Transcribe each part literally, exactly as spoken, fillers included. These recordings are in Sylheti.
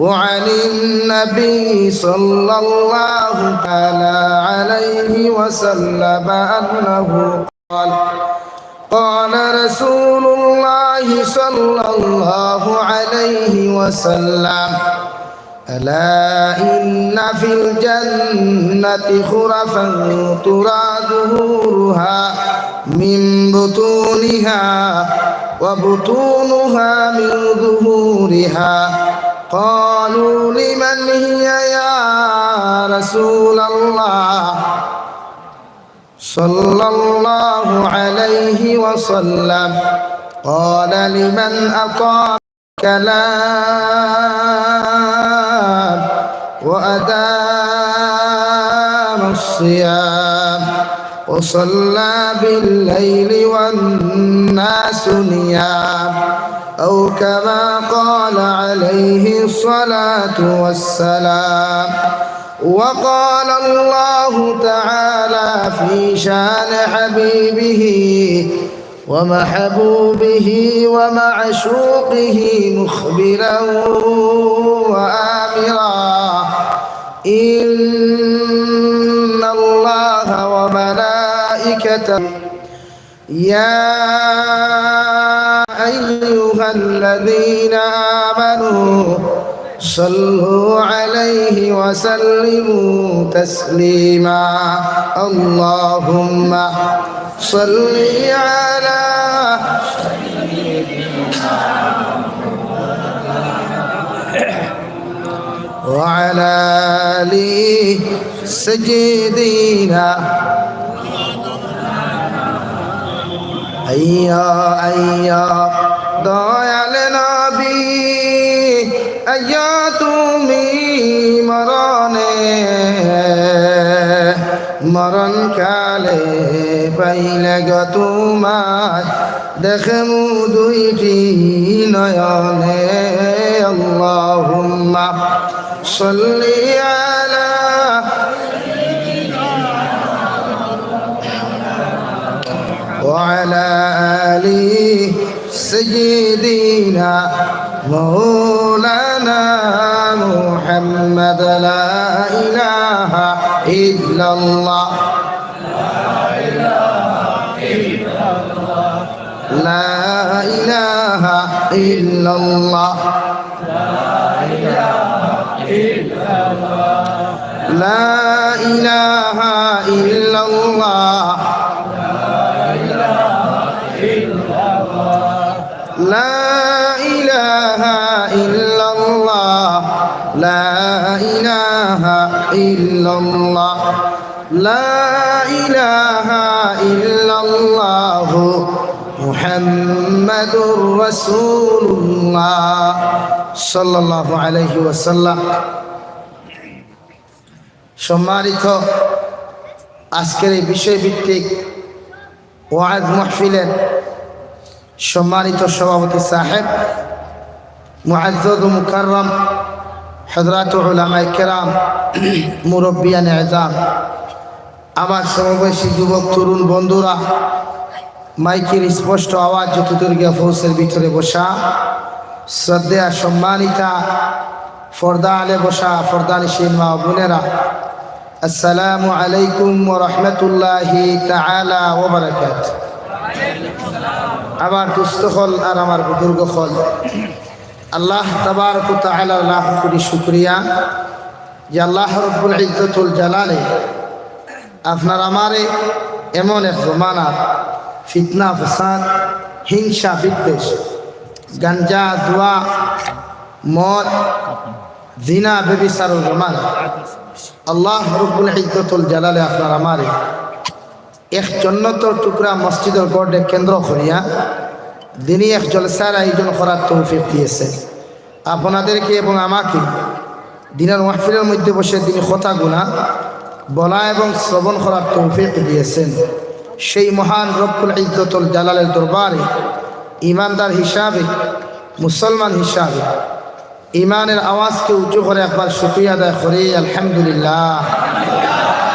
وعن النبي صلى الله تعالى عليه وسلم أنه قال، قال رسول الله صلى الله عليه وسلم: ألا إن في الجنة غرفا ترى ظهورها من بطونها وبطونها من ظهورها. قالوا: لمن هي يا رسول الله؟ صلى الله عليه وسلم. قال: لمن أطال الكلام وأدام الصيام وصلى بالليل والناس نيام، أو كما قال عليه الصلاة والسلام. وقال الله تعالى في شان حبيبه ومحبوبه ومعشوقه مخبرا وآمرا: إن الله وملائكته، يا أيها الذين آمنوا صلوا عليه وسلموا تسليما. اللهم صل على وعلى آل سيدنا। আইয়া, আইয়া, দয়াল নবী, আইয়া তুমি মরণে, মরণ কালে পাইলে গো তোমার দেখমু দুইটি নয়নে। اللهم صل على وعلى آل سيدنا مولانا محمد. لا إله إلا الله. لا إله إلا الله. لا إله إلا الله. لا إله إلا الله. لا إله إلا الله. لا إله إلا الله محمد رسول الله صلى الله عليه وسلم. সম্মানিত আজকের এই বিষয়ভিত্তিক ওয়াজ মাহফিলের সম্মানিত সভাপতি সাহেব, মুআজ্জাজ ও মুকাররম হযরত উলামায়ে কেরাম, মুরব্বিয়ানে এজাম, আমার সমবয়সী যুবক তরুণ বন্ধুরা, মাইকের স্পষ্ট আওয়াজ যতদূর গিয়া পৌঁছের ভিতরে বসা শ্রদ্ধেয়া সম্মানিতা পর্দা আলে বসা পর্দানিশীন মা ও বোনেরা, আসসালামু আলাইকুম ওয়া রাহমাতুল্লাহি তাআলা ওয়া বারাকাতুহু। আমার দোস্ত অকল আর আমার বুজুর্গ অকল, আল্লাহ তাবারক ওয়া তাআলার লাখ কোটি শুকরিয়া যে আল্লাহ রব্বুল ইজ্জতুল জালালে আপনার আমারে এমন এক জমানার ফিতনা, ফাসাদ, হিংসা, বিদ্বেষ, গাঞ্জা, জুয়া, মদ, জিনা, ব্যভিচারর জমানা আল্লাহ রব্বুল ইজ্জতুল জালালে আপনার আমারে এক জন্নতর টুকরা মসজিদর ঘররে কেন্দ্র করিয়া দিনি এক জলসার আয়োজন করার তৌফিক দিয়েছেন। আপনাদেরকে এবং আমাকে দিনর মাহফিলের মধ্যে বসে দিনি কথাগুলা বলা এবং শ্রবণ করার তৌফিক দিয়েছেন। সেই মহান রব্বুল ইজ্জতুল জালালের দরবারে ইমানদার হিসাবে, মুসলমান হিসাবে ইমানের আওয়াজকে উঁচু করে একবার শুকরিয়া আদায় করি, আলহামদুলিল্লাহ।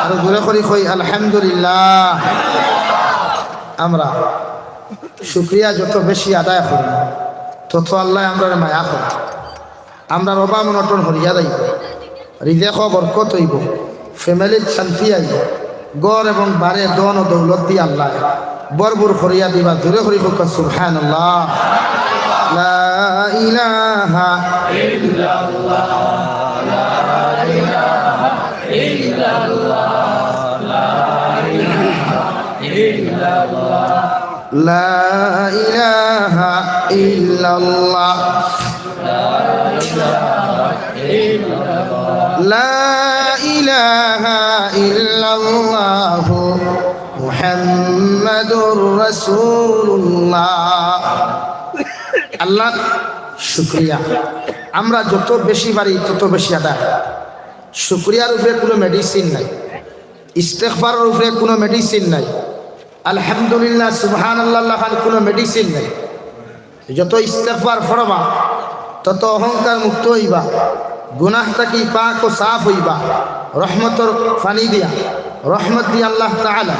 আরো জোরে করি কই, আলহামদুলিল্লাহ। আমরা শুকরিয়া যত বেশি আদায় করি, তত আল্লাহ আমরারে মায়া করে। আমরার অভাব অনটন হরিয়া যাইবো, রিজেকো বরকত অইবো, ফ্যামিলিত শান্তি আইবো, ঘর এবং বারে ধন ও দৌলত দি আল্লায় ভরপুর করিয়া দিবা। জোরে করি কউক্কা সুবহানাল্লাহ। লা ইলাহা ইল্লাল্লাহ, লা ইলাহা ইল্লাল্লাহ, লা ইলাহা ইল্লাল্লাহ। লা ইলাহা ইল্লাল্লাহ। লা ইলাহা ইল্লাল্লাহু মুহাম্মাদুর রাসূলুল্লাহ। আল্লাহর শুকরিয়া আমরা যত বেশি পারি তত বেশি আদায়। শুকরিয়ার উপরে কোনো মেডিসিন নাই, ইস্তেগফারের উপরে কোনো মেডিসিন নাই, আলহামদুলিল্লাহ, সুবহানাল্লাহ লাখান কোনো মেডিসিন নাই। যত ইস্তেগফার পড়বা, তত অহংকার মুক্ত অইবা, গুনাহ থাকি পাক ও সাফ অইবা, রহমতর পানি দিয়া, রহমত দিয়া আল্লাহ তাআলা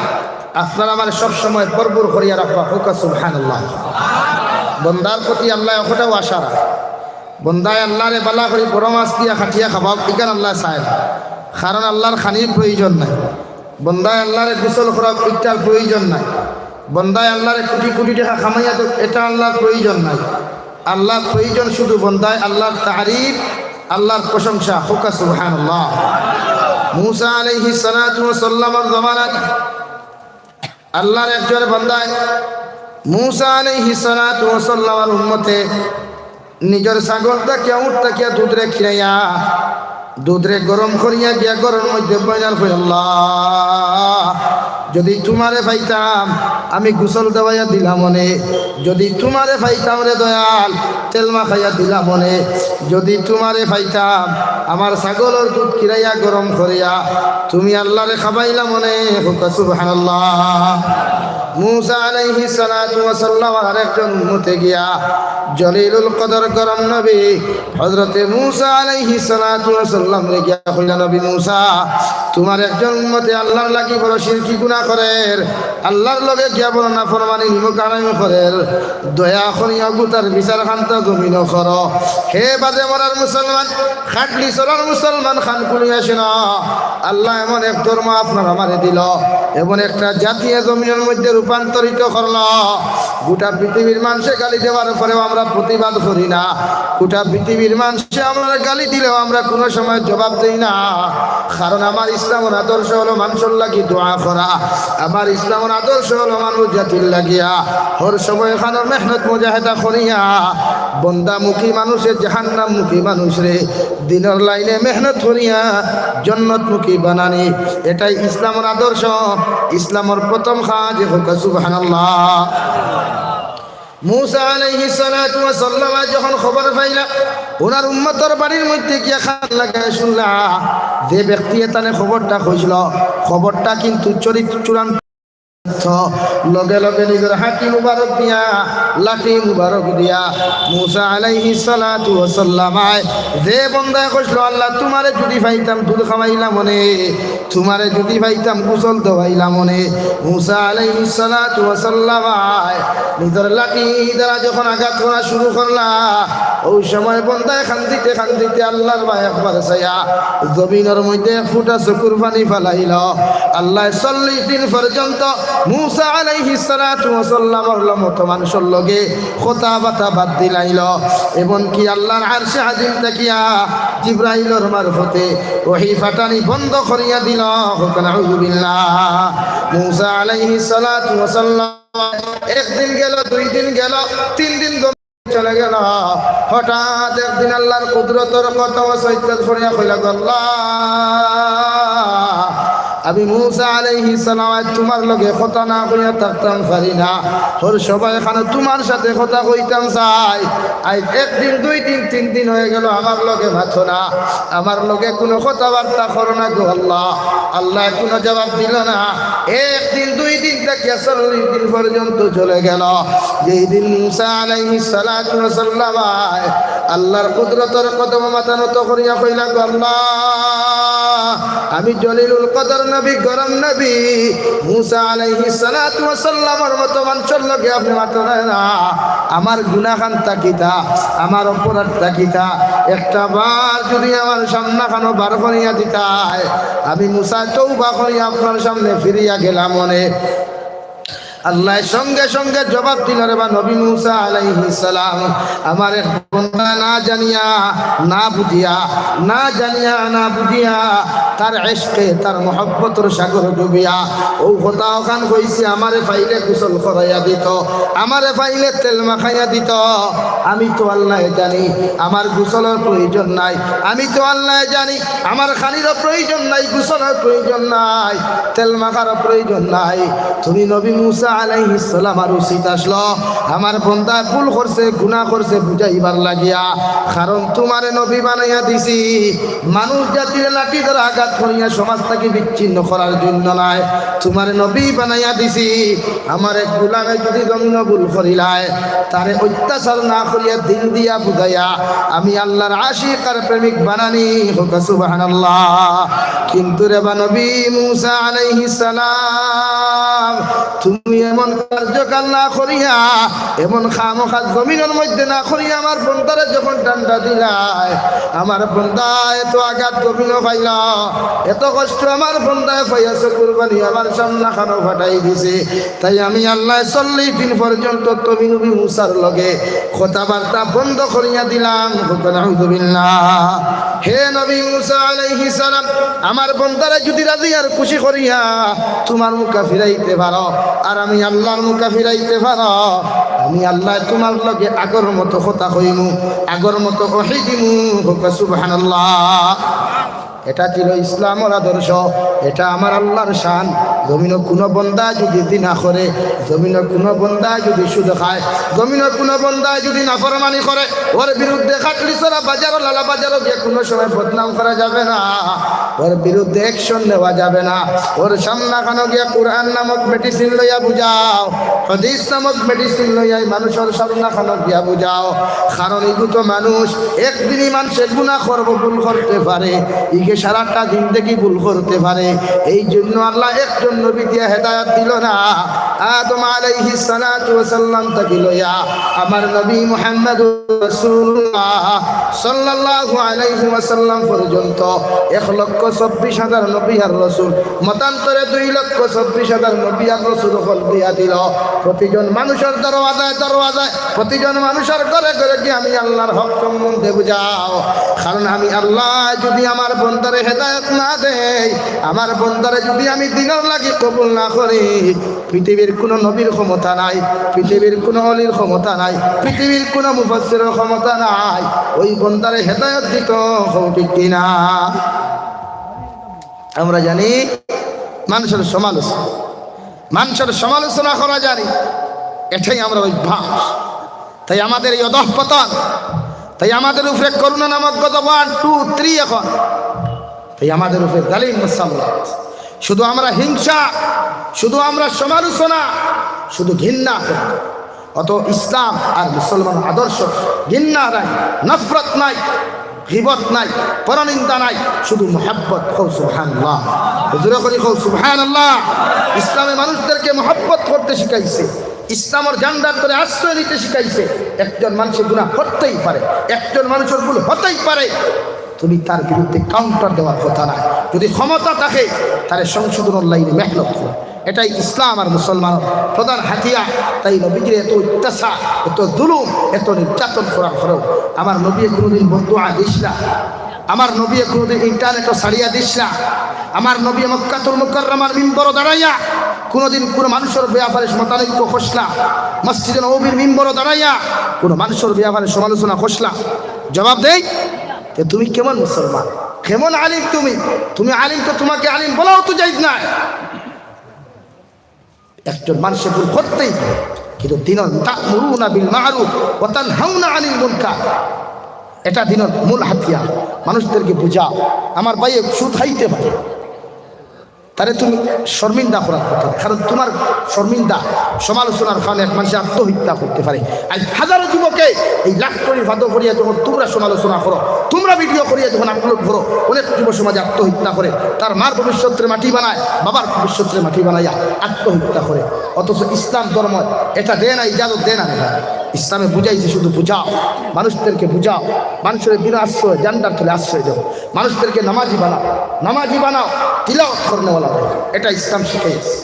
আপনার আমার সব সময় ভরপুর করিয়া রাখবা। কউক্কা সুবহানাল্লাহ। বন্দার প্রতি আল্লায় অতটাও আশা রাখে। বন্দায় আল্লারে বালা করি বড় মাছ দিয়া কাটিয়া খাবাউক, ইখান আল্লায় চায় না। কারণ আল্লার খানির প্রয়োজন নাই। বন্দায় আল্লারে গোসল করাউক, ইটার প্রয়োজন নাই। বন্দায় আল্লারে কোটি কোটি টেকা কামাইয়া দেউক, ইটা আল্লার প্রয়োজন নাই। আল্লার প্রয়োজন শুধু বন্দায় আল্লার তারিফ, আল্লার প্রশংসা। কউক্কা সুবহানাল্লাহ। মুসা আলাইহিস সালাতু ওয়াস সালামর জমানাত আল্লার একজন বন্দায় মুসা আলাইহিস সালাতু ওয়াস সালামর উম্মতে নিজর ছাগল থাকিয়া, উট থাকিয়া দুধরে খিরাইয়া, দুধরে গরম করিয়া গিয়া ঘরর মধ্যে বইনার কই, "আল্লাহ, যদি তুমারে পাইতাম, আমি গোসল দেওয়াইয়া দিলাম অনে, যদি তুমারে পাইতাম রে দয়াল, তেল মাখাইয়া দিলাম অনে, যদি তুমারে পাইতাম, আমার ছাগলর দুধ খিরাইয়া গরম করিয়া তুমি আল্লারে খাবাইলাম অনে।" কউক্কা সুবহানাল্লাহ। মুসা আলাইহিস সালাতু ওয়াস সালামর আরেকজন উম্মতে গিয়া জলিলুল কদর গরম নবী হযরতে মুসা আলাইহিস সালাতু ওয়াস সালামরে গিয়া কইলা, "নবী মুসা, তুমার একজন উম্মতে আল্লার লাগি বড় শিরকি গুনাহ করের, আল্লার লগে গিয়া বড় নাফরমানি, নিমক হারামি করের, দয়া করিয়া অগুতার বিচার খান্তা জমিনো করো। হে বাজে মরার মুসলমান, খাটলি চড়ার মুসলমান, কান খুলিয়া শুনো, আল্লায় এমন এক ধর্ম আপনার আমারে দিল, এমন একটা জাতি এ জমিনর মধ্যে রূপান্তরিত করল, গোটা পৃথিবীর মানষে গালি দেওয়ার পরেও আমরা প্রতিবাদ করি না, গোটা পৃথিবীর মানষে আমরারে গালি দিলেও আমরা কোনো সময় জবাব দেই না। কারণ আমার ইসলামর আদর্শ অইলো মানষর লাগি দোয়া করা, আমার ইসলামর আদর্শ অইলো মানব জাতির লাগিয়া হর সময় খানো মেহনত মুজাহেদা করিয়া বন্দামুখী মানুষে জাহান্নামমুখী মানুষরে দিনর লাইনে মেহনত করিয়া জন্নতমুখী বানানি। এটাই ইসলামর আদর্শ, ইসলামর প্রথম কাজ। কউক্কা সুবহানাল্লাহ। মুসা আলাইহিস সালাতু ওয়াস সালাম যখন খবর পাইলা, ওনার উম্মতর বাড়ির মধ্যে গিয়া কান লাগাইয়া শুনলা, যে ব্যক্তি এতানে খবরটা কইছিল, খবরটা কিন্তু চরিত্র চূড়ান্ত। লগে লগে নিজর হাঁটি মুবারক দিয়া, লাঠি মুবারক দিয়া মুসা আলাইহিস সালাতু ওয়াস সালামায় যে বন্দায় কইছিল, "আল্লাহ, তুমারে যদি পাইতাম দুধ খাওয়াইলাম অনে, তুমারে যদি পাইতাম গোসল দেওয়াইলাম অনে।" মুসা আলাইহিস সালাতু ওয়াস সালামায় নিজর লাঠি দ্বারা যখন আঘাত করা শুরু করলা, ওই সময় বন্দায় কান্দিতে কান্দিতে আল্লার বায় একবার চাইয়া জমিনর মধ্যে এক ফুটা চকুর পানি ফালাইল। আল্লায় চল্লিশ দিন পর্যন্ত মুসা আলাইহিস সালাতু ওয়াস সালামর মতো মানষর লগে কথাবার্তা বাদ দিলাইল। এমনকি আল্লার আরশে আজিম থাকিয়া জিব্রাইলর মারফতে ওহী ফাটানি বন্ধ করিয়া দিল। কউক্কা নাউজুবিল্লাহ। মুসা আলাইহিস সালাতু ওয়াস সালাম একদিন গেল, দুই দিন গেল, তিন দিন চলে গেল। হঠাৎ একদিন আল্লার কুদরতর কথা ও সৈকত করিয়া কইলা, "গো আল্লাহ, আমি মুসা আলাইহিস সালাম আইজ তুমার লগে কথা না কইয়া থাকতাম পারি না। হর সময় খানো তুমার সাথে কথা কইতাম চাই। আইজ একদিন, দুই দিন, তিন দিন অই গেল আমার লগে মাতো না, আমার লগে কুনু কথাবার্তা করো না গো আল্লাহ।" আল্লায় কুনু জবাব দিল না। একদিন, দুই দিন থাকিয়া চল্লিশ দিন পর্যন্ত চলে গেল। যেই দিন মুসা আলাইহিস সালাতু ওয়াস সালাম আল্লাহর কুদরতর কদমো মাথা নত করিয়া কইলা, "গো আল্লাহ, আমি জলিলুল কদর নবী, গরম নবী, মুসা আলাইহিস সালাতু ওয়াস সালামর মতো মানষর লগে আপনে মাতইন না। আমার গুনাহখান থাকিতা, আমার অপরাধ থাকিতা, একটা বার যুদি আমার সামনাখানো বার করিয়া দিতায়, আমি মুসা তওবা করিয়া আপনার সামনে ফিরিয়া গেলাম অনে।" আল্লায় সঙ্গে সঙ্গে জবাব দিলা, "রে বা নবী মুসা আলাইহিস সালাম, আমার এক বন্দা না জানিয়া, না বুঝিয়া, না জানিয়া, না বুঝিয়া, তার ইশকে, তার মহব্বতর সাগর ডুবিয়া, অউ কথা অখান কইছে, আমারে পাইলে গোসল করাইয়া দিত, আমারে পাইলে তেল মাখাইয়া দিত। আমি তো আল্লায় জানি, আমার গোসলর প্রয়োজন নাই, আমি তো আল্লায় জানি, আমার খানিরও প্রয়োজন নাই, গোসলর প্রয়োজন নাই, তেল মাখারও প্রয়োজন নাই। তুমি নবী মুসা আলাইহিস সালামর উচিত আছলো, আমার বন্দায় ভুল করছে, গুনাহ করছে বুঝাইবার লাগিয়া, কারণ তুমারে নবী বানাইয়া দিছি মানুষ জাতিরে লাঠি দ্বারা আঘাত করিয়া সমাজ থাকি বিচ্ছিন্ন করার জন্য নায়। তুমারে নবী বানাইয়া দিছি আমার এক গুলামে যুদি জমিনো ভুল করিলায়, তারে অত্যাচার না করিয়া দিন দিয়া বুঝাইয়া আমি আল্লাহর আশিক আর প্রেমিক বানানি।" কউক্কা সুবহানাল্লাহ। কিন্তু রে বা নবী মুসা আলাইহিস সালাম, তুমি এমন কার্যকাল না করিয়া, এমন খামোখা জমিনর মধ্যে না করিয়া আমার বন্দারে যখন ডান্ডা দিলায়, আমার বন্দায় এত আঘাত জমিনো পাইলা, এত কষ্ট আমার বন্দায় পাইয়া চকুর পানি আমার সামনাখানো ফাটাই দিছে। তাই আমি আল্লায় চল্লিশ দিন পর্যন্ত তুমি নবী মুসার লগে কথাবার্তা বন্ধ করিয়া দিলাম। কউক্কা নাউজুবিল্লাহ। হে নবী মুসা আলাইহিস সালাম, আমার বন্দারে যুদি রাজি আর খুশি করিয়া তুমার মুখা ফিরাইতে পারো, আর আমি আল্লাহর মুখা ফিরাইতে পারো, আমি আল্লায় তুমার লগে আগর মতো কথা কইমু, আগর মতো ওহী দিমু। কউক্কা সুবহানাল্লাহ। এটা ছিল ইসলামর আদর্শ, এটা আমার আল্লাহর শান। জমিনো কুনু বন্দা যুদি জিনা করে, জমিনো কুনু বন্দা যুদি সুদ খায়, জমিনো কুনু বন্দা যুদি নাফরমানি করে, ওর বিরুদ্ধে খাটলিছড়া বাজারো, লালা বাজারো গিয়া কুনু সময় বদনাম করা যাবে না। ওর বিরুদ্ধে action নেওয়া যাবে না। ওর সামনাখানো গিয়া কোরআন নামক medicine লইয়া বুঝাও, হাদিস নামক medicine লইয়া এই মানুষর সামনাখানো গিয়া বুঝাও। কারণ ইগু তো মানুষ, একদিনই মানষে গুনা করবো, ভুল করতে পারে, ইগে সারাটা জিন্দেগি ভুল করতে পারে। এই জন্য আল্লায় একজন নবী দিয়া হেদায়ত দিলো না। আদম আলাইহিস সালাতু ওয়াস সালাম থাকি লইয়া আমার নবী মুহাম্মদুর রাসূলুল্লাহ সাল্লাল্লাহু আলাইহি ওয়াসাল্লাম পর্যন্ত এক লক্ষ চব্বিশ হাজার নবী আর রসুল, মতান্তরে দুই লক্ষ চব্বিশ হাজার নবী আর রসুল অকল দিয়া দিলো। প্রতিজন মানুষর দরওয়াজায় দরওয়াজায়, প্রতিজন মানুষর ঘরে ঘরে গিয়া আমি আল্লাহর হক সম্বন্ধে বুঝাও। কারণ আমি আল্লায় যুদি আমার বন্দারে হেদায়ত না দেই, আমার বন্দারে যুদি আমি দিনর লাগি কবুল না করি, পৃথিবীর কুনু নবীর ক্ষমতা নাই, পৃথিবীর কুনু অলির ক্ষমতা নাই, পৃথিবীর কুনু মুফাসসিরর ক্ষমতা নাই ওই বন্দারে হেদায়ত দিতো। কও ঠিক কি না? আমরা জানি মানষর সমালোচনা, মানষর সমালোচনা করা জানি, এটাই আমরার অভ্যাস। তাই আমাদের এই অধঃপতন, তাই আমাদের উপরে করোনা নামক গজব one, two, three এখন। তাই আমাদের উপরে জালিম মুসাল্লাত। শুধু আমরা হিংসা, শুধু আমরা সমালোচনা, শুধু ঘৃণা করি। অত ইসলাম আর মুসলমান আদর্শ ঘৃণা নাই, নফরত নাই, গীবত নাই, পরনিন্দা নাই, শুধু মোহাব্বত। কও সুবহানাল্লাহ। জোরে করি কও সুবহানাল্লাহ। ইসলামে মানুষদেরকে মোহাব্বত করতে শিখাইছে, ইসলামর ঝান্ডার তলে আশ্রয় নিতে শিখাইছে। একজন মানষে গুনা করতেই পারে, একজন মানষর ভুল হতেই পারে, তুমি তার বিরুদ্ধে counter দেওয়ার কথা নায়। যুদি ক্ষমতা থাকে, তারে সংশোধনর লাইনে মেহনত করো। এটাই ইসলাম আর মুসলমানর প্রধান হাতিয়ার। তাই নবীজিরে এত অত্যাচার, এত জুলুম, এত নির্যাতন করার পরেও আমার নবীয়ে কুনুদিন বদদোয়া দিস না। আমার নবীয়ে কুনুদিন internet-ও ছাড়িয়া দিস না। আমার নবীয়ে মক্কাতুল মুকাররমার মিম্বরো দাঁড়াইয়া কুনুদিন কুনু মানষর বেয়াপারে মতানৈক্য করস না। মসজিদে নববীর মিম্বরো দাঁড়াইয়া কুনু মানষর বেয়াপারে সমালোচনা করস না। জবাব দেই, তে তুমি কেমন মুসলমান, কেমন আলিম তুমি? তুমি আলিম তো, তোমাকে আলিম বলাও তো জায়েজ নায়। একজন মানষে ভুল করতেই পারে, কিন্তু দিনর তা'মুরুনা বিল মা'রুফ ওয়া তানহাউনা আনিল মুনকার, এটা দিনর মূল হাতিয়ার। মানুষদেরকে বুঝাও, আমার ভাইয়ে সুদ খাইতে পারে, তারে তুমি শর্মিন্দা করার কথা না, কারণ তুমার শর্মিন্দা সমালোচনার কারণে এক মানষে আত্মহত্যা করতে পারে। আইজ হাজারো যুবকে এই লাখ কোটি ফাদো পড়িয়া যখন তুমরা সমালোচনা করো, তুমরা ভিডিও করিয়া যখন আপলোড করো, অনেক যুব সমাজে আত্মহত্যা করে, তার মার ভবিষ্যতরে মাটি বানায়, বাবার ভবিষ্যতরে মাটি বানাইয়া আত্মহত্যা করে। অথচ ইসলাম ধর্ম এটা দেয় না, ইজাজত দেয় না। ইসলামে বুঝাইছে শুধু বুঝাও, মানুষদেরকে বুঝাও, মানুষরে বিনা আশ্রয়, জান্ডার তলে আশ্রয় দেও, মানুষদেরকে নামাজি বানাও, নামাজি বানাও, তিলাওয়াত করনেওয়ালা বানাও। এটা ইসলাম শিখাইছে।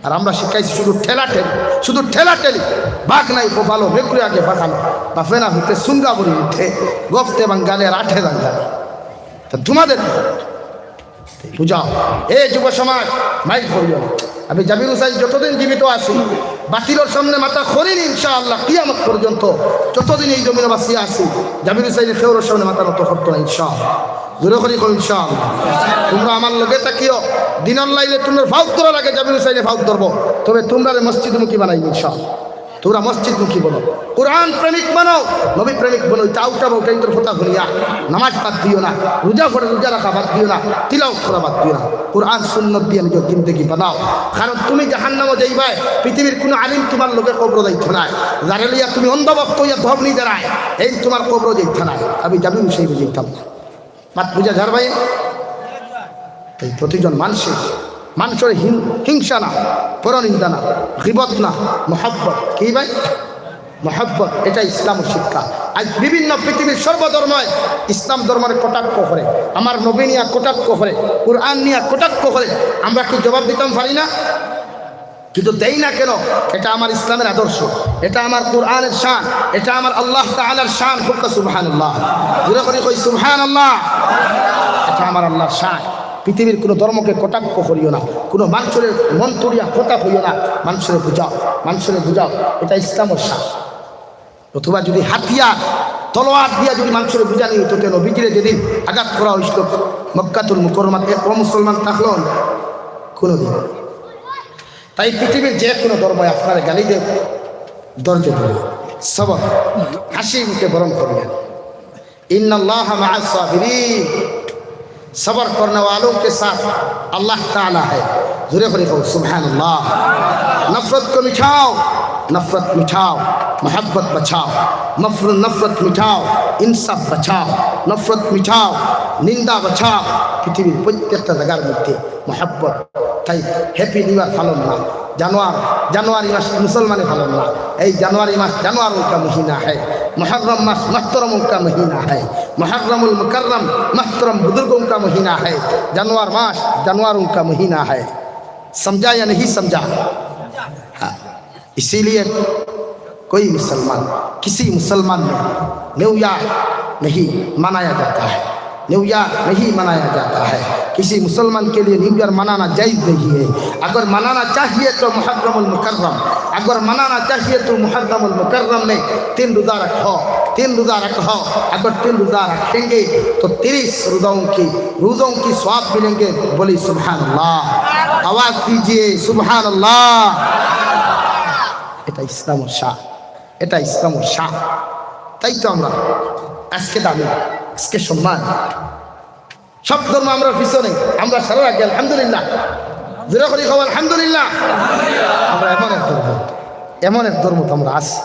আর আমরা শিখাইছি শুধু ঠেলাঠেলি, শুধু ঠেলাঠেলি। বাঘ নাই কপালো, মেকুরে আগে ফাঁকানো, বাফে না হইতে সুঙ্গা বড়ি উঠে, গফতে বাঙ্গালে আর আঠে বাঙ্গালে। তা তোমাদের বুঝাও, এ যুব সমাজ, মাইল করিও না। আমি জাবির হুসাইন যতদিন জীবিত আছি, বাতিলর সামনে মাথা করিনি ইনশাআল্লাহ, কিয়ামত পর্যন্ত। যতদিন এই জমিনে বাঁচিয়া আছি, জাবির হুসাইন কেউর সামনে মাথা নত করতো না ইনশাআল্লাহ। জোরে করি কও ইনশাআল্লাহ। তোমরা আমার লগে থাকিও, দিনর লাইলে তোমরা ফাউত ধরা লাগে, জাবির হুসাইনে ফাউত ধরবো, তবে তোমরারে মসজিদমুখী বানাইবো ইনশাআল্লাহ। তোমরা মসজিদমুখী বনো, কোরআন প্রেমিক বানাও, নবী প্রেমিক বনো। ইতা উঠাবো, উঠাইন্তর কথা শুনিয়া নামাজ বাদ দিও না, রোজা পড়ে রোজা রাখা বাদ দিও না, তিলাওয়াত করা বাদ দিও না। কোরআন সুন্নত দিয়া নিজর জিন্দেগি বানাও, কারণ তুমি জাহান্নামো যাইবায়। পৃথিবীর কোনো আলিম তোমার লগে কবরো যাইতো নায়, যারে লইয়া তুমি অন্ধভক্ত হইয়া ধর্ম নিয়ে দাঁড়ায়, এই তোমার কবরো যাইতো নায়। আমি জাবির হুসাইনে যাইতাম না। মাত বুঝা যার ভাই? এই প্রতিজন মানষে, মানষর হিং-, হিংসা না, পরনিন্দা না, গিবত না, মহব্বত। কি ভাই? মহব্বত, এটা ইসলামর শিক্ষা। আজ বিভিন্ন পৃথিবীর সর্বধর্মে ইসলাম ধর্মরে কটাক্ষ করে, আমার নবী নিয়া কটাক্ষ করে, কোরআন নিয়া কটাক্ষ করে। আমরা কি জবাব দিতাম পারি না? কিন্তু দেই না কেন? এটা আমার ইসলামের আদর্শ, এটা আমার কোরআনের শান, এটা আমার আল্লাহ তাআলার শান। কউক্কা সুবহানাল্লাহ। জোরে করি কই সুবহানাল্লাহ। এটা আমার আল্লাহর শান। পৃথিবীর কোনো ধর্মকে কটাক্ষ করিও না, কোনো মানষরে মন তুলিয়া কথা কইও না। মানষরে বুঝাও, মানষরে বুঝাও, এটা ইসলামের শান। অথবা যদি হাতিয়ার, তলোয়ার দিয়া যদি মানষরে বুঝানি হইতো, তে নবীজিরে যেদিন আঘাত করা হইছিল মক্কাতুল মুকাররমাত, এক মুসলমান থাকলো না কোনোদিন। তাই পৃথিবীর যে কোনো ধর্মই আপনারে গালি দেউক, ধৈর্য ধরুন, সবর, হাসি মুখে বরণ করবেন। ইন্নাল্লাহা মাআস সাবিরিন, সবর করনে ওয়ালোं के साथ अल्लाह ताला है। জোরে করি কও সুবহানাল্লাহ। नफरत को मिटाओ, नफरत मिटाओ, मोहब्बत बचाओ। नफरत, नफरत मिटाओ, इंसाफ बचाओ। नफरत मिटाओ, निंदा बचाओ। পৃথিবীর প্রত্যেকটা জায়গার মধ্যে মহব্বত। তাই হ্যাপি নিউ ইয়ার পালন না, জানুয়ার, জানুয়ারি মাস মুসলমানে পালন না। এই জানুয়ারি মাস জানুয়ারুন কা মহিনা হ্যায়, মহরম মাস মহতরমুন কা মহিনা হ্যায়, মহরমুল মুকাররম মহতরম বুজুর্গুন কা মহিনা হ্যায়, জানুয়ার মাস জানুয়ারুন কা মহিনা হ্যায়। সমঝা ইয়া নাহি সমঝা? হ্যাঁ। इसीलिए कोई मुसलमान, किसी मुसलमान ने न्यू ईयर नहीं मनाया जाता है, न्यू ईयर नहीं मनाया जाता है। किसी मुसलमान के लिए न्यू ईयर मनाना जायज़ नहीं है। अगर मनाना चाहिए तो मुहर्रमुल मुकर्रम, अगर मनाना चाहिए तो मुहर्रमुल मुकर्रम में तीन रोज़ा रखो, तीन रोज़ा रखो। अगर तीन रोज़ा रखेंगे तो तीस रोज़ों की, रोज़ों की सवाब मिलेंगे। बोली सुबहान अल्लाह, आवाज़ दीजिए सुबहान अल्लाह। এটা ইসলামের শান, এটা ইসলামের শান। তাই তো আমরা আজকে দামি, আজকে সম্মান। সব ধর্ম আমরা পিছনে, আমরা সারা রাখি আলহামদুলিল্লাহ। জোরে করি কও আলহামদুলিল্লাহ। আমরা এমন এক ধর্ম, এমন এক ধর্ম তো আমরা আছি,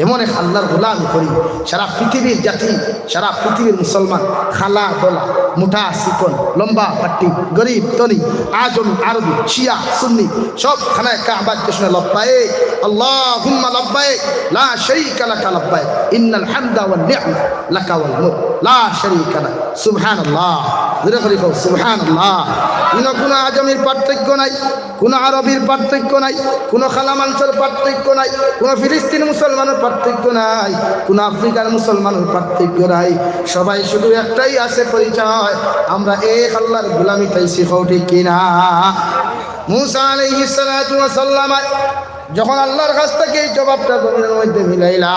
এমন এক আল্লাহর গোলামি করি। সারা পৃথিবীর জাতি, সারা পৃথিবীর মুসলমান, কালা ধলা, মোটা চিকন, লম্বা পাট্টি, গরিব ধনী, আজমি আরবি, শিয়া সুন্নি, সব খানায় কাবার জন্য লব্বাইক আল্লাহুম্মা লব্বাইক, লা শারীকা লাকা লব্বাইক, ইন্নাল হামদা ওয়ান নি'মা লাকা ওয়াল মুলক, লা শারীকা লাক। সুবহানাল্লাহ। জোরে করি কও সুবহানাল্লাহ। কোনো, কোনো আজমির পার্থক্য নাই, কোনো আরবির পার্থক্য নাই, কোনো কালা মানষর পার্থক্য নাই, কোনো ফিলিস্তিন মুসলমানের পার্থক্য নাই, কোনো আফ্রিকার মুসলমানের পার্থক্য নাই। সবাই শুধু একটাই আছে পরিচয়, আমরা এক আল্লাহর গোলামি তাইছি, কও ঠিক কিনা? মুসা আলাইহিস সালাতু ওয়াস সালাম যখন আল্লাহর কাছ থেকে এই জবাবটা জমিনের মধ্যে মিলাইলা,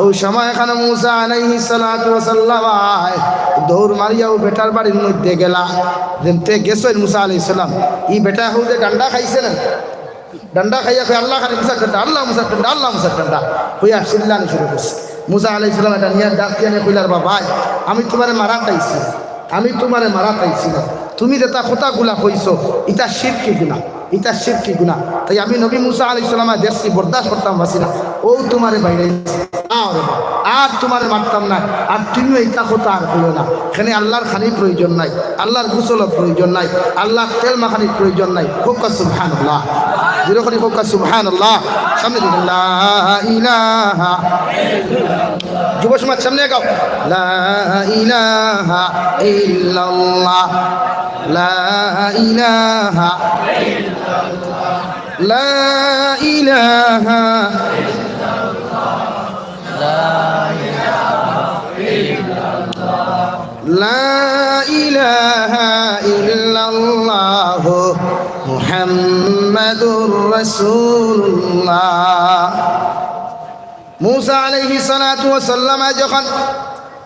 ওই সময় এখানে মুসা আলাইহিস সালাতু ওয়াস সালাম দৌড় মারিয়া ও বেটার বাড়ির মধ্যে গেলা। যেমতে গেছইন মুসা আলাইহিস সালাম, ই বেটা হউ যে ডান্ডা খাইছে না, ডান্ডা খাইয়া কয়, "আল্লাহ খালি মুসার ডান্ডা, আল্লাহ মুসার ডান্ডা, আল্লাহ মুসার ডান্ডা।" কইয়া চিল্লানি শুরু করছে। মুসা আলাইহিস সালাম এটা নিয়া ডাক দিয়া নিয়া কইলা, "বাবা, আমি তোমারে মারাত আইছি না, আমি তোমারে মারাত আইছি না, তুমি যেতা কথাগুলা কইছো, ইতা শিরকি গুনা, ইতা শিরকি গুনা। তাই আমি নবী মুসা আলাইহিস সালামরে দেখছি, বরদাস্ত করতাম পারছি না, অউ তুমারে বাইরে আও রে বা, আর তুমারে মারতাম না, আর তুমিও ইতা কথা আর কইও না। কেনে আল্লার খানির প্রয়োজন নাই, আল্লার গোসলর প্রয়োজন নাই, আল্লার তেল মাখানির প্রয়োজন নাই। কউক্কা সুবহানাল্লাহ। জোরে করি কউক্কা সুবহানাল্লাহ। সামনে দিকে লা ইলাহা। যুব সমাজ সামনে গাও। লা ইলাহা ইল্লাল্লাহ। লা ইলাহা। লা ইলাহা। লা ইলাহা ইল্লাল্লাহু মুহাম্মাদুর রাসূলুল্লাহ। মুসা আলাইহিস সালাতু ওয়াস সালাম যখন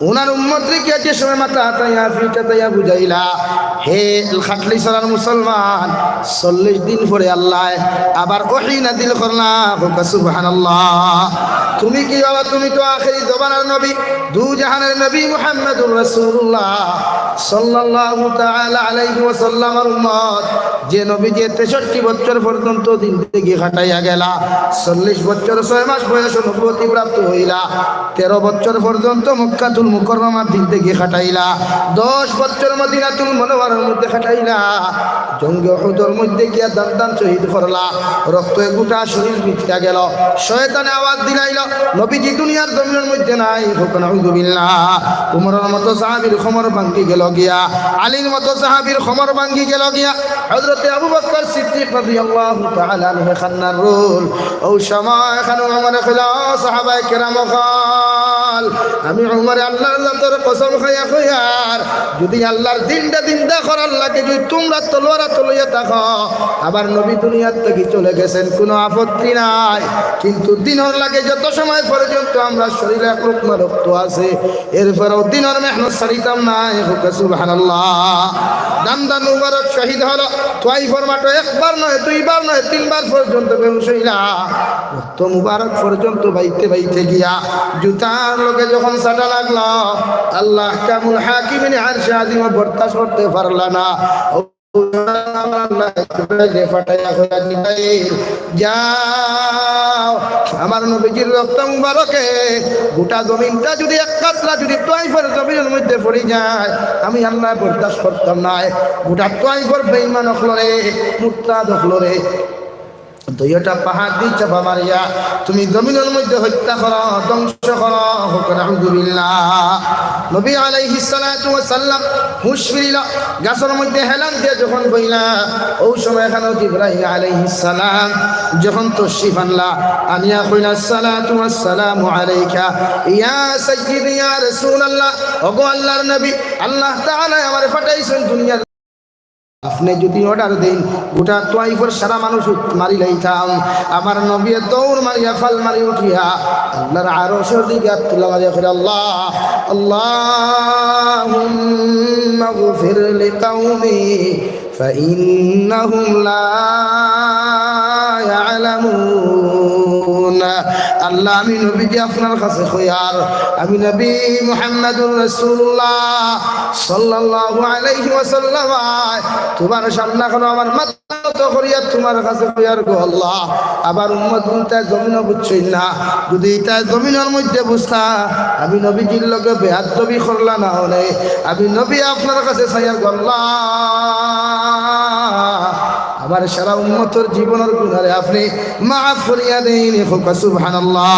উনার উম্মতরে গিয়া যে সময় মাথা আতাইয়া, পিঠ আতাইয়া বুঝাইলা, হে খাটলিছড়ার মুসলমান, চল্লিশ দিন পরে আল্লায় আবার ওহী নাজিল করলা। কউক্কা সুবহানাল্লাহ। তুমি কি বাবা, তুমি তো আখেরি জমানার নবী, দু জাহানের নবী মুহাম্মাদুর রাসূলুল্লাহ সাল্লাল্লাহু তাআলা আলাইহি ওয়াসাল্লামর উম্মত, যে নবীজিয়ে তেষট্টি বছর পর্যন্ত জিন্দেগি কাটাইয়া গেলা, চল্লিশ বছর ছয় মাস বয়সে নবুয়তি প্রাপ্ত অইলা, তেরো বছর পর্যন্ত মক্কাতুল মুকাররমাত জিন্দেগি কাটাইলা, দশ বছর মদিনাতুল মুনাওয়ারার মধ্যে কাটাইলা, জঙ্গে উহুদর মধ্যে গিয়া দান দান শহীদ করলা, রক্তে গোটা শরীর ভিজিয়া গেল, শয়তানে আওয়াজ দিলাইল, নবীজি দুনিয়ার জমিনর মধ্যে নাই, কউক্কা নাউজুবিল্লাহ। উমরর মতো সাহাবীর কোমর ভাঙ্গি গেল গিয়া, আলীর মতো সাহাবীর কোমর ভাঙ্গি গেল গিয়া, হযরতে আবু বকর সিদ্দিক রাদিয়াল্লাহু তাআলা আনহু কান্নার রোল। অউ সময় খানো উমরে কইলা, ও সাহাবায়ে কেরাম অকল, আমি উমরে আল্লার জাতর কসম খাইয়া কইয়ার, যুদি আল্লার দিনটা জিন্দা করার লাগি যুদি তুমরা তলোয়ার আতো লইয়া থাকো, আবার নবী দুনিয়ার থাকি চলে গেছেন, কুনু আপত্তি নাই, কিন্তু দিনর লাগি যত সময় পর্যন্ত আমরার শরীরে এক লুকমা রক্ত আছে, এরপরেও দিনর মেহনত ছাড়িতাম নায়। কউক্কা সুবহানাল্লাহ। দান দান মুবারক শহীদ অইলো, তোয়াইফর মাঠো একবার নয়, দুইবার নয়, তিনবার পর্যন্ত বেহুশ অইলা। রক্ত মুবারক পর্যন্ত বাইতে বাইতে গিয়া জুতার লগে যখন চাটা লাগলো, আল্লাহ আহকামুল হাকিমিন আরশে আজিমে বরদাস্ত করতে পারলা না। ও আল্লাহ, জিব্রাইলরে পাঠাইয়া কইলা, জিব্রাইল, যাও, আমার নবীজির রক্ত মুবারকে গোটা জমিনটা যুদি এক কাতরা যুদি তোয়াইফর জমিনর মধ্যে পড়ি যায়, আমি আল্লায় বরদাস্ত করতাম নায়। গোটা তোয়াইফর বেঈমান অকলরে, মুরতাদ অকলরে, দুইওটা পাহাড়দি চাপা মারিয়া তুমি জমিনর মধ্যে হত্যা করো, ধ্বংস করো। কউক্কা নাউজুবিল্লাহ। নবী আলাইহিস সালাতু ওয়াস সালাম হুশ ফিরিলা, গাছর মধ্যে হেলান দিয়া যখন বইলা, অউ সময় খানো জিব্রাইল আলাইহিস সালাম যখন তশরিফ আনলা, আনিয়া কইলা, আসসালাতু ওয়াস সালামু আলাইকা ইয়া সাইয়্যিদি ইয়া রাসূলুল্লাহ, ওগো আল্লার নবী, আল্লাহ তাআলায় আমারে পাঠাইছইন দুনিয়ার আপনে যুদি অর্ডার দেইন, গোটা তোয়াইফর সারা মানুষ মারি লাইতাম, আমার নবীয়ে দৌড় মারিয়া, ফাল মারি উঠিয়া আল্লার আরশর দিকে আত তুলা মারিয়া কইরা, আল্লাহ, আল্লাহুম্মা গফির লিকাওমি ফাইন্নাহুম লা ইয়ালামুন। আল্লাহ, আমি নবীজি আপনার কাছে কইয়ার, আমি নবী মুহাম্মাদুর রাসূলুল্লাহ সাল্লাল্লাহু আলাইহি ওয়াসাল্লাম, তুমার সামনে খানো আমার মাথা নত করিয়া তুমার কাছে কইয়ার গো আল্লাহ, আমার উম্মত গুনতায় জমিনো বুঝছইন না, যুদি ইতায় জমিনর মধ্যে বুঝতা, আমি নবীজির লগে বেয়াদবি করলা না অনে, আমি নবী আপনার কাছে চাইয়ার গো আল্লাহ, আমার সারা উম্মতর জীবনর গুনারে আপনে মাফ করিয়া দেইন। কউক্কা সুবহানাল্লাহ।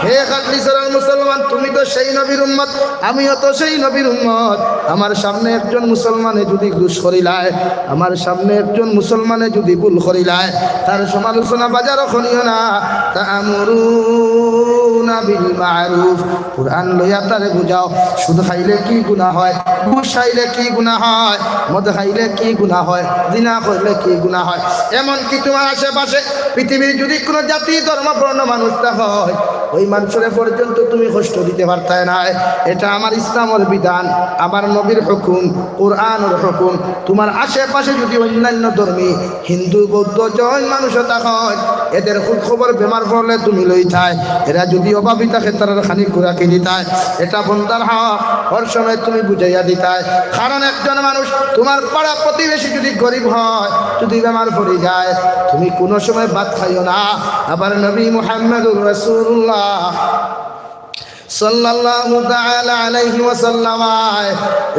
হে খাটলিছড়ার মুসলমান, তুমি তো সেই নবীর উম্মত, আমিও তো সেই নবীর উম্মত। আমার সামনে একজন মুসলমানে যুদি দুষ করিলায়, আমার সামনে একজন মুসলমানে যুদি ভুল করিলায়, তার সমালোচনা বাজারো করিও না। তা'মুরুনা বিল মা'রুফ, কুরআন লইয়া তারে বুঝাও, সুদ খাইলে কি গুনা হয়, ঘুষ খাইলে কি গুনা হয়, মদ খাইলে কি গুনা হয়, জিনা করলে কি গুনা হয়। এমনকি তুমার আশেপাশে পৃথিবীর যুদি কুনু জাতি, ধর্ম, বর্ণ মানুষ থাকইন, ওই মানুষরে পর্যন্ত তুমি কষ্ট দিতে পারতায় নায়। এটা আমার ইসলামর বিধান, আমার নবীর হুকুম, কোরআনর হুকুম। তোমার আশেপাশে যদি অন্যান্য ধর্মী হিন্দু, বৌদ্ধ, জৈন মানুষও থাকইন, এদের খোঁজ খবর বেমার পড়লে তুমি লইতায়। এরা যদি অভাবী থাকে, তারার খানি খোরাকি দিতায়। এটা বন্দার হক, হর সময় তুমি বুঝাইয়া দিতায়। কারণ একজন মানুষ তোমার পাড়া প্রতিবেশী যদি গরিব হয়, যদি বেমার পড়ি যায়, তুমি কোনো সময় ভাত খাইও না। আবার নবী মুহাম্মদুর রাসূলুল্লাহ সাল্লাল্লাহু তাআলা আলাইহি ওয়াসাল্লাম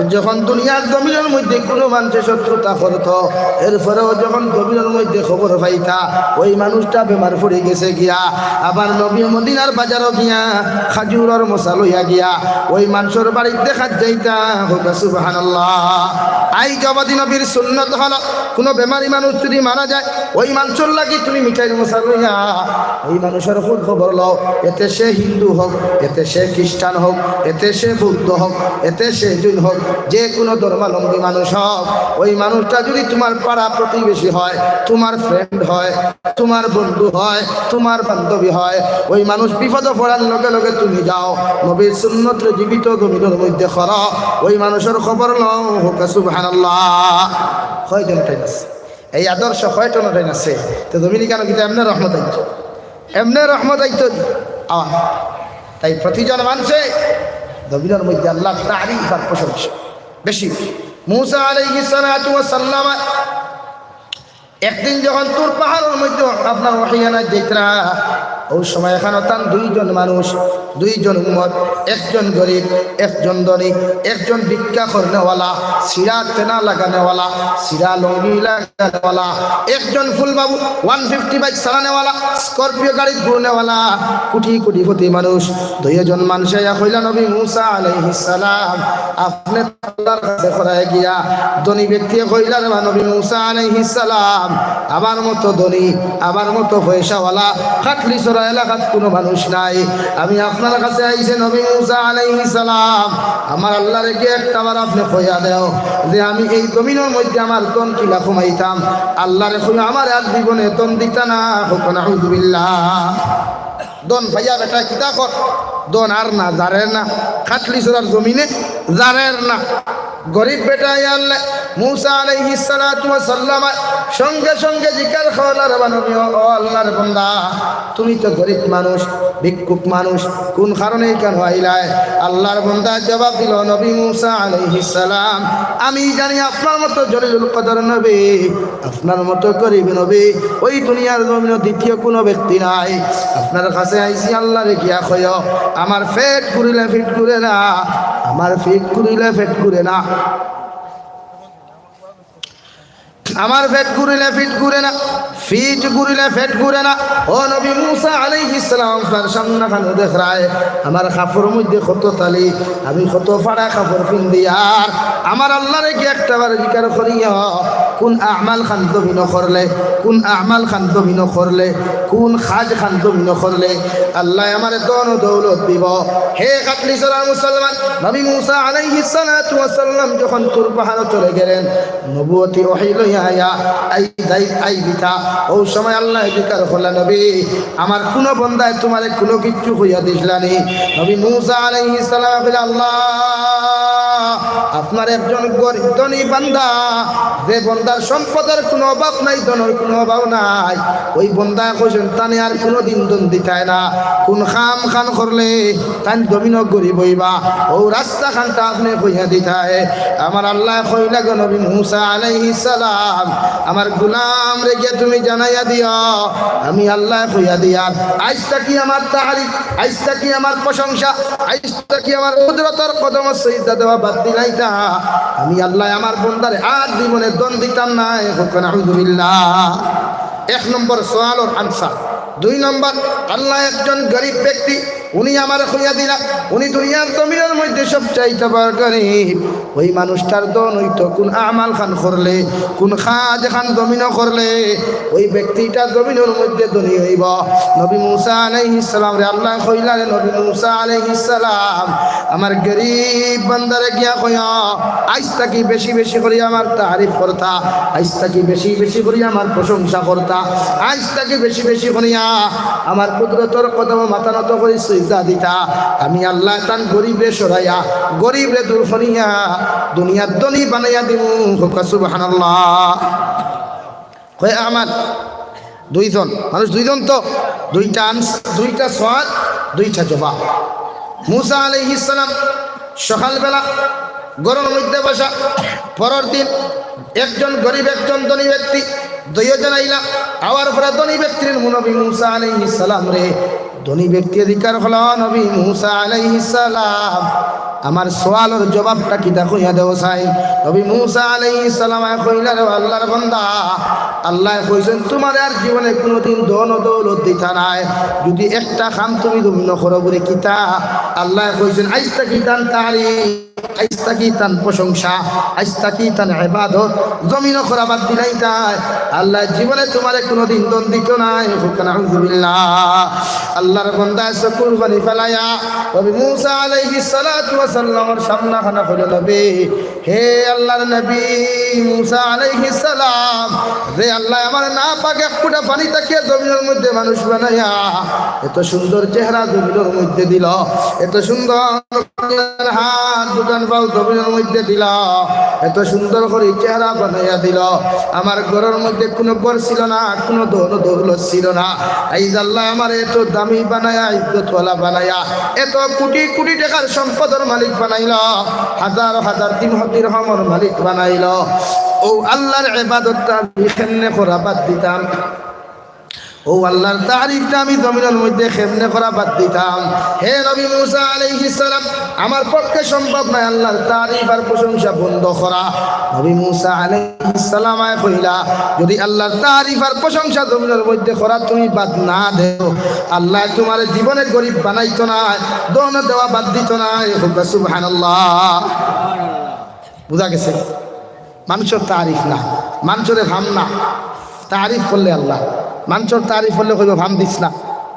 যখন দুনিয়ার জমিনর মধ্যে কোনো মানুষে শত্রুতা করত, এরপরেও যখন জমিনর মধ্যে খবর পাইতা ওই মানুষটা বেমার পড়ি গেছে গিয়া, আবার নবী মদিনার বাজারো গিয়া খাজুরর মশা লইয়া গিয়া ওই মানুষর বাড়িত দেখা যাইতা। হোক সুবহানাল্লাহ। আইজ অবধি নবীর সুন্নত হলো, কোনো বেমারি মানুষ যদি মারা যায়, ওই মানুষর লাগি তুমি মিঠাইর মশা লইয়া ওই মানুষর খোঁজ খবর লও, এতে সে হিন্দু হোক, এতে সে খ্রিস্টান হোক, এতে সে বৌদ্ধ হোক, এতে সে জৈন হোক, যে কোনো ধর্মাবলম্বী মানুষ হোক, ওই মানুষটা যদি তোমার পাড়া প্রতিবেশী হয়, তোমার ফ্রেন্ড হয়, তোমার বন্ধু হয়, তোমার বান্ধবী হয়, ওই মানুষ বিপদে পড়ার লগে লগে তুমি যাও, নবীর সুন্নতরে জীবিত জমিনর মধ্যে করো, ওই মানুষর খবর লও। হোক সুবহানাল্লাহ। কয়জন টাইম আছে? এই আদর্শ কয়জন টাইম আছে? তো জমিনে কেন কিন্তু এমনে রহমত আইতো, এমনে রহমত আইতো। আওয়াজ। তাই প্রতিজন মানুষে জমিনর মধ্যে আল্লাহর তারিফ আর প্রশংসা বেশি। মুসা আলাইহিস সালাতু ওয়াস সালাম একদিন যখন তুর পাহাড়র মধ্যে আপনার ওহী আনাত যাইতরা, ওই সময় এখানো তান দুইজন মানুষ, দুইজন উম্মত, একজন গরিব, একজন ধনী, একজন ভিক্ষা করনেওয়ালা, ছিঁড়া তেনা লাগানেওয়ালা, ছিঁড়া লুঙ্গি লাগানেওয়ালা, একজন ফুল বাবু ওয়ান ফিফটি বাইক চালানেওয়ালা, স্করপিও গাড়িত ঘুরনেওয়ালা, কোটি কোটিপতি মানুষ। দুইজন মানুষে আইয়া কইলা, "নবী মুসা আলাইহিস সালাম, আপনে আল্লাহর কাছে করায় গিয়া।" ধনী ব্যক্তিয়ে কইলা, "রে বা নবী মুসা আলাইহিস সালাম, আমার মতো ধনী, আমার মতো পয়সাওয়ালা খাটলিছড়া এলাকাত কোনো মানুষ নাই। আমি আপনার কাছে আইছি নবী মুসা আলাইহিস সালাম, আমার আল্লাহরে গিয়া একটাবার আপনে কইয়া দেও যে আমি এই জমিনর মধ্যে আমার ধন কিলা কমাইতাম। আল্লাহরে কইও আমারে আর জীবনে ধন দিতা না।" হোক নাউজুবিল্লাহ। ধন পাইয়া বেটায় কিতা কর? ধন আর না, জারের না। খাটলিছড়ার জমিনে জারের না। গরিব বেটায় আল্লাহ মুসা আলাইহিস সালাতু ওয়াস সালাম সঙ্গে সঙ্গে জিকার করলা, "রে বা নবী, ও আল্লাহর বান্দা, তুমি তো গরিব মানুষ, ভিক্ষুক মানুষ, কোন কারণে ইখানো আইলায়?" আল্লাহর বান্দা জবাব দিল, "নবী মুসা আলাইহিস সালাম, আমি জানি আপনার মতো জলিলুল কদর নবী, আপনার মতো গরিব নবী ওই দুনিয়ার জমিনো দ্বিতীয় কোনো ব্যক্তি নাই। আপনার কাছে আইছি, আল্লাহরে গিয়া কইও, আমার পেট ঘুরিলে ফিট ঘুরে না, আমার ফিট ঘুরিলে পেট ঘুরে না, আমার পেট ঘুরিলে ফিট ঘুরে না, ফিট ঘুরিলে পেট ঘুরে না।" ও নবী মুসা আলাইহিস সালাম, আপনার সামনে খানো দেখরায়, আমার কাপড়র মধ্যে কত তালি, আমি কত ফাড়া কাপড় পিন্দিয়ার, আমার আল্লাহরে গিয়া একটাবার জিকার করিও, কোন আমাল খান জমিনো করলে, কোন আমাল খান জমিনো করলে, কোন কাজ খান জমিনো করলে আল্লাহ আমারে ধন দৌলত দিব। হে খাটলিছড়ার মুসলমান, নবী মুসা আলাইহিস সালাতু ওয়াস সালাম যখন তুর পাহাড়ো চলে গেলেন, নবুয়তি ওহী লইয়া আইয়া, আই যাই, আই দিতা। ও সময় আল্লাহ জিকার করলা, "নবী, আমার কোনো বন্দায় তোমারে কোনো কিচ্ছু কইয়া দিছলা নি?" নবী মুসা আলাইহিস সালাম বলে, "আল্লাহ, আপনার একজন গরিব ধনী বান্দা, যে বন্দার সম্পদর কোনো অভাব নাই, ধনর কোনো অভাব নাই, ওই বন্দায় কইছইন তানে আর কোনো দিন ধন দিতায় না, কোন কাম খান করলে তান জমিনো গরিব অইবা, ও রাস্তা খানটা আপনে কইয়া দিতায়।" আমার আল্লাহ কইলা, "গো নবী মুসা আলাইহিস সালাম, আমার গুলামরে গিয়া তুমি জানাইয়া দিও, আমি আল্লাহ কইয়া দিয়ার, আইজ থাকি আমার তারিফ, আইজ থাকি আমার প্রশংসা, আইজ থাকি আমার কুদরতর কদমো সিজদা দেওয়া বাদ দিলাইতা, আমি আল্লাহ আমার বন্দারে আর জীবনে ধন দিতাম নায়।" হোক নাউজুবিল্লাহ। এক নম্বর সওয়ালর আনসার। দুই নম্বর, আল্লাহ একজন গরিব ব্যক্তি উনি আমারে কইয়া দিলা, উনি দুনিয়ার জমিনর মধ্যে সবচাইতে বড় গরিব। ওই মানুষটার ধন অইতো কুন আমাল খান করলে, কুন কাজ খান জমিনো করলে, ওই ব্যক্তিটা জমিনর মধ্যে ধনী অইবো। নবী মুসা আলাইহিস সালামরে আল্লায় কইলা, "রে নবী মুসা আলাইহিস সালাম, আমার গরিব বান্দারে গিয়া কইয়া, আইজ থাকি বেশি বেশি করি আমার তারিফ করতা, আইজ থাকি বেশি বেশি করি আমার প্রশংসা করতা, আইজ থাকি বেশি বেশি করিয়া আমার কুদরতর কদমো মাথা নত করি সিজদা দিতা। আমি আল্লায় তান গরিবরে সরাইয়া, গরিবরে দূর করিয়া দুনিয়ার ধনী বানাইয়া দিমু।" কউক্কা সুবহানাল্লাহ। কয় আমাল। দুইজন মানুষ, দুইজন তো, দুইটা আনস-, দুইটা সওয়াল, দুইটা জবাব। মুসা আলাইহিস সালাম সকালবেলা ঘরর মধ্যে বসা, পরর দিন একজন গরিব, একজন ধনী ব্যক্তি, দুইজন আইলা। আওয়ার পরে ধনী ব্যক্তির নবী মুসা আলাইহিস সালামরে ধনী ব্যক্তি জিকার করলা, "নবী মুসা আলাইহিস সালাম, আমার সওয়ালর জবাবটা কিতা কইয়া দেও চাই।" নবী মুসা আলাইহিস সালাম কইলা, "রে আল্লাহর বান্দা, আল্লায় কইছইন তুমারে আর জীবনে কুনুদিন ধন দৌলত দিতা নায়, যুদি একটা কাম তুমি জমিনো করো।" বুলে, "কিতা?" আল্লায় কইছইন, "আইজ থাকি তান তারিফ, আইজ থাকি তান প্রশংসা, আইজ থাকি তান ইবাদত জমিনো করা বাদ দিলাইতায়। আল্লায় জীবনে তুমারে কুনুদিন ধন দিতো নায়।" কউক্কা নাউজুবিল্লাহ। আল্লাহর বান্দায় চকুর পানি ফালাইয়া নবী মুসা আলাইহিস সালাতু ওয়াস সালামর সামনে খান কইলা, "নবী, হে আল্লাহর নবী মুসা আলাইহিস সালাম, যে আল্লায় আমারে নাপাক এক ফুটা পানি থাকিয়া জমিনর মধ্যে মানুষ বানাইয়া এত সুন্দর চেহারা জমিনর মধ্যে দিল, এত সুন্দর হাত দুখান পাও জমিনর মধ্যে দিল, এত সুন্দর করি চেহারা বানাইয়া দিল। আমার ঘরর মধ্যে কুনু ঘর ছিল না, কুনু ধন দৌলত ছিল না। আইজ আল্লায় আমারে এত দামি বানাইয়া, ইজ্জতওয়ালা বানাইয়া, এত কুটি কুটি টেকার সম্পদর মালিক বানাইল, হাজার হাজার দিন দিরহমর মালিক বানাইল। অউ আল্লাহর ইবাদতটা আমি কেমনে করা বাদ দিতাম?" অউ আল্লাহর তারিফটা আমি জমিনর মধ্যে কেমনে করা বাদ দিতাম? হে নবী মুসা আলাইহিস সালাম, আমার পক্ষে সম্ভব নায় আল্লাহর তারিফ আর প্রশংসা বন্ধ করা। নবী মুসা আলাইহিস সালাম আয় কইলা, "যুদি আল্লাহর তারিফ আর প্রশংসা জমিনর মধ্যে করা তুমি বাদ না দেও, আল্লায় তুমারে জীবনে গরিব বানাইতো নায়, ধন দেওয়া বাদ দিতো নায়।" কউক্কা সুবহানাল্লাহ। বুঝা গেছে? মানষর তারিফ না, মানষরে ফাম না, তারিফ করলে আল্লাহ। মানষর তারিফ করলে কইবো, "ফাম দিস না",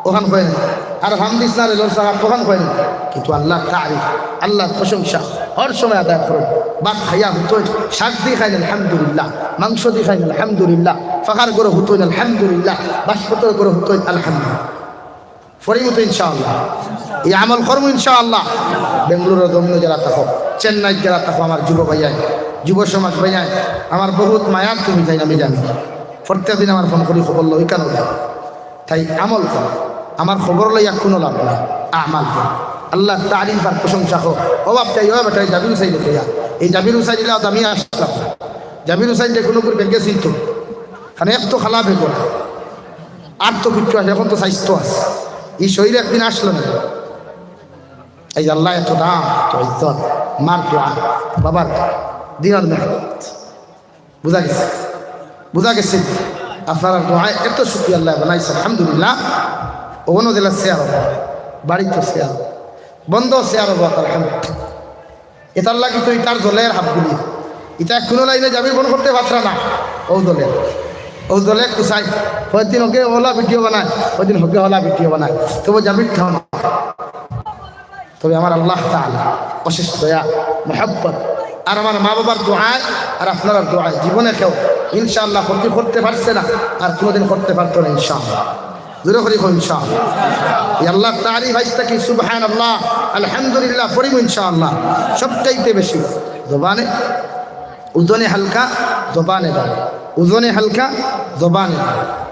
অখান কয় না। আর "ফাম দিস না রে লোর সাহেব", অখান কয় না। কিন্তু আল্লাহর তারিফ, আল্লাহর প্রশংসা হর সময় আদায় করইন। ভাত খাইয়া হুতইন, শাক দি খাইন আলহামদুলিল্লাহ, মাংস দি খাইন আলহামদুলিল্লাহ, পাকার ঘরো হুতইন আলহামদুলিল্লাহ, বাসপত্রর ঘরো হুতইন আলহামদুলিল্লাহ। পড়িমু তো ইনশাআল্লাহ। ই আমল করমু ইনশাআল্লাহ। বেঙ্গালুরুর জমিনো যারা থাকো, চেন্নাইত যারা থাকো, আমার যুব ভাইয়াইন, যুব সমাজ ভাইয়াইন, আমার বহুত মায়ার তুমি তাইন, আমি জানি। প্রত্যেক দিন আমার ফোন করি খবর লও, ইখানো যাও। তাই আমল করো। আমার খবর লইয়া কুনু লাভ নাই, আমল করো। আল্লাহর তারিফ আর প্রশংসা করো। ও বাপ, তাই ও বেটা, এই জাবির হুসাইন কইয়া, এই জাবির হুসাইন ইলা আমি আসলাম। জাবির হুসাইন যে কুনু করে ব্যাংকে ছিল তো, কারণ এক তো খালা বেগর, আর তো কিচ্ছু আছে, অখন তো স্বাস্থ্য আছে। ই শরীর একদিন আসলো না। এই আল্লাহ এত দাম, এত ইজ্জত, মার দোয়া, বাবার দোয়া, দিনর মেহনত। বুঝা গেছে? বুঝা গেছে? আপনারার দোয়ায় এত সুখী আল্লাহ বানাইছে, আলহামদুলিল্লাহ। অনো দিলা শেয়ার অইবো, বাড়িত শেয়ার অইবো, বন্ধ শেয়ার অইবো, আলহামদুলিল্লাহ। ইতার লাগি তো ইতার জ্বলের হাবগুলি। ইতা কুনু লাইনে জাবির বন্ধ করতে পাররা না। অউ জ্বলের। অউ জ্বলে কুছাই। কয়দিন হগে অলা ভিডিও বানায়, কয়দিন হগে অলা ভিডিও বানায়। তবু জাবির ঠাও না। তবে আমার আল্লাহ তাআলা অশেষ দয়া, মহব্বত, আর আমার মা বাবার দোয়ায়, আর আপনারার দোয়ায় জীবনে কেউ ইনশাআল্লাহ ক্ষতি করতে পারছে না, আর কুনুদিন করতে পারতো না ইনশাআল্লাহ। জোরে করি কও ইনশাআল্লাহ। এই আল্লাহর তারিফ আইজ থাকি সুবহানাল্লাহ, আলহামদুলিল্লাহ পড়িমু ইনশাআল্লাহ। সবচাইতে বেশি জবানে, ওজনে হালকা, জবানে ভারী। ওজনে হালকা, জবানে ভারী।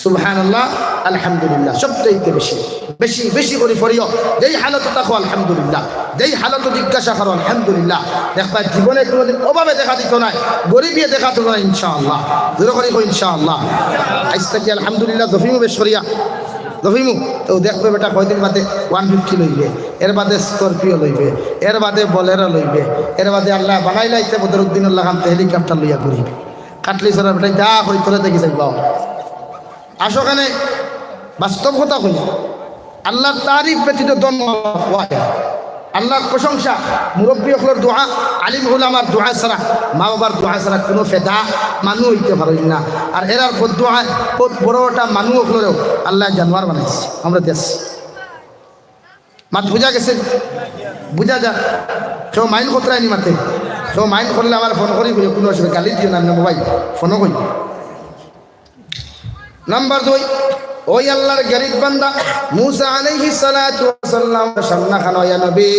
সুবহানাল্লাহ, আলহামদুলিল্লাহ, সবচাইতে বেশি, বেশি, বেশি করি পড়িও। যেই হালতো থাকো আলহামদুলিল্লাহ, যেই হালতো জিজ্ঞাসা করো আলহামদুলিল্লাহ। দেখবা জীবনে কুনুদিন অভাবে দেখা দিতো নায়, গরিবিয়ে দেখা দিতো নায় ইনশাআল্লাহ। জোরে করি কও ইনশাআল্লাহ। আইজ থাকি আলহামদুলিল্লাহ জপিমু বেশ করিয়া। জপিমু। তো দেখবে বেটা কয়দিন বাদে ওয়ান ফিফটি লইবে, এর বাদে স্করপিও লইবে, এর বাদে বলেরো লইবে, এর বাদে আল্লাহ বানাইলাইতে বদরুদ্দিনর লাখান হেলিকপ্টার লইয়া ঘুরিবে। কাটলি সরা বেটা যা কই তোরা দেখি যাইবা। আসো কেনে, বাস্তব কথা কই। আল্লাহর তারিফ ব্যতীত ধন্য অয়। আল্লাহর প্রশংসা, মুরব্বী অকলর দোয়া, আলিম উলামার দোয়া ছাড়া, মা বাবার দোয়া ছাড়া কুনু ফেদা মানুষ অইতে পারইন না। আর এরার বদদোয়ায় বউত বড় একটা মানুষ অকলরেও আল্লায় জানোয়ার বানাইছে। আমরা দেশ মাত বুঝা গেছে? বুঝা যায়? কেউ মাইন্ড কররায়নি মাতে? কেউ মাইন্ড করলে আমারে ফোন করি কইও, কুনু অসুবিধা, গালি দিও না, আমি মোবাইল ফোনও কই। নাম্বার দুই, ওই আল্লাহর গরিব বান্দা মুসা আলাইহিস সালাতু ওয়াস সালাম সামনা খানো, ইয়া নবী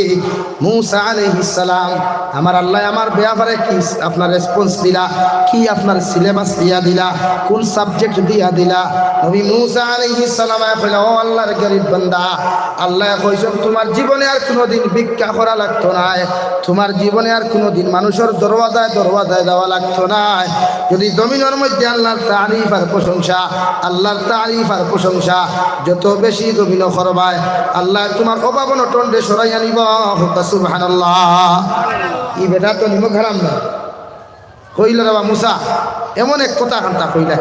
মুসা আলাইহিস সালাম, আমার আল্লায় আমার ব্যাপারে কি আপনার রেসপন্স দিলা, কি আপনার সিলেবাস দিয়া দিলা, কোন সাবজেক্ট দিয়া দিলা? নবী মুসা আলাইহিস সালাম কইলা, ও আল্লাহর গরিব বান্দা, আল্লায় কইছইন, তুমার জীবনে আর কুনুদিন ভিক্ষা করা লাগতো নায়, তুমার জীবনে আর কুনুদিন মানুষর দরওয়াজায় দরওয়াজায় যাওয়া লাগতো নায়। যদি জমিনর মধ্যে আল্লাহর তারিফ আর প্রশংসা, আল্লাহর তারিফ আর প্রশংসা যত বেশি জমিনো করবায়, আল্লায় তুমার অভাব অনটনরে সরাইয়া নিবা। কউক্কা সুবহানাল্লাহ। ই বেটা তো নিমক হারাম না। কইলা, রে বা মুসা, এমন এক কথা কান্তা কইলা,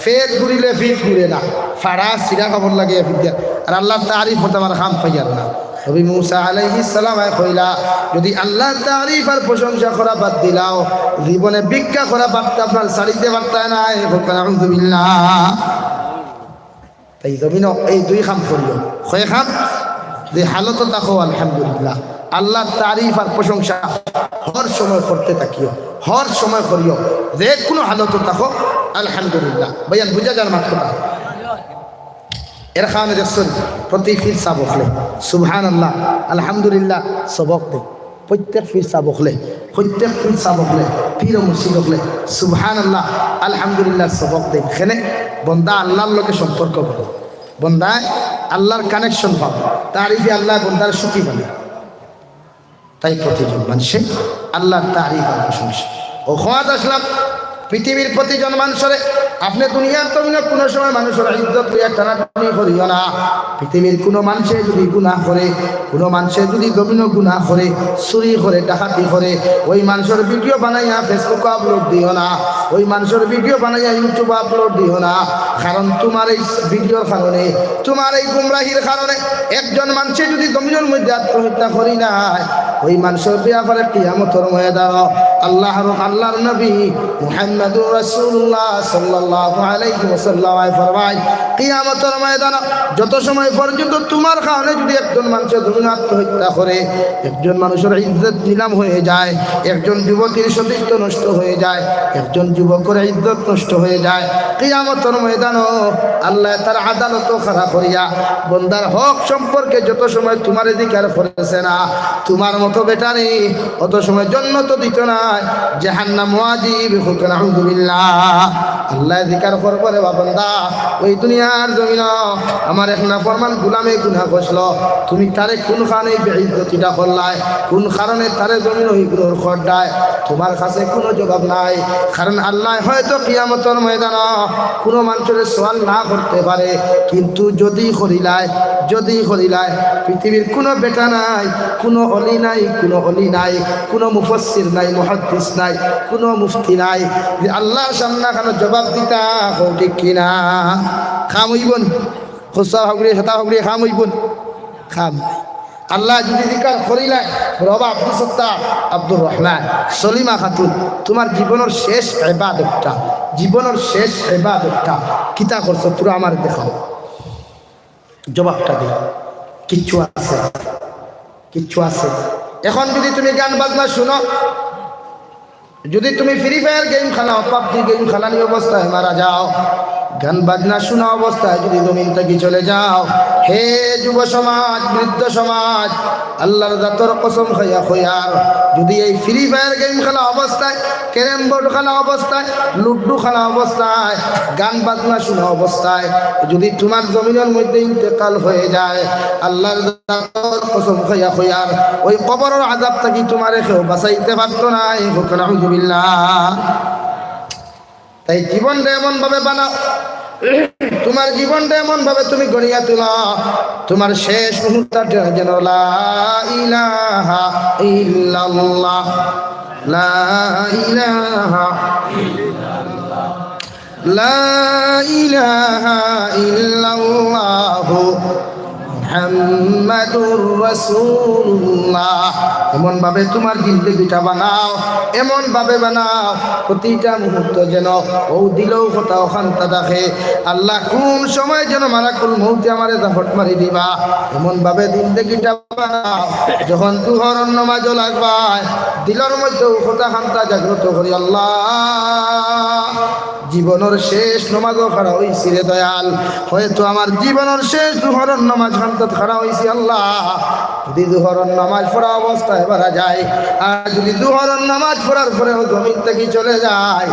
পেট ঘুরিলে পিঠ ঘুরে না, ফাড়া ছিড়া কাপড় লাগে পিঠ দিয়া, আর আল্লাহর তারিফ করতে আমার কাম পাইয়ার না। নবী মুসা আলাইহিস সালাম কইলা, যদি আল্লাহর তারিফ আর প্রশংসা করা বাদ দিলাও, জীবনে ভিক্ষা করা বাদ আপনার ছাড়িতে পারতায় নায়। কউক্কা আউযুবিল্লাহ। তাই জমিনো এই দুই কাম করিও। কয় কাম? যে হালতো থাকো আলহামদুলিল্লাহ, আল্লাহর তারিফ আর প্রশংসা হর সময় করতে থাকিও, হর সময় করিও, যে কুনু হালতো থাকো আলহামদুলিল্লাহ। ভাইয়ান, বুঝা যার মাত কথা? এর কারণে দেখছইন, প্রতি পীর সাব অকলে সুবহানাল্লাহ, আলহামদুলিল্লাহ সবক দেইন। প্রত্যেক পীর সাব অকলে, প্রত্যেক পীর সাব অকলে, পীর ও মুর্শিদ অকলে সুবহানাল্লাহ, আলহামদুলিল্লাহ সবক দেইন। কেনে? বন্দা আল্লাহর লগে সম্পর্ক বাড়ে, বন্দায় আল্লাহর কানেকশন পায়, তারিফে আল্লায় বন্দারে সুখী বানায়। তাই প্রতিজন মানষে আল্লাহর তারিফ আর প্রশংসা। অউ কওয়াত আছলাম, পৃথিবীর প্রতিজন মানষরে, আপনে দুনিয়ার জমিনো কুনু সময় মানষর ইজ্জত লইয়া টানাটানি করিও না। পৃথিবীর কুনু মানষে যুদি গুনাহ করে, কুনু মানষে যুদি জমিনো গুনাহ করে, চুরি করে, ডাকাতি করে, ওই মানষর ভিডিও বানাইয়া Facebook-ও আপলোড দিও না, ওই মানষর ভিডিও বানাইয়া YouTube-ও আপলোড দিও না। কারণ তুমার এই ভিডিওর কারণে, তুমার এই গুমরাহির কারণে একজন মানষে যুদি জমিনর মধ্যে আত্মহত্যা করি নেয়, ওই মানষর ব্যাপারে কিয়ামতর ময়দানো আল্লাহর, আল্লাহর নবী মুহাম্মাদুর রাসূলুল্লাহ সাল্লাল্লাহু আলাইহি ওয়াসাল্লাম ফরমায়, কিয়ামতর ময়দানো যত সময় পর্যন্ত তুমার কারণে যুদি একজন মানষে জমিনো আত্মহত্যা করে, একজন মানষর ইজ্জত নিলাম হয়ে যায়, একজন যুবতীর সতীত্ব নষ্ট হয়ে যায়, একজন যুবকর ইজ্জত নষ্ট হয়ে যায়, কিয়ামতর ময়দানো আল্লায় তার আদালতো খাড়া করিয়া বন্দার হক সম্পর্কে যত সময় তুমারে জিকার করেছে না, তুমার মতো বেটারে অত সময় জন্নতো দিতো নায়, জাহান্নাম ওয়াজিব। কউক্কা নাউজুবিল্লাহ। আল্লায় জিকার করবো, রে বা বন্দা, ওই দুনিয়ার জমিনো আমার এক নাফরমান গুলামে গুনাহ করলো, তুমি তারে কুন কারণে বেইজ্জতিটা করলায়, কুন কারণে তারে জমিনো ইগনোর করলায়, তুমার কাছে কুনু জবাব নাই। কারণ আল্লায় হয়তো কিয়ামতর ময়দানো কুনু মানষরে সওয়াল না করতে পারে, কিন্তু যুদি করিলায়, যুদি করিলায়, পৃথিবীর কুনু বেটা নাই, কুনু অলি নাই, কুনু অলি নাই, কুনু মুফাসসির নাই, মুহাদ্দিস নাই, কুনু মুফতি নাই, যে আল্লাহর সামনে কুনু জবাব দিতা। কও ঠিক কি না? কাম অইবো নি? খুশা হগরে, সাতা হগরে, কাম অইবো নি? কাম। আল্লায় যুদি জিকার করিলায়, বাবা আব্দুস সত্তার, আব্দুর রহমান, সলিমা খাতুন, তুমার জীবনর শেষ ইবাদতটা, জীবনর শেষ ইবাদতটা কিতা করছো? থুড়া আমারে দেখাও। জবাবটা দেও। কিচ্ছু আছে? কিচ্ছু আছে? এখন যুদি তুমি গান বাজনা হুনো, যুদি তুমি ফ্রি ফায়ার গেম খেলাও, পাবজি গেম খেলানি অবস্থায় মারা যাও, গান বাজনা হুনা অবস্থায় যুদি জমিন থাকি চলে যাও, হে যুব সমাজ, বৃদ্ধ সমাজ, আল্লাহর জাতর কসম খাইয়া কইয়ার, যুদি এই ফ্রি ফায়ার গেম খেলা অবস্থায়, ক্যারম বোর্ড খেলা অবস্থায়, লুডু খেলা অবস্থায়, গান বাজনা হুনা অবস্থায় যুদি তুমার জমিনর মধ্যে ইন্তেকাল হয়ে যায়, আল্লাহর জাতর কসম খাইয়া কইয়ার, ওই কবরর আযাব থাকি তুমারে কেউ বাঁচাইতে পারতো নায়। কউক্কা নাউজুবিল্লাহ। তাই জীবনটা এমন ভাবে বানাও, তুমার জীবনটা এমন ভাবে তুমি গড়িয়া তুলো, তুমার শেষ মুহূর্তটা যেন লা ইলাহা ইল্লাল্লাহ, লা ইলাহা, লা ইলাহা ইল্লাল্লাহু মুহাম্মাদুর রাসূলুল্লাহ। এমন ভাবে তোমার জিন্দেগিটা বানাও, এমন ভাবে বানাও, প্রতিটা মুহূর্ত যেন অউ দিলো কথা অখানতা থাকে। আল্লাহ, কোন সময় যেন মালাকুল মউতে আমারে জাফট মারি দিবা, এমন ভাবে জিন্দেগিটা বানাও। যখন জুহরর নমাজো লাগবায়, দিলর মধ্যে অউ কথাখানতা জাগ্রত করি, আল্লাহ, জীবনর শেষ নমাজো খাড়া অইছি রে দয়াল, হয়তো আমার জীবনর শেষ জুহরর নমাজখানতাত খাড়া অইছি আল্লাহ। যদি জুহরর নমাজ পড়া অবস্থায় মারা যাই, আর যদি জুহরর নমাজ পড়ার পরেও জমিন থাকি চলে যাই,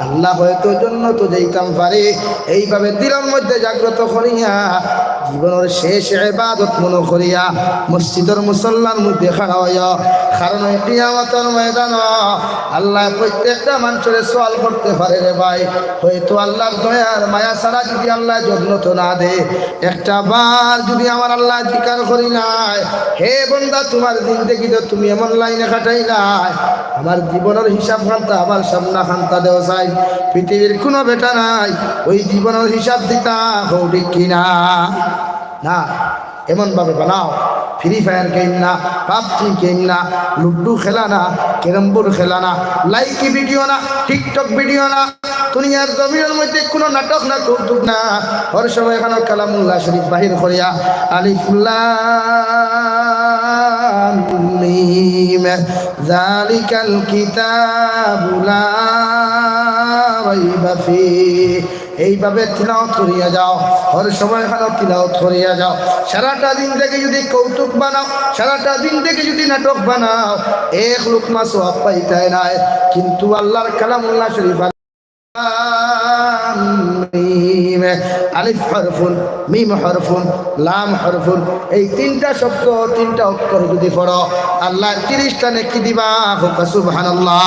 আল্লাহ, হয়তো জন্নতো যাইতাম পারি। এইভাবে দিলর মধ্যে জাগ্রত করিয়া, জীবনর শেষ ইবাদত মনো করিয়া মসজিদর মুসল্লার মধ্যে খাড়া অইও। কারণ অউ কিয়ামতর ময়দানো আল্লায় প্রত্যেকটা মানষরে সওয়াল করতে পারে রে ভাই। হয়তো আল্লাহর দয়ার মায়া ছাড়া যদি আল্লায় জন্নতো না দেয়, একটা বার যদি আমার আল্লায় জিকার করি নাই, "হে বন্দা, তোমার জিন্দেগিটা তুমি এমন লাইনে কাটাইলায়, আমার জীবনর হিসাবখানতা, আমার সামনাখানতা দেও চাই।" পৃথিবীর কোনো বেটা নাই অউ জীবনর হিসাব দিতা, কও ঠিক কি না? না, এমন ভাবে বানাও, ফ্রি ফায়ার গেম না, পাবজি গেম না, লুডু খেলা না, ক্যারম বোর্ড খেলা না, লাইকি ভিডিও না, টিকটক ভিডিও না, দুনিয়ার জমিনর মধ্যে কোনো নাটক না, কৌতুক না, হর সময় অখানো কালামুল্লাহ শরীফ বাহির করিয়া, আলিফ লাম মিম, যালিকাল কিতাবু লা রাইবা ফিহ। এইভাবে তিলাওয়াত করিয়া যাও, হর সময় অখানো তিলাওয়াত করিয়া যাও। সারাটা জিন্দেগি যদি কৌতুক বানাও, সারাটা জিন্দেগি যদি নাটক বানাও, এক লুকমা সওয়াব পাইতায় নায়। কিন্তু আল্লাহর কালামুল্লাহ শরীফ, আলিফ লাম মিম, আলিফ হরফুন, মিম হরফুন, লাম হরফুন, এই তিনটা শব্দ, তিনটা অক্ষর যদি পড়ো, আল্লায় তিরিশটা নেকি দিবা। কও সুবহানাল্লাহ।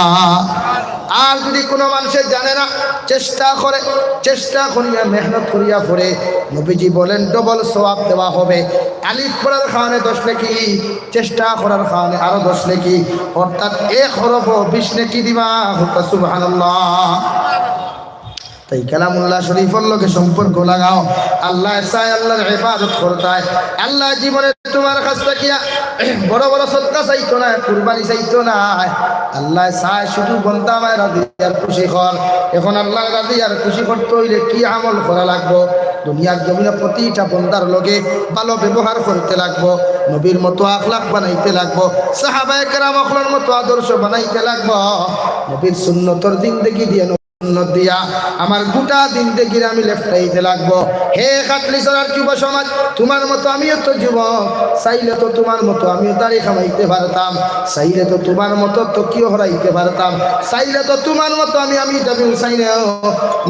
আর যদি কোনো মানষে জানে না, চেষ্টা করে, চেষ্টা করিয়া, মেহনত করিয়া পড়ে, নবীজি বলেন, ডবল সওয়াব দেওয়া হবে। আলিফ পড়ার কারণে দশ নেকি, চেষ্টা করার কারণে আরো দশ নেকি, অর্থাৎ এক হরফো বিশ নেকি দিবা। কও সুবহানাল্লাহ। তাই কালামুল্লাহ শরীফর লগে সম্পর্ক লাগাও। আল্লায় চায় আল্লাহর ইবাদত করতায়। আল্লায় জীবনে তোমার কাছ থাকিয়া বড় বড় সদকা চাইতো নায়, কুরবানি চাইতো নায়। আল্লায় চায় শুধু বন্দা আমায় রাজি আর খুশি কর। এখন আল্লাহর রাজি আর খুশি করতে অইলে কি আমল করা লাগবো? দুনিয়ার জমিনে প্রতিটা বন্দার লগে ভালো ব্যবহার করতে লাগবো, নবীর মতো আখলাক বানাইতে লাগবো, সাহাবায়ে কেরাম অকলর মতো আদর্শ বানাইতে লাগবো, নবীর সুন্নতর জিন্দেগি দিয়া, সুন্নত দিয়া আমার গোটা জিন্দেগিরে আমি লেপটাইতে লাগবো। হে খাটলিছড়ার যুব সমাজ, তোমার মতো আমিও তো যুবক, চাইলে তো তোমার মতো আমিও দাড়ি কামাইতে পারতাম, চাইলে তো তোমার মতো টুপিও হরাইতে পারতাম, চাইলে তো তোমার মতো আমি, আমি জাবির হুসাইনেও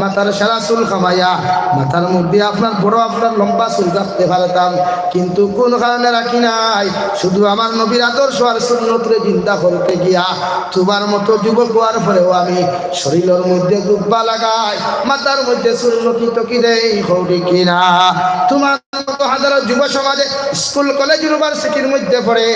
মাথার সারা চুল কামাইয়া, মাথার মধ্যে আপনার বড়, আপনার লম্বা চুল রাখতে পারতাম, কিন্তু কোন কারণে রাখি নাই? শুধু আমার নবীর আদর্শ আর সুন্নতরে জিন্দা করতে গিয়া। তোমার মতো যুবক হওয়ার পরেও আমি শরীরর মধ্যে জুব্বা লাগাই, মাথার মধ্যে সুন্নতি টুপি দেই, কও ঠিক কি না? তোমার মতো হাজারো যুব সমাজে স্কুল, কলেজ, ইউনিভার্সিটির মধ্যে পড়ে,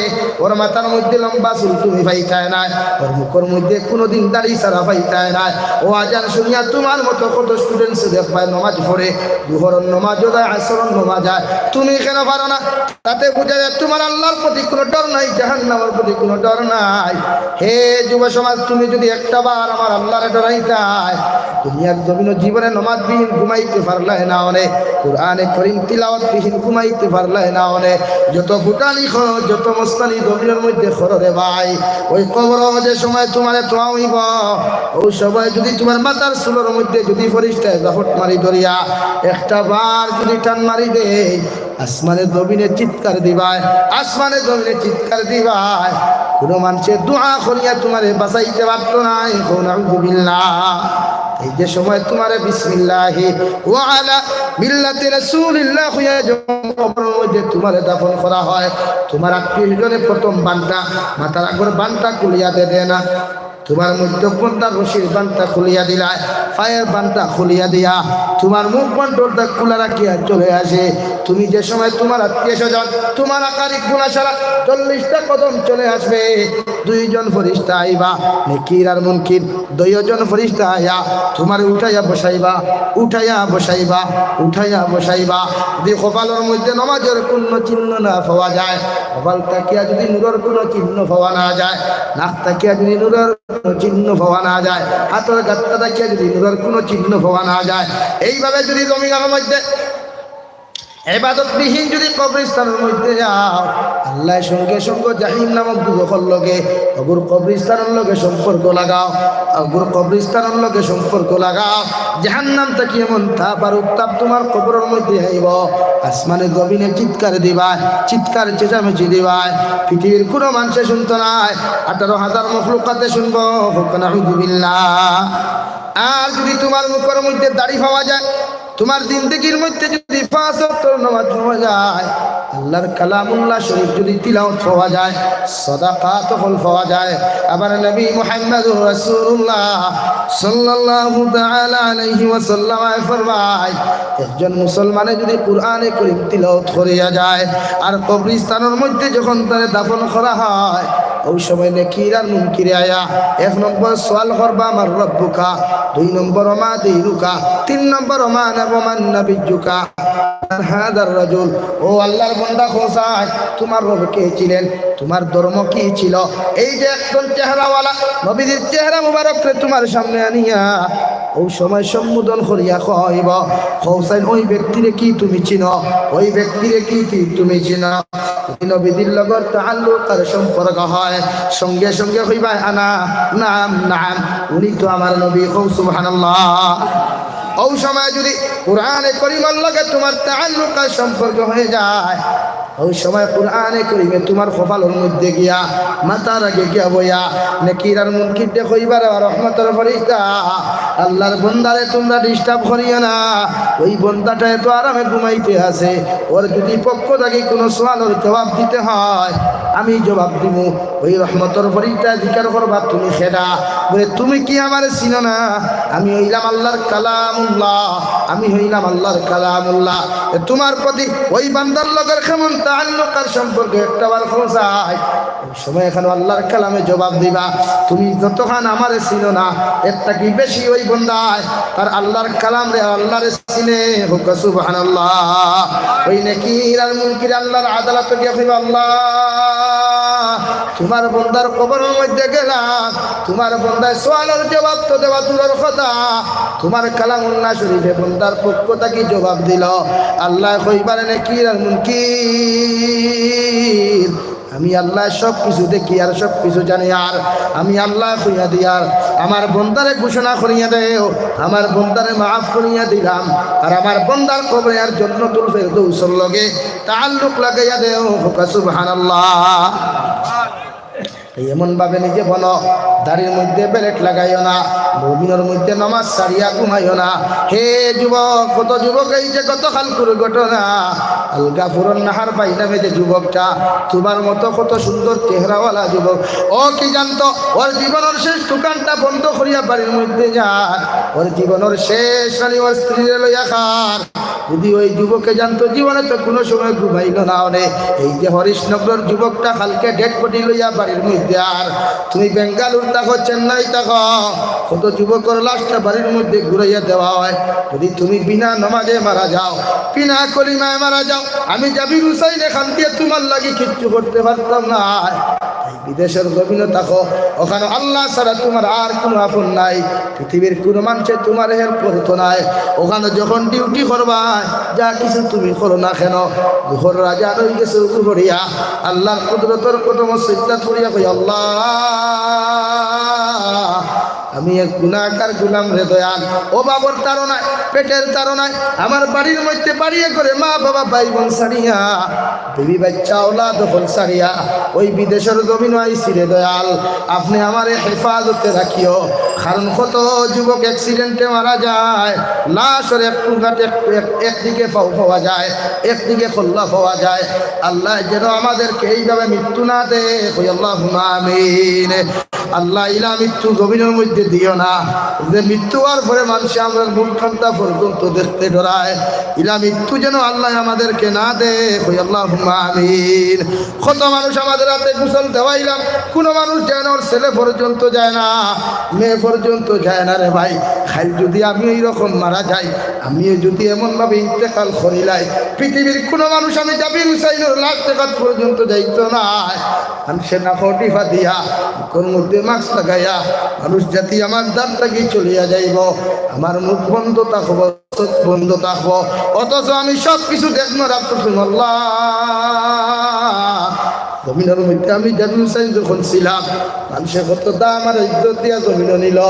ওর মাথার মধ্যে লম্বা চুল তুমি পাইতায় নায়, ওর মুখর মধ্যে কোনোদিন দাড়ি ছাড়া পাইতায় নায়। ও আজান শুনিয়া তোমার মতো কত স্টুডেন্টস দেখবায় নমাজ পড়ে, জোহরর নমাজও যায়, আসরর নমাজ যায়, তুমি কেন পারো না? তাতে বুঝা যায় তোমার আল্লাহর প্রতি কোনো ডর নাই, জাহান্নামের প্রতি কোনো ডর নাই। হে যুব সমাজ, তুমি যদি একটা বার আমার আল্লাহরে ডরাইতায়, দুনিয়ার জমিনো জীবনে নমাজ বিহীন ঘুমাইতে পারলায় না অনে, কোরআনে করিম তিলাওয়াত বিহীন ঘুমাইতে পারলায় না অনে, যত ফুটানি করো, যত মস্তানি জমিনর মধ্যে করো রে ভাই, ওই কবরো যে সময় তোমারে থওয়া অইবো, ওই সময় যদি তোমার মাথার চুলর মধ্যে যদি ফিরিস্তায় জাফট মারি ধরিয়া একটা বার যদি টান মারি দেয়, আসমানে জমিনে চিৎকার দিবায়, আসমানে জমিনে চিৎকার দিবায়। কোনো মানষে দোয়া করিয়া তোমারে বাঁচাইতে পারতো নায়। কও নাউজুবিল্লাহ। এই যে সময় তোমারে বিসমিল্লাহি ওয়া আলা মিল্লাতি রাসূলিল্লাহ কইয়া যখন কবরর মধ্যে তোমারে দাফন করা হয়, তোমার আত্মীয় স্বজনে প্রথম বান্ডা, মাথার আগর বান্ডা খুলিয়া দে, দে না। তোমার মধ্যে বন্দার রশির বান্ডা খুলিয়া দিলায়, পায়ের বান্ডা খুলিয়া দিয়া, তোমার মুখ বান্ডাটা খোলা রাখিয়া চলে আসে। তুমি যে সময় তুমার আত্মীয় স্বজন, তুমার আকারিব গুনাসারা চল্লিশটা কদম চলে আসবে, দুইজন ফিরিস্তা আইবা, নেকির আর মুনকির, দুইজন ফিরিস্তা আইয়া তুমারে উঠাইয়া বসাইবা, উঠাইয়া বসাইবা, উঠাইয়া বসাইবা। যদি কপালর মধ্যে নমাজর কুনু চিহ্ন না পাওয়া যায়, কপাল থাকিয়া যদি নূরর কুনু চিহ্ন পাওয়া না যায়, নাক থাকিয়া যদি নূরর কুনু চিহ্ন পাওয়া না যায়, হাতর গাত্তা থাকিয়া যদি নূরর কুনু চিহ্ন পাওয়া না যায়, এইভাবে যদি জমিনর মধ্যে ইবাদতবিহীন যদি কবরস্থানর মধ্যে যাও, আল্লায় সঙ্গে সঙ্গে জাহিম নামক দুজখর লগে, অগুর কবরস্থানর লগে সম্পর্ক লাগাও, অগুর কবরস্থানর লগে সম্পর্ক লাগাও। জাহান্নাম থাকি এমন তাপ আর উত্তাপ তুমার কবরর মধ্যে আইবো, আসমানে জমিনে চিৎকার দিবায়, চিৎকার চেঁচামেচি দিবায়, পৃথিবীর কুনু মানষে শুনতো নায়, আঠারো হাজার মখলুকাতে শুনবো। কউক্কা নাউজুবিল্লাহ। আর যদি তুমার মুখর মধ্যে দাড়ি পাওয়া যায়, তুমার জিন্দেগির মধ্যে যদি পাঁচ ওয়াক্তর নামাজ পাওয়া যায়, আল্লার কালামুল্লাহ শরীফ যদি তিলাওয়াত পাওয়া যায়, সদাকাত হকল পাওয়া যায়, আবার নবী মুহাম্মদুর রাসূলুল্লাহ সাল্লাল্লাহু তাআলা আলাইহি ওয়াসাল্লাম ফরমায়, একজন মুসলমানে যদি কুরআনে করিম তিলাওয়াত করিয়া যায়, আর কবরস্থানর মধ্যে যখন তারে দাফন করা হয়, অউ সময় নেকির আর মুনকিরে আইয়া এক নম্বর সওয়াল করবা, "মান রব্বুকা?" দুই নম্বর, "ওমা দীনুকা?" তিন নম্বর, "ওমা না-, ওমান নাবিয়্যুকা?" হাদার রাজুল, ও আল্লার বন্দা, কও চাই, তুমার রব কে ছিলেন? তুমার ধর্ম কি ছিল? এই যে একজন চেহারাওয়ালা নবীজির চেহারা মুবারকরে তুমার সামনে আনিয়া অউ সময় সম্বোধন করিয়া কইবো, কও চাই, ওই ব্যক্তিরে কি তুমি চিনো? ওই ব্যক্তিরে কি তি-, তুমি চিনো? যদি নবীজির লগর তাআল্লুক আর সম্পর্ক হয়, সঙ্গে সঙ্গে কইবা, "আনা, নাম, নাম, উনি তো আমার নবী।" কও সুবহানাল্লাহ। অউ সময় যদি কুরআনে করিমর লগে তুমার তাআল্লুক আর সম্পর্ক হয়ে যায়, অউ সময় কুরআনে করিমে তুমার কপালর মধ্যে গিয়া, মাথার আগে গিয়া বইয়া, নেকির আর মুনকিররে কইবা, রে রহমতর ফিরিস্তা, আল্লার বন্দারে তুমরা disturb করিও না, ওই বন্দাটা এত আরামে ঘুমাইতে আছে, ওর যদি পক্ষ থাকি কুনু সওয়ালর জবাব দিতে হয়, আমি জবাব দিমু। ওই রহমতর ফিরিস্তায় জিকার করবা, "তুমি কেডা?" বলে, "তুমি কি আমারে চিনো না? আমি হইলাম আল্লার কালামুল্লাহ, আমি হইলাম আল্লার কালামুল্লাহ।" এ তুমার প্রতি ওই বান্দার লগর কেমন তাআল্লুক আর সম্পর্ক, একটা বার কও চাই। ওই সময় এখানে আল্লার কালামে জবাব দিবা, "তুমি যতখান আমারে চিনো না, এর থাকি বেশি ওই বন্দায় তার আল্লার কালামরে, আল্লারে চিনে।" কউক্কা সুবহানাল্লাহ। ওই নেকির আর মুনকির আল্লার আদালতে গিয়া কইবা, "আল্লাহ, তুমার বন্দার কবরর মধ্যে গেলাম, তুমার বন্দায় সওয়ালর জবাব তো দেওয়া দূরর কথা, তুমার কালামুল্লাহ শরীফে বন্দার পক্ষ থাকি জবাব দিল।" আল্লায় কইবা, রে নেকির আর মুনকির, আমি আল্লায় সব কিছু দেখি আর সব কিছু জানি, আর আমি আল্লায় কইয়া দিয়ার, আমার বন্দারে ঘোষণা করিয়া দেও, আমার বন্দারে মাফ করিয়া দিলাম, আর আমার বন্দার কবরে আর জান্নাতুল ফেরদৌসর লগে তাআল্লুক লাগাইয়া দেও। কউক্কা সুবহানাল্লাহ। এই এমন ভাবে নিজে বনো, দাড়ির মধ্যে বেলেট লাগাইও না, মুমিনর মধ্যে নামাজ ছাড়িয়া ঘুমাইও না। হে যুবক, কত যুবক, এই যে গতকালকুর ঘটনা, আলগাপুরর নাহার ভাই নামে যে যুবকটা, তুমার মতো কত সুন্দর চেহারাওয়ালা যুবক, ও কি জানতো, ওর জীবনর শেষ দোকানটা বন্ধ করিয়া বাড়ির মধ্যে যার, ওর জীবনর শেষ খানি ওর স্ত্রীরে লইয়া খার। যদি ওই যুবকে জানতো, জীবনে তো কুনু সময় ঘুমাইল না অনে। এই যে হরিশনগরর যুবকটা কালকে dead body লইয়া বাড়ির মধ্যে, আর তুমি বেঙ্গালুর থাকো, চেন্নাই থাকো, কত যুবকর লাশটা বাড়ির মধ্যে ঘুরাইয়া দেওয়া হয়। যদি তুমি বিনা নমাজে মারা যাও, বিনা কলিমায় মারা যাও, আমি জাবির হুসাইন এখান দিয়া তুমার লাগি কিচ্ছু করতে পারতাম না। তাই বিদেশর জমিনো থাকো, ওখানো আল্লাহ ছাড়া তুমার আর কুনু আপন নাই। পৃথিবীর কুনু মানষে তুমার help করতো নায়। ওখানো যখন duty করবায়, যা কিছু তুমি করো না কেন, জোহরর আজান অই গেছে, উঠো পড়িয়া আল্লার কুদরতর কদমো সিজদাত পড়িয়া কই, "আল্লাহ, আমি এক গুনাহগার গোলাম রে দয়াল, অভাবর তাড়নায়, পেটের তাড়নায় আমার বাড়ির মধ্যে বাড়িয়ে করে মা বাবা ভাই বোন ছাড়িয়া, বিবি বাচ্চা আওলাদ হকল ছাড়িয়া ওই বিদেশর জমিনো আইছি রে দয়াল, আপনে আমারে হেফাজতে রাখিও।" কারণ কত যুবক accident-এ মারা যায়, লাশর এক টুকরা এক-, এক-, একদিকে পাও পাওয়া যায়, একদিকে কল্লা পাওয়া যায়। আল্লাহ যেন আমাদেরকে এইভাবে মৃত্যু না দেয়, কই আল্লাহুম্মা আমিন। আল্লাহ, ইলা মৃত্যু জমিনর মধ্যে দিও না, যে মৃত্যু অওয়ার পরে মানষে আমরার মুখ খান্তা পর্যন্ত দেখতে ডরায়। ইলা মৃত্যু যেন আল্লাহ আমাদেরকে না দেয়। কই আল্লাহুম্মা আমিন। কত মানুষ আমাদের হাতে গোসল দেওয়াইলাম, কোনো মানুষ যায় না, ওর ছেলে পর্যন্ত যায় না, মেয়ে পর্যন্ত যায় না রে ভাই। কাইল যদি আমি এইরকম মারা যাই, আমিও যদি এমনভাবে ইন্তেকাল করিলাই, পৃথিবীর কোনো মানুষ আমি জাবির হুসাইনর লাশ দেখাত পর্যন্ত যাইতো নায়। মানষে নাকো টিপা দিয়া, মুখর মধ্যে মাস্ক লাগাইয়া, মানুষ জাতি আমার দ্বার থাকি চলিয়া যাইবো, আমার মুখ বন্ধ থাকবো, চোখ বন্ধ থাকবো, অথচ আমি সব কিছু দেখবো। রাসূল আল্লাহ, জমিনর মধ্যে আমি জাবির হুসাইন যখন ছিলাম, মানষে কত দাম আর ইজ্জত দিয়া জমিনো নিল।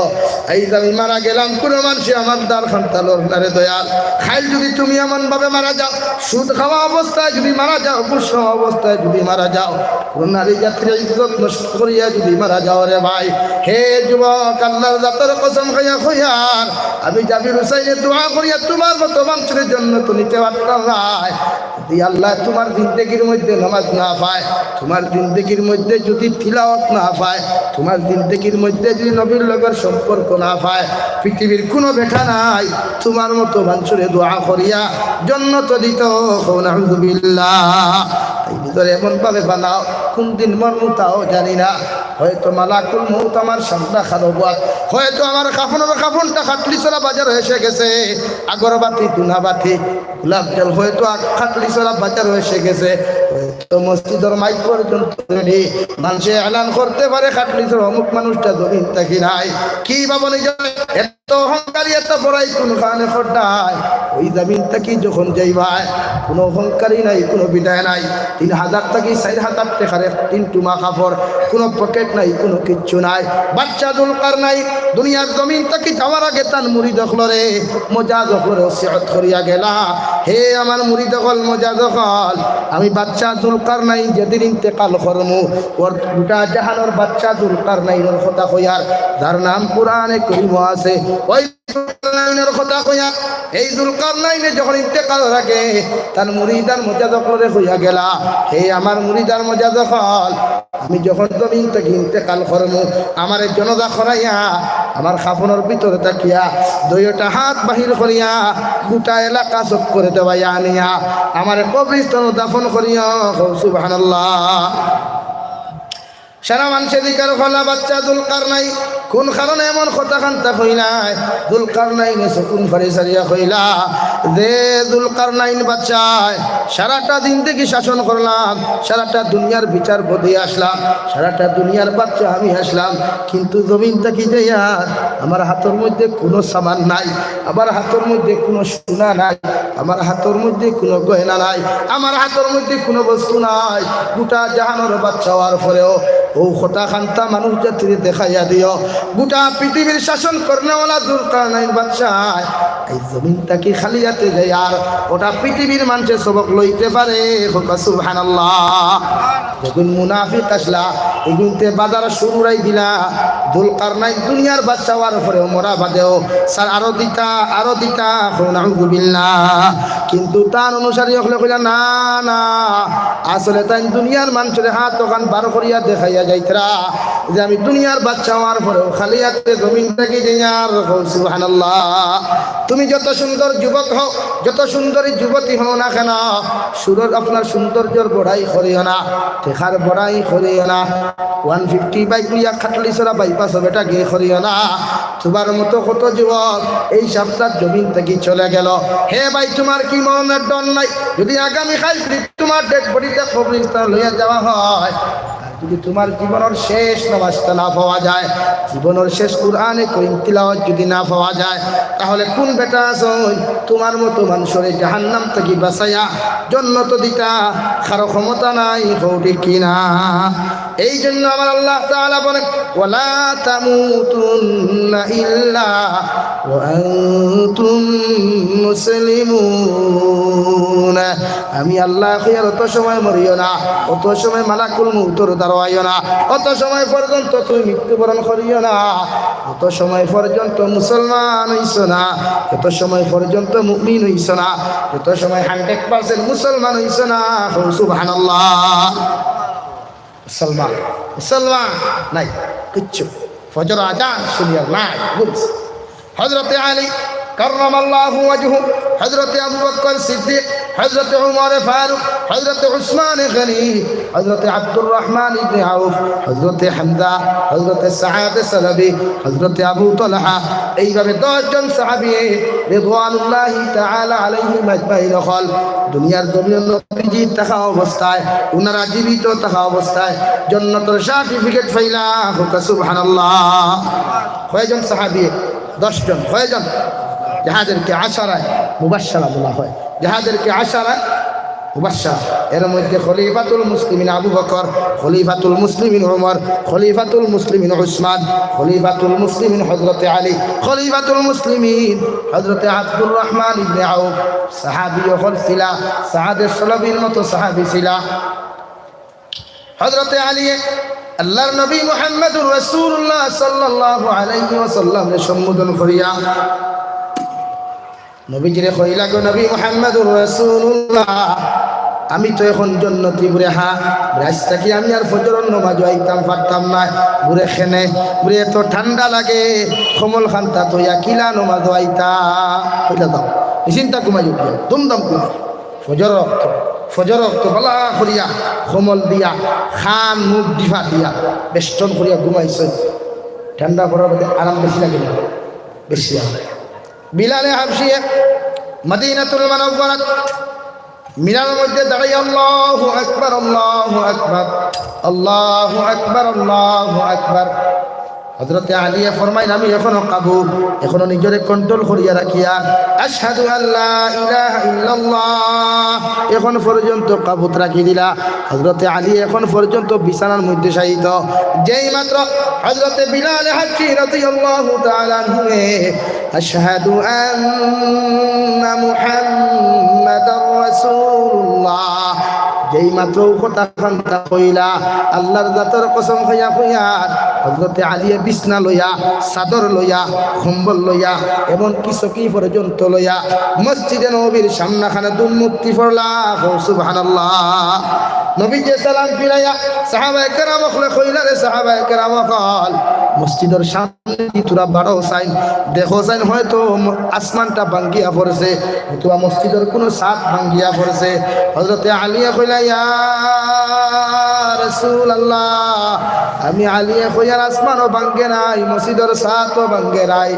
আইজ আমি মারা গেলাম, কোনো মানষে আমার দ্বার খান্তা লড় না রে দয়াল। কাইল যদি তুমি এমনভাবে মারা যাও, সুদ খাওয়া অবস্থায় যদি মারা যাও, ঘুষ খাওয়া অবস্থায় যদি মারা যাও, কোনো নারী জাতির ইজ্জত নষ্ট করিয়া যদি মারা যাও রে ভাই, হে যুবক, আল্লাহর জাতর কসম খাইয়া কইয়ার, আমি জাবির হুসাইনে দোয়া করিয়া তোমার মতো মানষরে জন্নতো নিতে পারতাম নায়। যদি আল্লাহ তোমার জিন্দেগির মধ্যে নামাজ না পায়, তোমার জিন্দেগির মধ্যে যদি তিলাওয়াত না পায়, তোমার জিন্দেগির মধ্যে যদি নবীর লগর সম্পর্ক না পায়, পৃথিবীর কোনো বেটা নাই তোমার মতো মানষরে দোয়া করিয়া জন্নতো দিতো। কও নাউজুবিল্লাহ। তাই নিজরে এমনভাবে বানাও, কোন দিন মরমু তাও জানি না। হয়তো মালাকুল মউত আমার সামনে খাড়া অইবো, হয়তো আমার কাফনর কাফনটা খাটলিছড়া বাজারো এসে গেছে, আগরবাতি, ধুনাবাতি, গোলাপ জল হয়তো আ-, খাটলিছড়া বাজারো এসে গেছে, হয়তো মসজিদর মাইক পর্যন্ত রেডি। মানষে এলান করতে পারে, খাটলিছড়া অমুক মানুষটা জমিন থাকি নাই। কি ভাবো নিজরে? এত অহংকারী, এত বড়াই কোন কারণে কররায়? ওই জমিন থাকি যখন যাইবায়, কোনো অহংকারী নাই, কোনো বিদায় নাই। তিন হাজার থাকি চাইর হাজার টেকার এক তিন টুমা কাপড়, কোনো পকেট নাই, কোনো কিচ্ছু নাই। বাদশা জুলকারনাইন দুনিয়ার জমিন থাকি যাওয়ার আগে তান মুরিদ অকলরে, মজাজ অকলরে ওসিয়ত করিয়া গেলা, "হে আমার মুরিদ অকল, মজাজ অকল, আমি বাদশা জুলকারনাইন যেদিন ইন্তেকাল করমু, ওর গোটা জাহানর বাদশা জুলকারনাইনর কথা কইয়ার, যার নাম কোরআনে করিমো আছে, ওই জুলকারনাইনর কথা কইয়ার।" এই জুলকারনাইনে যখন ইন্তেকালর আগে তান মুরিদ আর মজাজ অকলরে কইয়া গেলা, "হে আমার মুরিদ আর মজাজ অকল, আমি যখন জমিন থাকি ইন্তেকাল করমু, আমারে জানাজা করাইয়া, আমার কাফনর ভিতরে থাকিয়া দুইটা হাত বাহির করিয়া গোটা এলাকা চক্করে দেওয়াইয়া আনিয়া আমারে কবরস্থানো দাফন করিও।" কও সুবহানাল্লাহ। সারা মানষে জিকার করলা, "বাদশা জুলকারনাইন, কোন কারণে এমন কথা কান্তা কইলায়?" জুলকারনাইনে চকুন ফাড়ি ছাড়িয়া কইলা যে, "জুলকারনাইন বাদশা, সারাটা জিন্দেগি শাসন করলাম, সারাটা দুনিয়ার বিচারপতি আসলাম, সারাটা দুনিয়ার বাদশা আমি আসলাম, কিন্তু জমিন থাকি যাইয়ার আমার হাতর মধ্যে কোনো সামান নাই, আমার হাতর মধ্যে কোনো সোনা নাই, আমার হাতর মধ্যে কোনো গয়না নাই, আমার হাতর মধ্যে কোনো বস্তু নাই। গোটা জাহানর বাদশা অওয়ার পরেও অউ কথা কান্তা মানুষ জাতিরে দেখাইয়া দিও। গোটা পৃথিবীর শাসন করনেওয়ালা জুলকারনাইন বাদশায় এই জমিন থাকি খালি আতে যাইয়ার, গোটা পৃথিবীর মানষে সবক লইতে পারে।" কও সুবহানাল্লাহ। যেগুন মুনাফিক আসলা, এগুনতে বাজার শুরু উড়াই দিলা। জুলকারনাইন দুনিয়ার বাদশা অওয়ার পরেও, মরা বাদেও, স্যার, আরো দিতা, আরো দিতা, কও নাউজুবিল্লাহ। কিন্তু তান অনুসারী অকলে কইলা, "না, না, আসলে তাইন দুনিয়ার মানষরে হাত অখান বার করিয়া দেখাইয়া যাইতরা যে আমি দুনিয়ার বাদশা অওয়ার পরেও খালি আতে জমিন থাকি যাইয়ার।" কও সুবহানাল্লাহ। তুমি যত সুন্দর যুবক হও, যত সুন্দরী যুবতী হও না কেন, সুরর আপনার সৌন্দর্যর বড়াই করিও না, টেকার বড়াই করিও না। ওয়ান ফিফটি বাইক লইয়া খাটলিছড়া বাইপাসো বেটা গিয়ে করিও না। তোমার মতো কত যুবক এই সপ্তাহ জমিন থাকি চলে গেল। হে ভাই, তোমার কি মরণর ডর নাই? যদি আগামী কাইল যদি তোমার ডেড বডিটা কবরস্থান লইয়া যাওয়া হয়, আর যদি তোমার জীবনর শেষ নামাজটা না পাওয়া যায়, জীবনর শেষ কোরআনে করিম তিলাওয়াত যদি না পাওয়া যায়, তাহলে কোন বেটা আছইন তোমার মতো মানষরে জাহান্নাম থাকি বাঁচাইয়া জন্নতো দিতা? কারো ক্ষমতা নাই, কও ঠিক কি না? এই জন্য আমার আল্লাহ তাআলা বলেন, "ওয়ালা তামুতুন্না ইল্লা ওয়া আনতুম মুসলিমুন।" আমি আল্লাহ কইয়ার অত সময় মরিও না, অত সময় মালাকুল মউতর দ্বারো আইও না, অত সময় পর্যন্ত তুমি মৃত্যুবরণ করিও না, অত সময় পর্যন্ত মুসলমান হইছো না, যত সময় পর্যন্ত মুমিন হইছো না, যত সময় হান্ড্রেড পার্সেন্ট মুসলমান হইছো না। কও সুবহানাল্লাহ। মুসলমান, মুসলমান নাই। কিচ্ছু। ফজর আজান শুনিয়ার নাই, ঘুমছে। হযরতে আলী কাররামাল্লাহু ওয়াজহু, হযরতে আবু বকর সিদ্দিক, হযরতে উমর ফারুক, হযরতে উসমান গনি, হযরতে আব্দুর রহমান ইবনে আউফ, হযরতে হামজা, হযরতে সাদ সালাবি, হযরতে আবু তালহা, এইভাবে দশ জন সাহাবী রিদওয়ানুল্লাহি তাআলা আলাইহিম আজমাইন অকল দুনিয়ার জমিন নবীজি থাকা অবস্থায়, উনারা জীবিত থাকা অবস্থায় জন্নতর সার্টিফিকেট পাইলা। কউক্কা সুবহানাল্লাহ। কয়জন সাহাবী? দশ জন। কয়জন? যাদেরকে আশারায়ে মুবাশশারা বলা হয়, যাদেরকে আশারায়ে মুবাশশারা। এর মধ্যে খলিফাতুল মুসলিমিন আবু বকর, খলিফাতুল মুসলিমিন উমর, খলিফাতুল মুসলিমিন উসমান, খলিফাতুল মুসলিমিন হযরতে আলী, খলিফাতুল মুসলিমিন হযরতে আব্দুর রহমান ইবনে আউফ। সাহাবী অকল ছিলা, সাদে সালাবির মতো সাহাবী ছিলা। হযরতে আলীয়ে আল্লাহর নবী মুহাম্মাদুর রাসূলুল্লাহ সাল্লাল্লাহু আলাইহি ওয়াসাল্লামরে সম্বোধন করিয়া নবীজিরে কইলা, "গো নবী মুহাম্মাদুর রাসূলুল্লাহ, আমি তো এখন জন্নতি বুড়ে, হা, বুড়ে আইজ থাকি আমি আর ফজরর নমাজো আইতাম পারতাম নায়। বুড়ে কেনে, বুড়ে এত ঠান্ডা লাগে, কম্বল খান্তা থইয়া কিলা নমাজো আইতা?" কইলা, "যাও, নিশ্চিন্তা ঘুমাই উঠিয়া, দুমদাম ঘুমাই।" ফজর অক্ত, ফজর অক্ত বালা করিয়া কম্বল দিয়া, কান মুখ ডিফা দিয়া, বেষ্টন করিয়া ঘুমাইছইন। ঠান্ডা পড়ার বাদে আরাম বেশি লাগে না? বেশি আরাম। বিলালে হাবশিয়ে মদিনাতুল মুনাওয়ারাত মিনার মধ্যে দাঁড়াইয়া আল্লাহু আকবার, আল্লাহু আকবার, আল্লাহু আকবার, আল্লাহু আকবার। হযরতে আলীয়ে ফরমাইন, "আমি এখনো কাবু, এখনো নিজরে কন্ট্রোল করিয়া রাখিয়ার, আশহাদু আল্লা ইলাহা ইল্লাল্লাহ এখন পর্যন্ত কাবুত রাখি দিলা।" হযরতে আলী এখন পর্যন্ত বিছানার মধ্যে শায়িত। যেই মাত্র হযরতে বিলালে হাবশি রাদিয়াল্লাহু তাআলা আনহুয়ে আশহাদু আন্না মুহাম্মাদার রাসূলুল্লাহ। যেই মাত্র অউ কথা খান্তা কইলা, আল্লাহর জাতর কসম খাইয়া কইয়ার, হযরতে আলীয়ে বিছনা লইয়া, চাদর লইয়া, কম্বল লইয়া, এমনকি চকি পর্যন্ত লইয়া, মসজিদে নববীর সামনাখানে দুমমুত্তি পড়লা। কও সুবহানাল্লাহ। নবীজিয়ে সালাম ফিরাইয়া সাহাবায়ে কেরাম অকলরে কইলা, "রে সাহাবায়ে কেরাম অকল, মসজিদর সামনে দি তুরা বারও চাইন, দেখো চাইন, হয়তো ম-, আসমানটা ভাঙ্গিয়া পড়ছে, অথবা মসজিদর কুনু ছাদ ভাঙ্গিয়া পড়ছে।" হযরতে আলীয়ে কইলা, "ইয়া রাসূলুল্লাহ, আমি আলীয়ে কইয়ার আসমানও ভাঙ্গে নাই, মসজিদর ছাদও ভাঙ্গে নাই,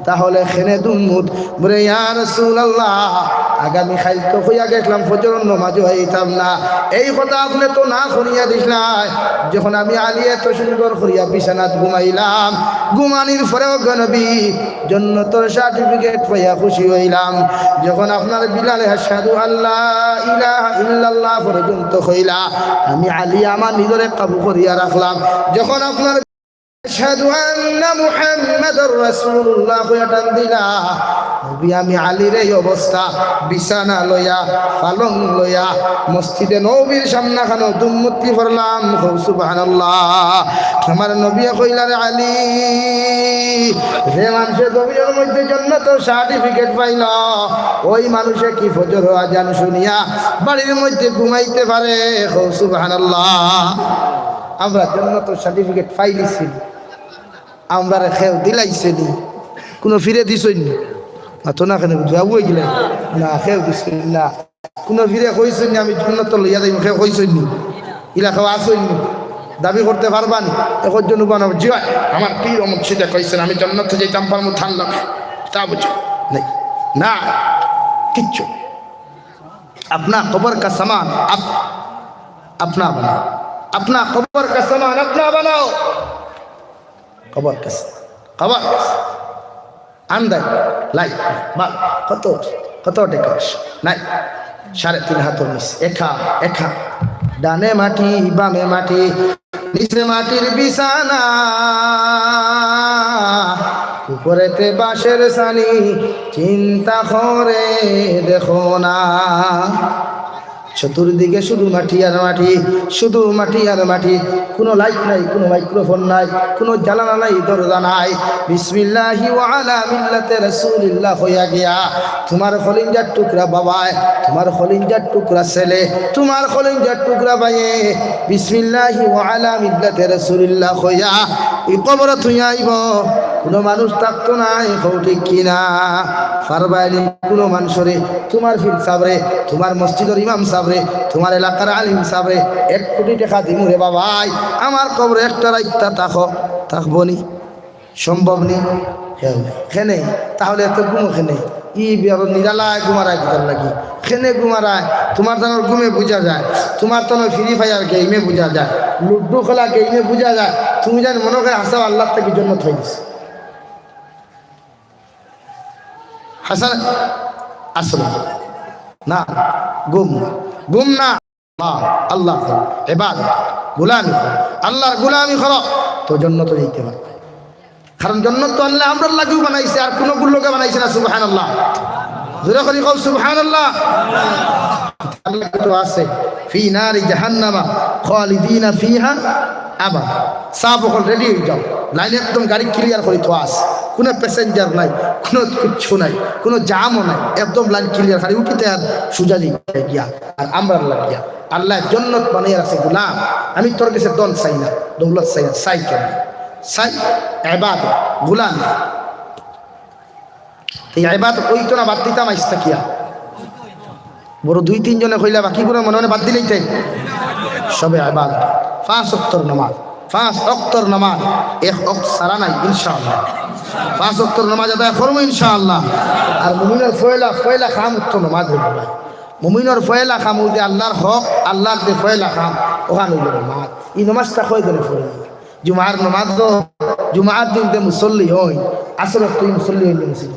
তাহলে কেনে দুমমুত?" বুলে, "ইয়া রাসূলুল্লাহ, আগামী কাইল তো কইয়া গেছলাম ফজরর নমাজো আইতাম না, এই কথা আপনে তো না করিয়া দিছলায়, যখন আমি আলীয়ে এত সুন্দর করিয়া বিছানাত ঘুমাইলাম, ঘুমানির পরেও গো নবী জন্নতর সার্টিফিকেট পাইয়া খুশি অইলাম, যখন আপনার বিলালে আশহাদু আল্লা ইলাহা ইল্লাল্লাহ পর্যন্ত কইলা, আমি আলী আমার নিজরে কাবু করিয়া রাখলাম, যখন আপনার আশহাদু আন্না মুহাম্মাদার রাসূলুল্লাহ কইয়া টান দিলা, নবী আমি আলীর এই অবস্থা, বিছানা লইয়া, পালং লইয়া, মসজিদে নববীর সামনাখানো দুমমুত্তি পড়লাম।" কও সুবহানাল্লাহ। আমার নবীয়ে কইলা, "রে আলী, যে মানষে জমিনর মধ্যে জন্নতর সার্টিফিকেট পাইল, ওই মানুষে কি ফজরর আজান শুনিয়া বাড়ির মধ্যে ঘুমাইতে পারে?" কও সুবহানাল্লাহ। আমরা জন্নতর সার্টিফিকেট পাইলিছি নি? আমরারে কেউ দিলাইছে নি? কুনু পীরে দিছইন নি? মাতো না কেনে, বুঝবা, অউ অইগেলে। না, কেউ দিছইন না। কুনু পীরে কইছইন নি, "আমি জন্নতো লইয়া যাইমু", কেউ কইছইন নি? ইলা কেউ আছইন নি? দাবি করতে পারবা নি? একজন উবা না, "জি অয়, আমার পীর ও মুর্শিদে কইছইন, আমি জন্নতো যাইতাম পারমু, তান লগে।" তা বুঝো? নাই। না, কিচ্ছু। আপনা কবর কা সামান আপ-, আপনা বানাও। আপনা কবর কা সামান আপনা বানাও। কবর কাছে, কবর কাছে। আন্দাই, লাই, বা, কত, কত টেকা নাই। সাড়ে তিন হাতর নিচে, একা, একা। ডানে মাটি, বামে মাটি, নিচে মাটির বিছানা। উপরেতে বাঁশের ছানি, চিন্তা করে দেখো না। চতুর্দিকে শুধু মাটি আর মাটি, শুধু মাটি আর মাটি। কোনো লাইট নাই, কোনো মাইক্রোফোন নাই, কোনো জানালা নাই, দরজা নাই। বিসমিল্লাহি ওয়া আলা মিল্লাতে রাসূলিল্লাহ কইয়া গিয়া, তুমার কলিজার টুকরা বাবায়, তুমার কলিজার টুকরা ছেলে, তুমার কলিজার টুকরা ভাইয়ে, বিসমিল্লাহি ওয়া আলা মিল্লাতে রাসূলিল্লাহ কইয়া ই কবরো থুইয়া আইবো। কোনো মানুষ থাকতো নায়, কও ঠিক কি না? পারবায়নি কোনো মানষরে, তুমার পীর সাবরে, তুমার মসজিদর ইমাম সাবরে, তুমার এলাকার আলিম সাবরে এক কোটি টেকা দিমু রে বাবাই, আমার কবরো একটা রাইত থাকো, থাকবো নি? সম্ভব নি? কেনে? তাহলে এত ঘুমো কেনে? ই বড় নিরালায় ঘুমারায় কিতার লাগি? কেনে ঘুমারায়? তুমার তানর ঘুমে বুঝা যায়, তুমার তানর ফ্রি ফায়ার গেইমে বুঝা যায়, লুডু খেলা গেইমে বুঝা যায়। তুমি জানি মনো করে হাছাও আল্লার থাকি জন্নত অই গেছে। হাছা? আসলে না, ঘুম, ঘুম না। আল্লাহ, আল্লাহ করো, ইবাদত, গোলামি করো, আল্লার গোলামি করো, তো জন্নতো যাইতে পারবায়। কারণ জন্নত তো আল্লায় আমরার লাগিও বানাইছে, আর কুনুগুর লাগি বানাইছে না। সুবহানাল্লাহ। জোরে করি কও, সুবহানাল্লাহ। আল্লাহ তো আছে, ফি নারি জাহান্নামা খালিদিনা ফিহা আবাদা। সাব অকল রেডি অই যাও, লাইন একদম গাড়ি ক্লিয়ার করি থোয়া আছে, কুনু প্যাসেঞ্জার নাই, কুনু কিচ্ছু নাই, কুনু জামও নাই, একদম লাইন ক্লিয়ার, খালি উঠিতে আর সুজা যাইতে গিয়া, আর আমরার লাগিয়া। আল্লায় জন্নত বানাইয়া রাখছে, গোলাম, আমি তোর গেছে ধন চাই না, দৌলত চাই না, চাই কেনে? চাই ইবাদত, গোলামি। এই ইবাদত অইতো না, বাদ দিতাম আইজ থাকিয়া। বড় দুই তিনজনে কইলা, বাকিগুলো মনে মনে বাদ দিলাইতায়। সবে ইবাদত, পাঁচ অক্তর নামাজ, পাঁচ অক্তর নামাজ, এক অক্ত ছাড়া নাই ইনশাআল্লাহ। পাঁচ অক্তর নামাজ আদায় করমু ইনশাআল্লাহ। আর মুমিনর পয়লা, পয়লা কাম অইতো নামাজ রে বাবা। মুমিনর পয়লা কাম অউ যে আল্লার হক, আল্লার যে পয়লা কাম, অখান অইলো নামাজ। ই নামাজটা কয়জনে পড়ে? জুমার নামাজ তো, জুমার দিন যে মুসল্লি অইন, আসর অক্ত ই মুসল্লি অইন মসজিদো?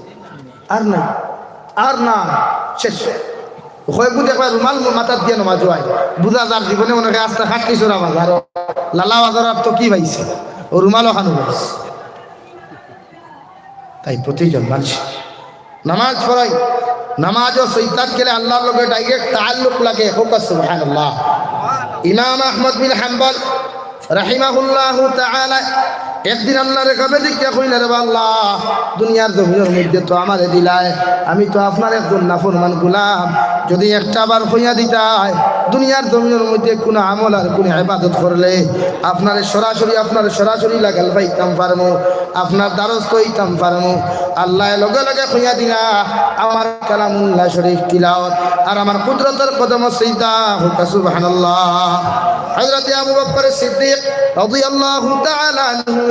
আর নাই, আর না, শেষ। কয়গু দেখবা রুমাল মাথাত দিয়া নামাজো আয়, বুঝা যার জীবনে মনে অয় আস্তা খাটলি চড়া বাজার, লালা বাজার আর তো কি পাইছে, অউ রুমাল অখান অইছে। তাই প্রতিজন মানুষ নামাজ পড়াই, নামাজও সইজদাত গেলে আল্লার লগে ডাইরেক্ট তাআল্লুক লাগে। কউক্কা সুবহানাল্লাহ। ইমাম আহমদ বিন হাম্বল রাহিমাহুল্লাহু তাআলা একদিন আল্লারে খাবে দেখিয়া কইলা, "রে বা আল্লাহ, দুনিয়ার জমিনর মধ্যে তো আমারে দিলায়, আমি তো আপনার একজন নাফরমান গোলাম, যদি একটা বার কইয়া দিতায়, দুনিয়ার জমিনর মধ্যে কুনু আমল আর কুনু ইবাদত করলে আপনারে সরাসরি, আপনারে সরাসরি লাগাল পাইতাম পারমু, আপনার দ্বারস্থ অইতাম পারমু।" আল্লায় লগে লগে কইয়া দিলা, আমার কালামুল্লাহ শরীফ তিলাওয়াত আর আমার কুদরতর কদমো সিজদা। কউক্কা সুবহানাল্লাহ। হযরতে আবু বকর সিদ্দিক রাদিয়াল্লাহু তাআলা আনহু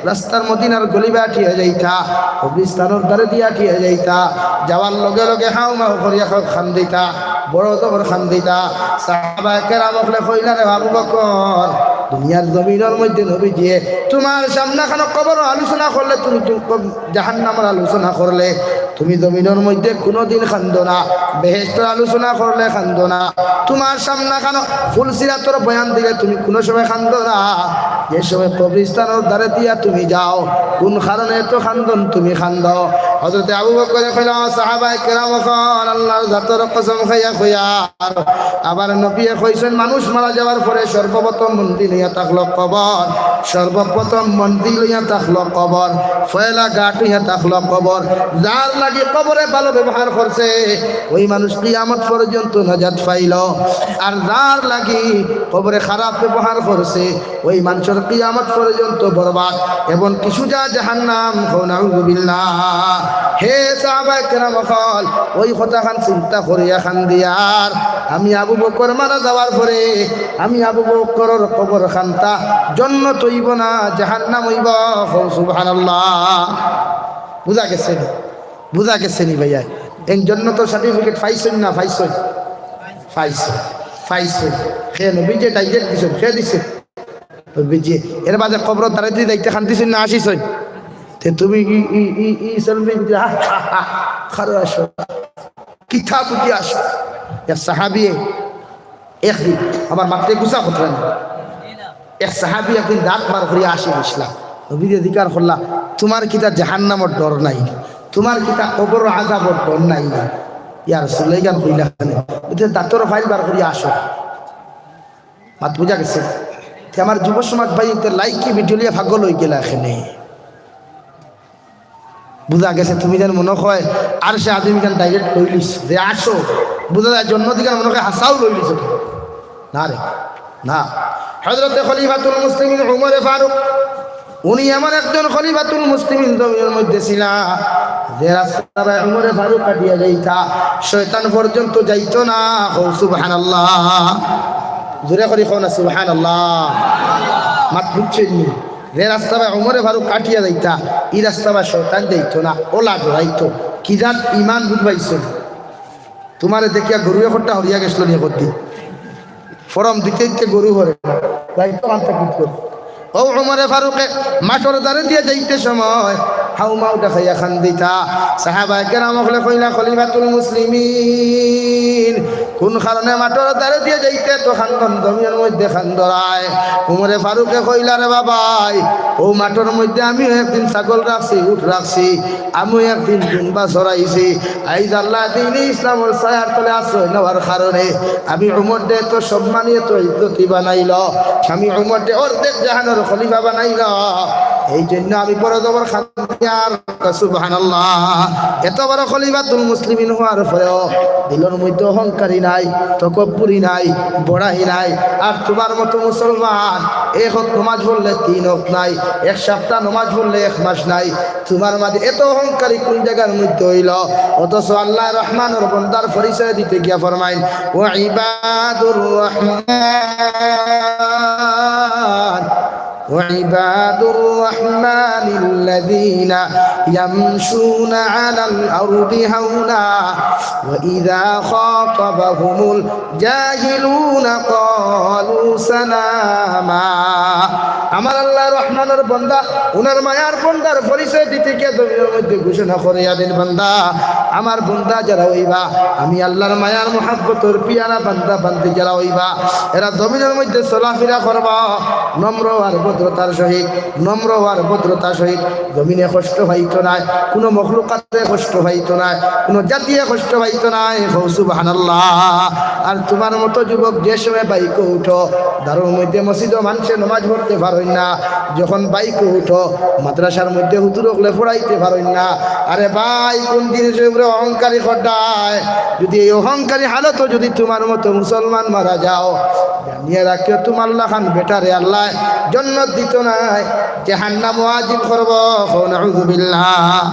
রাস্তার মদিনার গলি বাটিয়া যাইতা, কবরস্থানর ধারে দিয়া আটিয়া যাইতা, যাওয়ার লগে লগে হাউ মাউ করিয়া কান্দিতা, বড় জবর কান্দিতা। সাহাবায়ে কেরাম অকলে কইলা, "রে আবু বকর, দুনিয়ার জমিনর মধ্যে নবীজিয়ে তুমার সামনে খানো কবরর আলোচনা করলে, তুমি, তুমি কব-, জাহান্নামর আলোচনা করলে, তুমি জমিনর মধ্যে কুনুদিন কান্দো না, বেহেশতর আলোচনা করলে কান্দো না, তুমার সামনে খানো ফুলসিরাতর বয়ান দিলে তুমি কুনু সময় কান্দো না, যে সময় কবরস্থানর ধারে দিয়া তুমি যাও, কুন কারণে এত কান্দন তুমি কান্দো?" হযরতে আবু বকরে কইলা, "সাহাবায়ে কেরাম অকল, আল্লার জাতর কসম খাইয়া কইয়ার, আবার নবীয়ে কইছইন, মানুষ মারা যাওয়ার পরে সর্বপ্রথম মন্দির অইয়া থাকলো কবর, সর্বপ্রথম মন্দির অইয়া থাকলো কবর, পয়লা ঘাট অইয়া থাকলো কবর। যার লাগি কবরে ভালো ব্যবহার করছে, ওই মানুষ কিয়ামত পর্যন্ত নাজাত পাইলো। আর যার লাগি কবরে খারাপ ব্যবহার করছে, ওই মানষর কিয়ামত পর্যন্ত বরবাদ, এবং কি সুজা জাহান্নাম।" কও নাউজুবিল্লাহ। হে সাহাবায়ে কেরাম অকল, ওই কথাখান চিন্তা করিয়া কান্দিয়ার, আমি আবু বকর মারা যাওয়ার পরে আমি আবু বকরর কবর খানতা জন্নত অইবো না জাহান্নাম অইবো? কও সুবহানাল্লাহ। বুঝা গেছে নি? বুঝা গেছে নি ভাইয়া? এন জন্নতর সার্টিফিকেট পাইছইন না পাইছইন? পাইছইন, পাইছইন। কে নবীজিয়ে ডাইরেক্ট দিছইন, কে দিছে? নবীজিয়ে। এর বাদে কবরর ধারেদি যাইতে কান্দিছইন না হাসিছইন? তে তুমি ই, ই, ই, ই সেলফি দিতে, হা, হা, হা, খারো আসো। কিতা বুঝি আসো? এক সাহাবিয়ে একদিন, আমার মাতে গুছা করতে না। এক সাহাবি একদিন দাঁত বার করিয়া হাসি দিছলা। নবীজিয়ে জিকার করলা, "তুমার কিতা জাহান্নামর ডর নাই নি? তুমার কিতা কবরর আযাবর ডর নাই নি?" ইয়া রাসূলুল্লাহ, ইখান কইলা কেনে? বুলে, দাঁতর ফাইল বার করি আসো। মাত বুঝা গেছে? তে আমার যুব সমাজ ভাই, তে লাইকি ভিডিও লইয়া পাগল অই গেলা কেনে। বুঝা গেছে, তুমি যেন মনে হয় আরশে আজিম ইখান direct লই লিছ, যে আসো, বুঝা যায় জন্নত ইখান মনে হয় হাছাউ লই লিছ। না রে, না। হযরতে খলিফাতুল মুসলিমিন উমরে ফারুক, উনি এমন একজন খলিফাতুল মুসলিমিন জমিনর মধ্যে ছিলা, যে রাস্তা বায় উমরে ফারুক কাটিয়া যাইতা, শয়তান পর্যন্ত যাইতো না। কও সুবহানাল্লাহ। জোরে করি কও না সুবহানাল্লাহ। মাত বুঝছইন নি? যে রাস্তা বায় উমরে ফারুক কাটিয়া যাইতা, ই রাস্তা বায় শয়তান যাইতো না, অউলা ডরাইতো। কি জাত ইমান বুঝ পাইছো? তুমারে দেখিয়া গরু একটা হরিয়া গেছিল নি করতে। ফরম দিতে দিতে গরু হরে না। যাইতো কান্তা কি করে? ও উমরে ফারুকে মাঠর ধারে দিয়া যাইতে সময় হাউ মাউ ডাকাইয়া কান্দিতা। সাহাবায়ে কেরাম অকলে কইলা, "খলিফাতুল মুসলিমিন, কোন কারণে মাঠর ধারে দিয়া যাইতে তো কান্দন, জমিনর মধ্যে কান্দরায়?" উমরে ফারুকে কইলা, "রে বাবাই, অউ মাঠর মধ্যে আমিও একদিন ছাগল রাখছি, উট রাখছি, আমিও একদিন দুম্বা চরাইছি। আইজ আল্লায় দ্বীনে ইসলামর ছায়ার তলে আশ্রয় নেওয়ার কারণে আমি উমররে তো সম্মানী, তো ইজ্জতি বানাইলো, আমি উমররে অর্ধেক জাহানর খলিফা বানাইলো। এই জন্য আমি বড় জবর কান্দিয়ার।" সুবহানাল্লাহ। এত বড় খলিফাতুল মুসলিমিন হওয়ার পরেও দিলর মধ্যে অহংকারী নাই, তকব্বুরি নাই, বড়াই নাই। আর তুমার মতো মুসলমান এক অক্ত নমাজ পড়লে তিন অক্ত নাই, এক সপ্তাহ নমাজ পড়লে এক মাস নাই, তুমার মাঝে এত অহংকারী কোন জাগার মধ্যে অইলো? অথচ আল্লায় রহমানর বন্দার পরিচয় দিতে গিয়া ফরমাইন, "ওয়া ইবাদুর রহমান, ওয়া ইবাদুর রহমানিল্লাযীনা ইয়ামশুনা আলাল আরদি হাওনা, ওয়া ইযা খাতাবাহুমুল জাহিলুনা ক্বালু সালামা।" আমার আল্লাহ রহমানর বন্দা, উনার মায়ার বন্দার পরিচয় দিতে গিয়া জমিনর মধ্যে ঘোষণা করিয়া দেন, "বান্দা, আমার বন্দা যারা অইবা, আমি আল্লাহর মায়ার মহব্বতর পিয়ারা বান্দা বান্দি যারা অইবা, এরা জমিনর মধ্যে চলাফিরা করবা নম্র আর ভদ্রতার সহিত, নম্র আর ভদ্রতার সহিত। জমিনে কষ্ট পাইতো নায়, কোনো মখলুকাত কষ্ট পাইতো নায়, কোনো জাতিয়ে কষ্ট পাইতো নায়।" কও সুবহানাল্লাহ। আর তুমার মতো যুবক যে সময় বাইকো উঠো, দারুর মধ্যে মসজিদো মানষে নমাজ পড়তে পারইন না, যখন বাইকো উঠো, মাদ্রাসার মধ্যে হুজুর অকলে পড়াইতে পারইন না, আরে ভাই, কোন জিনিসর উপরে অহংকারী খড্ডায়? যদি এই অহংকারী হালতো যদি তুমার মতো মুসলমান মারা যাও, জানিয়া রাখিও, তুমার লাখান বেটারে আল্লায় জন্নত দিতো নায়, জাহান্নাম ওয়াজিব করবো। কও নাউজুবিল্লাহ।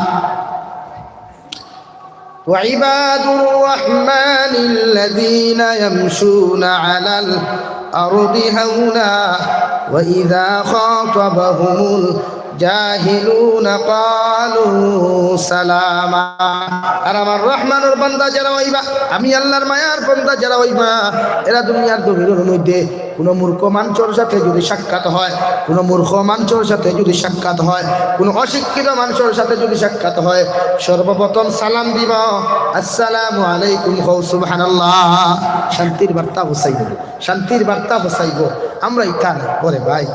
وعباد الرحمن الذين يمشون على الأرض هونا وإذا خاطبهم الجاهلون قالوا سلاما। আর আমার রহমানর বান্দা যারা অইবা, আমি আল্লাহর মায়ার বান্দা যারা অইবা, এরা দুনিয়ার জমিনর মধ্যে কোনো মূর্খ মানষর সাথে যদি সাক্ষাৎ হয়, কোনো মূর্খ মানষর সাথে যদি সাক্ষাৎ হয়, কোনো অশিক্ষিত মানষর সাথে যদি সাক্ষাৎ হয়, সর্বপ্রথম সালাম দিবা, "আসসালামু আলাইকুম।" কও সুবহানাল্লাহ। শান্তির বার্তা পৌঁছাইবো, শান্তির বার্তা পৌঁছাইবো। আমরা ইতা না, ওরে ভাই,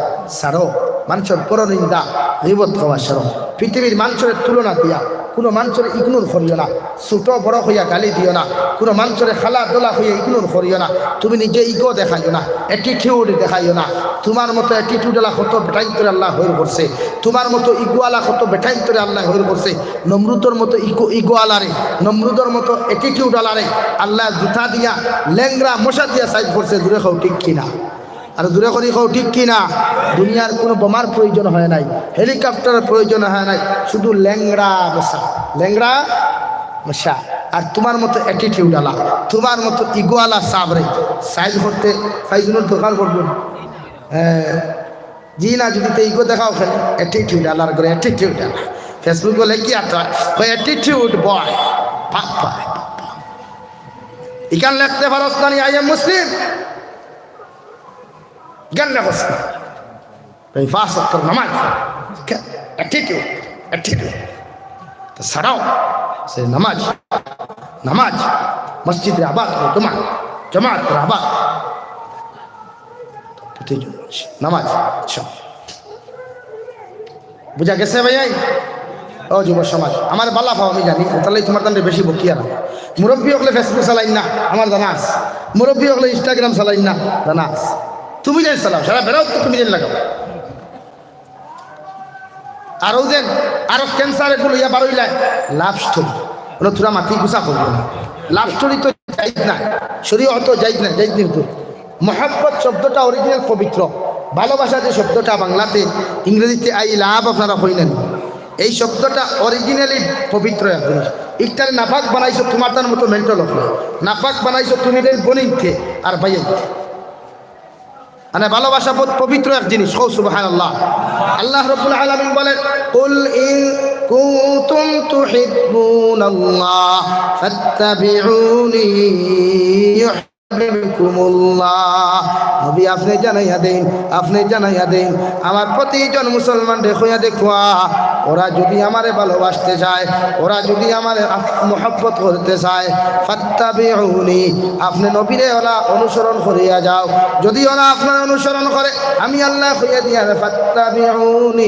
ছাড়ো, মানষর পরনিন্দা, গীবত কওয়া ছাড়ো। পৃথিবীর মানষরে তুলনা দিয়া কোনো মানষরে ignore করিও না, ছোট বড় কইয়া গালি দিও না, কোনো মানষরে খালা দলা কইয়া ignore করিও না। তুমি নিজে ego দেখাইও না, attitude দেখাইও না। তুমার মতো attitude আলা কত বেটাইন্তরে আল্লায় হইর করছে, তুমার মতো ego আলা কত বেটাইন্তরে আল্লায় হইর করছে। নমরুদর মতো ego, ego আলারে, নমরুদর মতো attitude আলারে আল্লায় জুতা দিয়া, লেংড়া মশা দিয়া সাইজ করছে। জুরে কও ঠিক কি না? আর জুরে করি কও ঠিক কি না? দুনিয়ার কোনো বোমার প্রয়োজন হয় নাই, helicopter-র প্রয়োজন হয় নাই, শুধু লেংড়া মশা, লেংড়া মশা। আর তুমার মতো attitude আলা, তুমার মতো ego আলা সাবরে সাইজ করতে, সাইজুনোর দরকার পড়বো না। হ্যাঁ, জি না, যদি তে ego দেখাও কেনে, attitude আলার করে attitude আলা। Facebook-ও লেখি আর তো কয় attitude boy। বাপ রে বাপ। ইখান লেখতে পারস না নি, I am Muslim? ইখান লেখস না। এই পাঁচ ওয়াক্তর নামাজ। কে-, attitude, attitude। তো ছাড়াও, সে নামাজ, নামাজ, মসজিদরে আবাদ করো, জমা, জমাতরে আবাদ। প্রতিজন মানুষ নামাজ, সব। বুঝা গেছে ভাই? ও যুব সমাজ, আমার বালা পাও আমি জানি, তাহলে তোমার দান্ডে বেশি বকিয়া না। মুরব্বী অকলে Facebook চালাইন না, আমার জানা আছে। মুরব্বী অকলে Instagram চালাইন না, জানা আছে। তুমি যেন চালাও, সারা বেড়াও তো তুমি যেন লাগাও। আর অউ যেন আরো ক্যান্সার এগুলো ইয়া বারইলায়, লাভ স্টোরি। বলো, তোরা মাটি গুছা করবো না। লাভ স্টোরি তো জায়েজ না, শরীয়ত তো জায়েজ না, জায়েজ কিন্তু। মহব্বত শব্দটা অরিজিনাল পবিত্র। ভালোবাসা যে শব্দটা বাংলাতে, ইংরেজিতে আই লাভ আপনারা কইলেন, এই শব্দটা অরিজিনালি পবিত্র এক জিনিস। ইকটারে নাপাক বানাইছো, তোমার তার মতো মেন্টাল অকলে। নাপাক বানাইছো তুমি তাইন বনিনতে আর ভাইয়াইনতে। মানে ভালোবাসা বহুত পবিত্র এক জিনিস। কও সুবহানাল্লাহ। আল্লাহ রাব্বুল আলামিন বলেন, "কুল ইন কুনতুম তুহিব্বুনাল্লাহ ফাত্তাবিউনি ইউহিব্বুকুমুল্লাহ।" নবী, আপনে জানাইয়া দেইন, আপনে জানাইয়া দেইন, আমার প্রতিজন মুসলমানরে কইয়া দেখউক্কা, ওরা যদি আমারে ভালোবাসতে চায়, ওরা যদি আমারে আফ-, মহব্বত করতে চায়, ফাত্তাবিউনি, আপনে নবীরে ওরা অনুসরণ করিয়া যাও। যদি ওরা আপনার অনুসরণ করে, আমি আল্লায় কইয়া দিয়ার, ফাত্তাবিউনি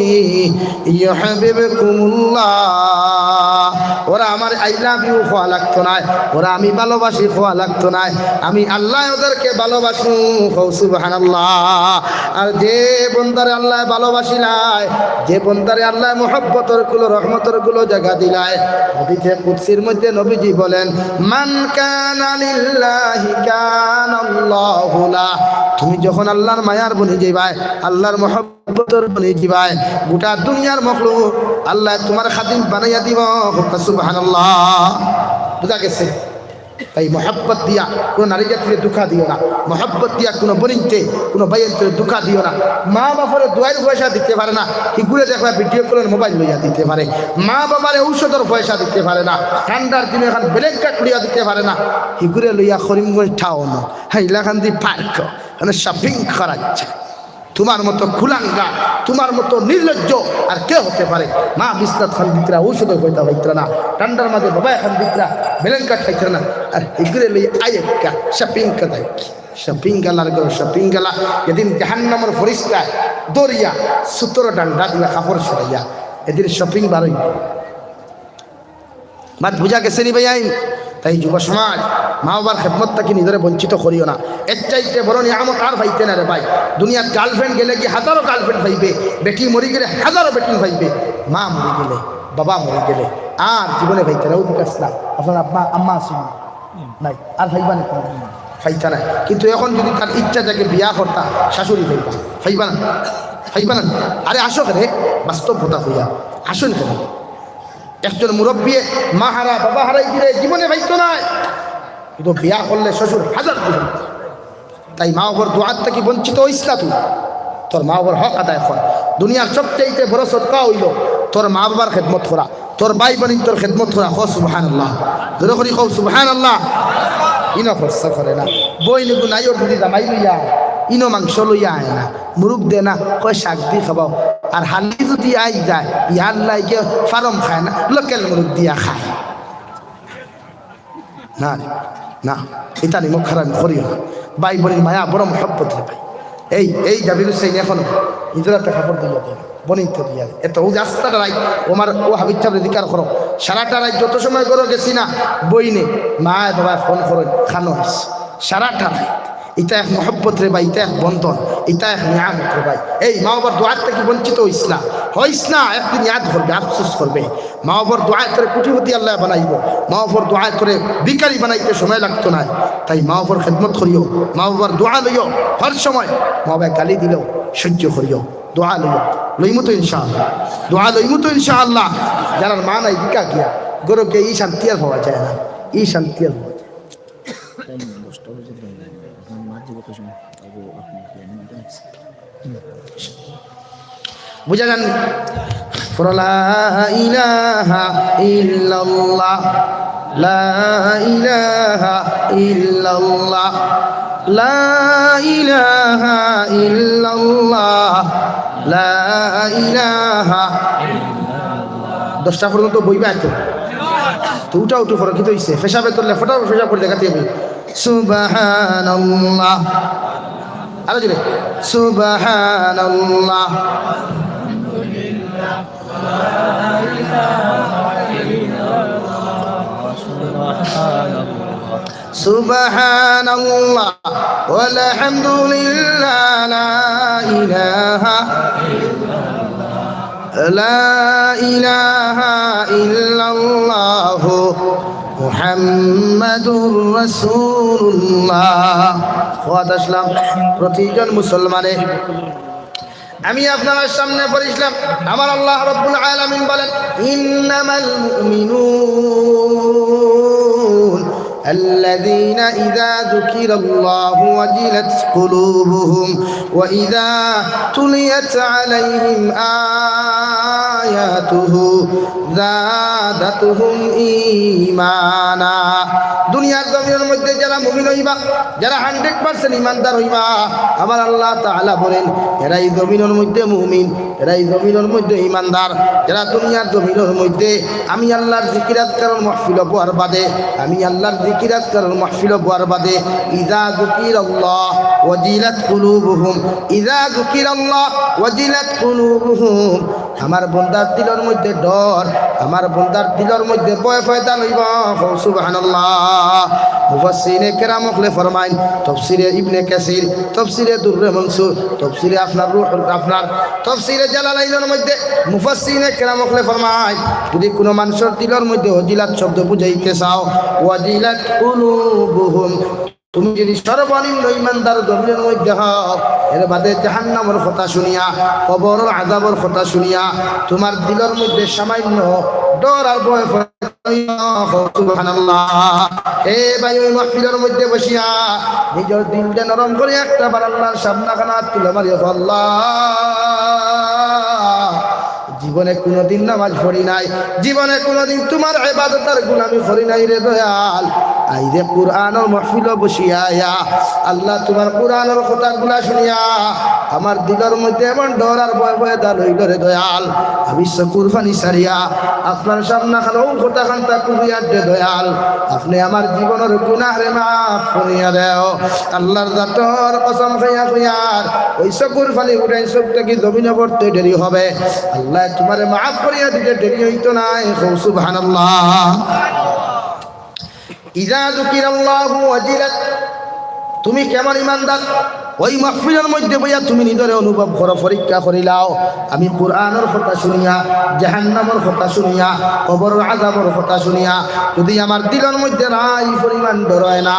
ইউহিব্বুকুমুল্লাহ। ওরা আমার I love you কওয়া লাগতো নায়, ওরা আমি ভালোবাসি কওয়া লাগতো নায়, আমি আল্লায় ওদেরকে ভালোবাসমু। কও সুবহানাল্লাহ। আর যে বন্দারে আল্লায় ভালোবাসিলায়, যে বন্দারে আল্লায় মহব্বতর কুলো, রহমতর কুলো জাগা দিলায়, হাদিসে কুদসির মধ্যে নবীজি বলেন, "মান কানা লিল্লাহি কানাল্লাহু লাহ।" তুমি যখন আল্লার মায়ার বনি যাইবায়, আল্লার মহব্বতর বনি যাইবায়, গোটা দুনিয়ার মখলুক আল্লায় তুমার খাদিম বানাইয়া দিবো। কও সুবহানাল্লাহ। বুঝা গেছে? তাই মহব্বত দিয়া কুনু নারী জাতিরে ধোঁকা দিও না, মহব্বত দিয়া কুনু বনিনতে, কুনু ভাইয়াইনতে ধোঁকা দিও না। মা বাপরে দোয়াইর পয়সা দিতে পারে না, হিগুরে দেখবা ভিডিও কলর মোবাইল লইয়া দিতে পারে। মা বাবারে ঔষধর পয়সা দিতে পারে না, ঠান্ডার দিনে অখন ব্ল্যাঙ্কেট লইয়া দিতে পারে না, হিগুরে লইয়া করিমগঞ্জ টাউন, হাইলাকান্দি পার্ক, মানে শপিং করাইছে। তুমার মতো কুলাঙ্গার, তুমার মতো নির্লজ্জ আর কে হতে পারে? মা বিছনাত কান্দিত্রা, ঔষধ কইতা পাইত্রা না, ঠান্ডার মাঝে বাবায় কান্দিত্রা, ব্ল্যাঙ্কেট পাইত্রা না, আর হিগুরে লইয়া আইক্কা শপিং করাইক্কা। শপিং গালার ঘরো শপিং গালা, যেদিন জাহান্নামর ফিরিস্তায় ধরিয়া সুতোর ডান্ডা দিয়া কাপড় ছড়াইয়া, এদিন শপিং বারইবো। মাত বুঝা গেছে নি ভাইয়াইন? তাই যুব সমাজ, মা বাবার খেদমত থাকি নিজরে বঞ্চিত করিও না। এর চাইতে বড় নিয়ামত আর পাইতে না রে ভাই। দুনিয়াত গার্লফ্রেন্ড গেলে কি হাজারো গার্লফ্রেন্ড পাইবে, বেটি মরি গেলে হাজারো বেটি পাইবে, মা মরি গেলে, বাবা মরি গেলে আর জীবনে পাইতে না। অউ দিকে আসলা, আপনার আম্মা, আম্মা আছইন নি? নাই, আর পাইবা না, পাইতা না। কিন্তু অখন যদি তার ইচ্ছা থাকে বিয়া করতা, শাশুড়ি পাইবা, পাইবা না, পাইবা না। আরে আসো কেনে, বাস্তব কথা কইয়া, আসো কেনে। একজন মুরব্বিয়ে মা হারা, বাবা হারাই দিলে জীবনে পাইতো নায়, কিন্তু বিয়া করলে শ্বশুর হাজার জীবন। তাই মা বাবার দোয়ার থাকি বঞ্চিত অইস না তুই, তোর মা বাবার হক আদায় কর। দুনিয়ার সবচাইতে বড় সদকা অইলো তোর মা বাবার খেদমত করা, তোর ভাই বইনতর খেদমত করা। কও সুবহানাল্লাহ, জোরে করি কও সুবহানাল্লাহ। ইনো খরচ করে না, বইন এগু নাইওর যদি জামাই লইয়া আয়, ইনো মাংস লইয়া আয় না, মুরুগ দে না, কয় শাক দি খাবাও। আর হালি যদি আই যায়, ইয়ার লাগে ফার্ম খায় না, লোকাল মুরুগ দিয়া খায়। না রে, না, ইতা নিমক হারামি করিও না। ভাই বইনর মায়া বড় মহব্বত রে ভাই। এই, এই জাবির হুসাইন অখনো নিজর আতে কাপড় দিয়া দেয় না, বইনতে দিয়া দেয়। এত অউ যে আস্তাটা রাইত, ও আমার, ও হাবিব সাবরে জিকার করো, সারাটা রাইত যত সময় ঘরো গেছি না, বইনে, মায় বাবায় ফোন করইন, খানো আইস, সারাটা রাইত। ইতা এক মহব্বত রে ভাই, ইতা এক বন্ধন, ইতা এক নিয়ামত রে ভাই। এই মা বাবার দোয়ার থাকি বঞ্চিত অইস না, হইস না, একদিন ইয়াদ করবে, আফসোস করবে। মা বাবার দোয়ায় তোরে কোটিপতি আল্লায় বানাইবো, মা বাবার দোয়ায় তোরে ভিখারি বানাইতে সময় লাগতো নায়। তাই মা বাবার খেদমত করিও, মা বাবার দোয়া লইও, হর সময় মা বাবায় গালি দিলেও সহ্য করিও, দোয়া লইও। লইমু তো ইনশাআল্লাহ, দোয়া লইমু তো ইনশাআল্লাহ। যারার মা নাই, বিকা গিয়া, ঘরো গিয়া ই শান্তি আর পাওয়া যায় না, ই শান্তি আর পাওয়া যায় না। বুঝা যার নি? পড়ো, লা ইলাহা ইল্লাল্লাহ, লা ইলাহা ইল্লাল্লাহ, লা ইলাহা ইল্লাল্লাহ, লা ইলাহা। দশটা পর্যন্ত বইবা তো। তো উঠা উঠু পড়ো, কিতা অইছে? পেশাবে তো লেফটাও পেশাব করি দেখাতে হবে। সুবহানাল্লাহ। আরো জোরে। সুবহানাল্লাহ। سبحان الله والحمد لله، لا إله، لا إله إلا الله محمد رسول الله। ওয়াজ আসলাম প্রতিজন মুসলমানে। আমি আপনারার সামনে পড়ছিলাম, আমার আল্লাহ রাব্বুল আলামিন বলেন, إنما المؤمنون الذين إذا ذكر الله وجلت قلوبهم وإذا تليت عليهم آياته زادتهم إيمانا। দুনিয়ার জমিনের মধ্যে যারা মুমিন অইবা, যারা হান্ড্রেড পার্সেন্ট ইমানদার অইবা, আমার আল্লাহ তাআলা বলেন, এরাই জমিনের মধ্যে মুমিন, এরাই জমিনের মধ্যে ইমানদার। যারা দুনিয়ার জমিনের মধ্যে আমি আল্লাহর জিকির আজকারর মাহফিল বওয়ার বাদে, আমি আল্লাহর জিকির আজকারর মাহফিল বওয়ার বাদে, إذا ذكر الله وجلت قلوبهم، إذا ذكر الله وجلت قلوبهم، আমার বন্দার দিলর মধ্যে ডর, আমার বন্দার দিলর মধ্যে ভয় পয়দা অইবো। কও সুবহানাল্লাহ। মুফাসসিরিনে কেরাম অকলে ফরমাইন, তফসিরে ইবনে কাসির, তফসিরে দুররে মনসুর, তফসিরে আপনার রুহুল, আপনার তফসিরে জালালাইনর মধ্যে মুফাসসিরিনে কেরাম অকলে ফরমাইন, যদি কুনু মানষর দিলর মধ্যে ওয়াজিলাত শব্দ বুঝাইতে চাও, وجلت قلوبهم, তুমি যদি সর্বনিম্ন ইমানদার জমিনের মধ্যে হও, এর বাদে জাহান্নামর কথা শুনিয়া, কবরর আযাবর কথা শুনিয়া, তুমার দিলর মধ্যে সামান্য ডর আর ভয় পয়দা অইবো। সুবহানাল্লাহ। এ ভাই, ওই মাহফিলর মধ্যে বসিয়া নিজর দিলটা নরম করি একটা বার আল্লাহর সামনে খান তুলে মারি, আল্লাহ, জীবনে কুনুদিন নামাজ পড়ি নাই, জীবনে কুনুদিন তুমার ইবাদত আর গুলামি করি নাই রে দয়াল। আইজে কুরআনর মাহফিলো বসিয়া আইয়া আল্লাহ তুমার কুরআনর কথাগুলা শুনিয়া আমার দিলর মধ্যে এমন ডর আর ভয় পয়দা অইলো রে দয়াল। আমি চকুর পানি ছাড়িয়া আপনার সামনে খান অউ কথা খান তা কইয়ার রে দয়াল। আপনে আমার জীবনর গুনাহরে মাফ করিয়া দেও। আল্লাহর জাতর কসম খাইয়া কইয়ার, ওই চকুর পানি উঠাই চোখ থাকি জমিনো পড়তে দেরি হবে। আল্লায় তুমারে মাফ করিয়া দিতে দেরি অইতো নায়। কও সুবহানাল্লাহ। إذا ذكر الله وجلت। তুমি কেমন ইমানদার? ওই মাহফিলর মধ্যে বইয়া তুমি নিজরে অনুভব করো, পরীক্ষা করিলাও। আমি কুরআনর কথা শুনিয়া, জাহান্নামর কথা শুনিয়া, কবরর আযাবর কথা শুনিয়া, যদি আমার দিলর মধ্যে রাই পরিমাণ ডর অয় না,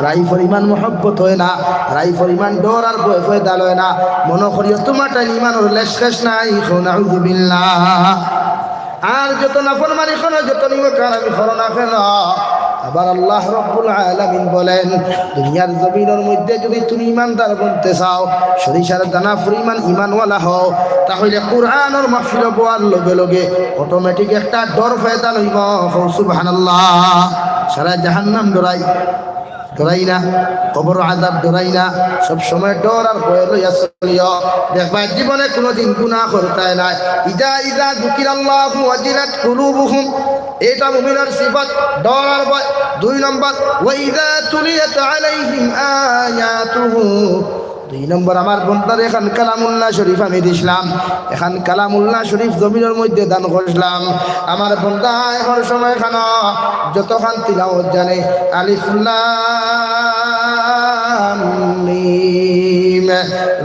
রাই পরিমাণ মহব্বত অয় না, রাই পরিমাণ ডর আর ভয় পয়দা অয় না, মনো করিও তুমার তাইন ইমানর লেশকেশ নাই। কও নাউজুবিল্লাহ। আর যত নাফরমানি করো, যত নিমকহারামি করো না কেন, আবার আল্লাহ রাব্বুল আলামিন বলেন, দুনিয়ার জমিনর মধ্যে যদি তুমি ইমানদার বনতে চাও, সরিষার দানা পরিমাণ ইমানওয়ালা হও, তাহলে কুরআনর মাহফিলো বওয়ার লগে লগে অটোমেটিক একটা ডর পয়দা অইবো। কও সুবহানাল্লাহ। সারা জাহান্নাম ডরাই, ডরাই না, কবর আযাব ডরাই না, সব সময় ডর আর ভয় লইয়া চলিও। দেখবায় জীবনে কুনুদিন গুনাহ করতায় নায়। إذا إذا ذكر الله وجلت قلوبهم, এটা মুমিনর সিফত, ডর আর ভয়। দুই নম্বর, وإذا تليت عليهم آياته। দুই নম্বর, আমার বন্দারে এখান কালামুল্লাহ শরীফ আমি দিছলাম, এখান কালামুল্লাহ শরীফ জমিনর মধ্যে দান করছলাম। আমার বন্দা এখন সময় খান যতখান তিলাওত জানে, আলিফ লাম মিম,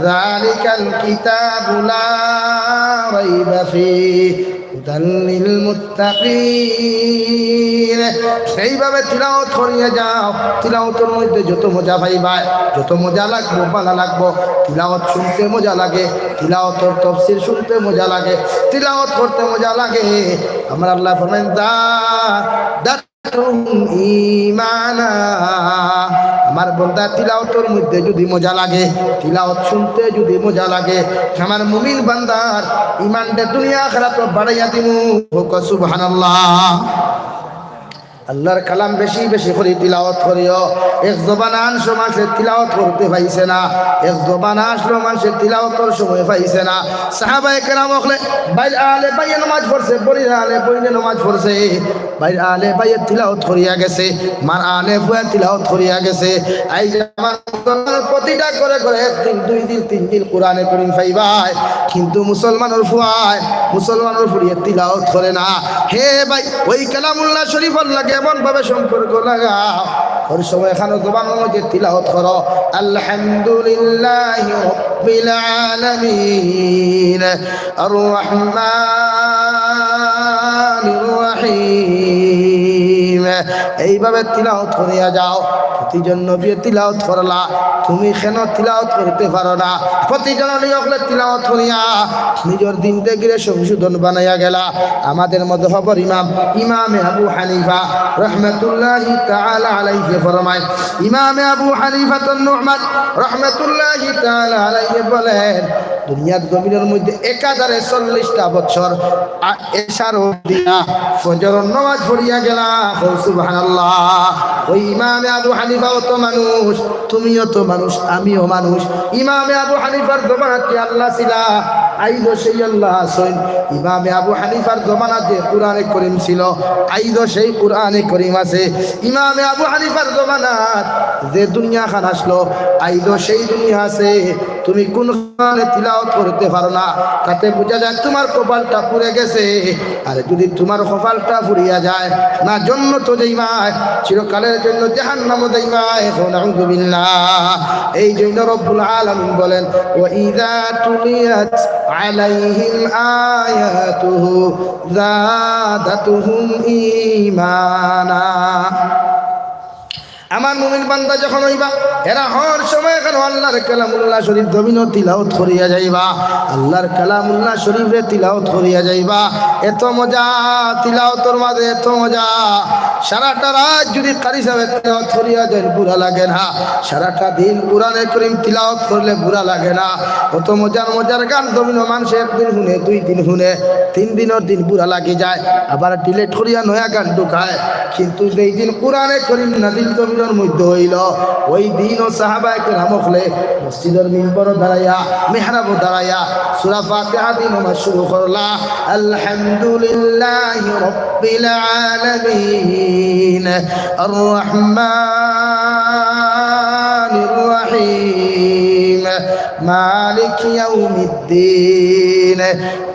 যালিকাল কিতাবু লা রাইবা ফি, হুদাল লিল মুত্তাকিন। সেইভাবে তিলাওত করিয়া যাও, তিলাওতর মধ্যে যত মজা পাইবায়, যত মজা লাগবো, ভালা লাগবো। তিলাওত শুনতে মজা লাগে, তিলাওতর তফসির শুনতে মজা লাগে, তিলাওত করতে মজা লাগে। আমার আল্লাহ ফরমাইন, زادتهم إيمانا। আমার বন্দা তিলাওতর মধ্যে যদি মজা লাগে, তিলাওত শুনতে যদি মজা লাগে, আমার মুমিন বান্দার ইমানটা দুনিয়া আখিরাতো বাড়াইয়া দিমু। কও সুবহানাল্লাহ। আল্লাহর কালাম বেশি বেশি করি তিলাওত করিও। এক জমানা আনছো মানষে তিলাওত করতে পাইছে না, এক জমানা আনছো মানষে তিলাওতর সময় পাইছে না। সাহাবায়ে কেরাম অকলে বাইর আলে বাইরে নমাজ পড়ছে, বড়ির আলে বইনে নমাজ পড়ছে। ভাইর আলে ভাইয়ে তিলাওত করিয়া গেছে, মার আলে ফুয়া তিলাওত করিয়া গেছে। আইজ আমার মুসলমানর প্রতিটা ঘরে ঘরে এক দিন, দুই দিন, তিন দিন কোরআনে করিম পাইবায়, কিন্তু মুসলমানর ফুয়ায়, মুসলমানর ফুড়িয়ে তিলাওত করে না। হে ভাই, ওই কালামুল্লাহ শরীফর লগে এমন ভাবে সম্পর্ক লাগাও, হর সময় এখানো জবানর মধ্যে তিলাওত করো, আলহামদুলিল্লাহি রাব্বিল আলামিন, আর রহমানির রহিম। এইভাবে তিলাওত করিয়া যাও। প্রতিজন নবীয়ে তিলাওত করলা, তুমি কেন তিলাওত করতে পারো না? প্রতিজন অলি অকলে তিলাওত করিয়া নিজর জিন্দেগিরে সংশোধন বানাইয়া গেলা। আমাদের মযহাবর ইমাম, ইমামে আবু হানিফা রহমাতুল্লাহি তাআলা আলাইহি ফরমায়, ইমামে আবু হানিফাতুন নুমান রহমাতুল্লাহি তাআলা আলাইহি বলেন, দুনিয়ার জমিনর মধ্যে এক হাজারে চল্লিশটা বছর আ-, এশার অক্ত দিয়া ফজরর নামাজ পড়িয়া গেলা। কও সুবহানাল্লাহ। ওই ইমামে আবু হানিফাও তো মানুষ, তুমিও তো মানুষ, আমিও মানুষ। ইমামে আবু হানিফার জমানাত আল্লাহ ছিলা, আইজও সেই আল্লাহ আছইন। ইমামে আবু হানিফার জমানাত যে কোরআনে করিম ছিল, আইজও সেই কোরআনে করিম আছে। ইমামে আবু হানিফার জমানাত যে দুনিয়া খান আসলো, আইজও সেই দুনিয়া আছে। তুমি কোন কারণে তিলাওত করতে পারো না, তাতে বুঝা যায় তোমার কপালটা পুড়ে গেছে। আর যদি তোমার কপালটা পুড়িয়া যায়, না জন্নতো যাইবায়, চিরকালের জন্য জাহান্নামো যাইবায়। কও নাউযুবিল্লাহ। এই জন্য রব্বুল আলামিন বলেন, "ওয়া ইযা তুলিয়াত আলাইহিম আয়াতুহু যাদাতুহুম ঈমানা।" আমার মুমিন বান্দা যখন অইবা, এরা হর সময় কেন আল্লাহর কালামুল্লাহ শরীফ জমিনো তিলাওত করিয়া যাইবা, আল্লাহর কালামুল্লাহ শরীফরে তিলাওত করিয়া যাইবা। এত মজা, তিলাওতর মাঝে এত মজা। সারাটা রাত যদি কারি সাহেব তিলাওত করিয়া যাইন, বুরা লাগে না। সারাটা দিন কোরআনে করিম তিলাওত করলে বুরা লাগে না। অত মজার মজার গান জমিনো মানষে একদিন হুনে, দুই দিন হুনে, তিন দিনর দিন বুরা লাগি যায়, আবার ডিলিট করিয়া নয়া গান ঢুকায়। কিন্তু যেই দিন কোরআনে করিম নাজিল জমিনর মধ্যে অইলো, ওই দিনও সাহাবায়ে কেরাম অকলে মসজিদর মিম্বরো দাঁড়াইয়া, মেহরাবো দাঁড়াইয়া সূরা ফাতিহা দি নমাজ শুরু করলা, আলহামদুলিল্লাহি রাব্বিল আলামিন, আর রহমানির রহিম, মালিকি ইয়াউমিদ্দিন।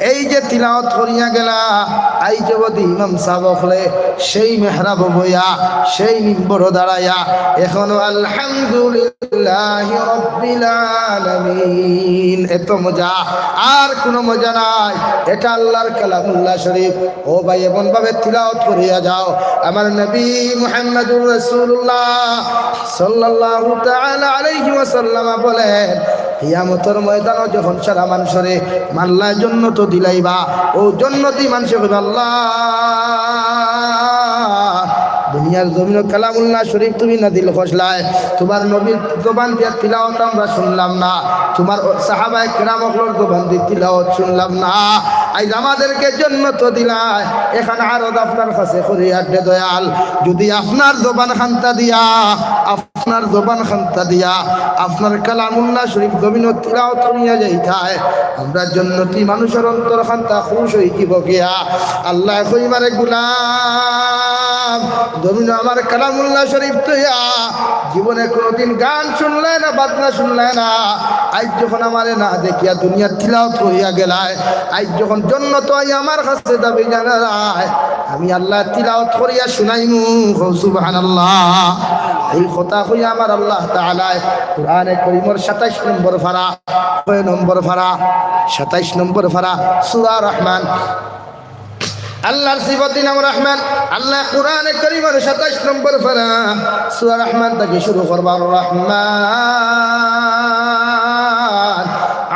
এই যে তিলাওত করিয়া গেলা, আইজ অবধি ইমাম সাহেব অকলে সেই মেহরাবো বইয়া, সেই মিম্বরো দাঁড়াইয়া এখনো আলহামদুলিল্লাহি রাব্বিল আলামিন। এত মজা, আর কোনো মজা নাই। এটা আল্লাহর কালামুল্লাহ শরীফ। ও ভাই, এমন ভাবে তিলাওত করিয়া যাও। আমার নবী মুহাম্মদুর রাসূলুল্লাহ সাল্লাল্লাহু তাআলা আলাইহি ওয়াসাল্লাম বলেন, কিয়ামতর ময়দানো যখন সারা মানষরে মাল্লায় জন্নতো দিলাইবা, ও জন্নতি মানষে কইবা, "আল্লাহ, দুনিয়ার জমিনো কালামুল্লাহ শরীফ তুমি নাজিল করছলায়, তোমার নবীর জবান দিয়া তিলাওত আমরা শুনলাম না, তোমার সাহাবায়ে কেরাম অকলর জবান দিয়া তিলাওত শুনলাম না, আইজ আমাদেরকে জন্নতো দিলায়, এখান আরজ আপনার কাছে করি আড্ডে দয়াল, যদি আপনার জবান খান্তা দিয়া, আপনার জবান খান্তা দিয়া আপনার কালামুল্লাহ শরীফ জমিনো তিলাওত করিয়া যাইতায়, আমরা জন্নতি মানষর অন্তর খান্তা খুশ অইযিবো গিয়া।" আল্লায় কইবা, "রে গুলাম, জমিনো আমার কালামুল্লাহ শরীফ থইয়া জীবনে কোনোদিন গান শুনলায় না, বাজনা শুনলায় না, আইজ যখন আমারে না দেখিয়া দুনিয়াত তিলাওত করিয়া গেলায়, আইজ যখন জন্নতো আইয়া আমার কাছে দাবি জানালায়, আমি আল্লায় তিলাওত করিয়া শুনাইমু।" কও সুবহানাল্লাহ। এই কথা কইয়া আমার আল্লাহ তাআলায় কোরআনে করিমর সাতাইশ নম্বর পারা, কয় নম্বর পারা? সাতাইশ নম্বর পারা, সূরা রহমান। আল্লাহর সিফতি নাম রহমান। আল্লায় কোরআনে করিমর সাতাইশ নম্বর পারা, সূরা রহমান থাকি শুরু করবা, রহমান।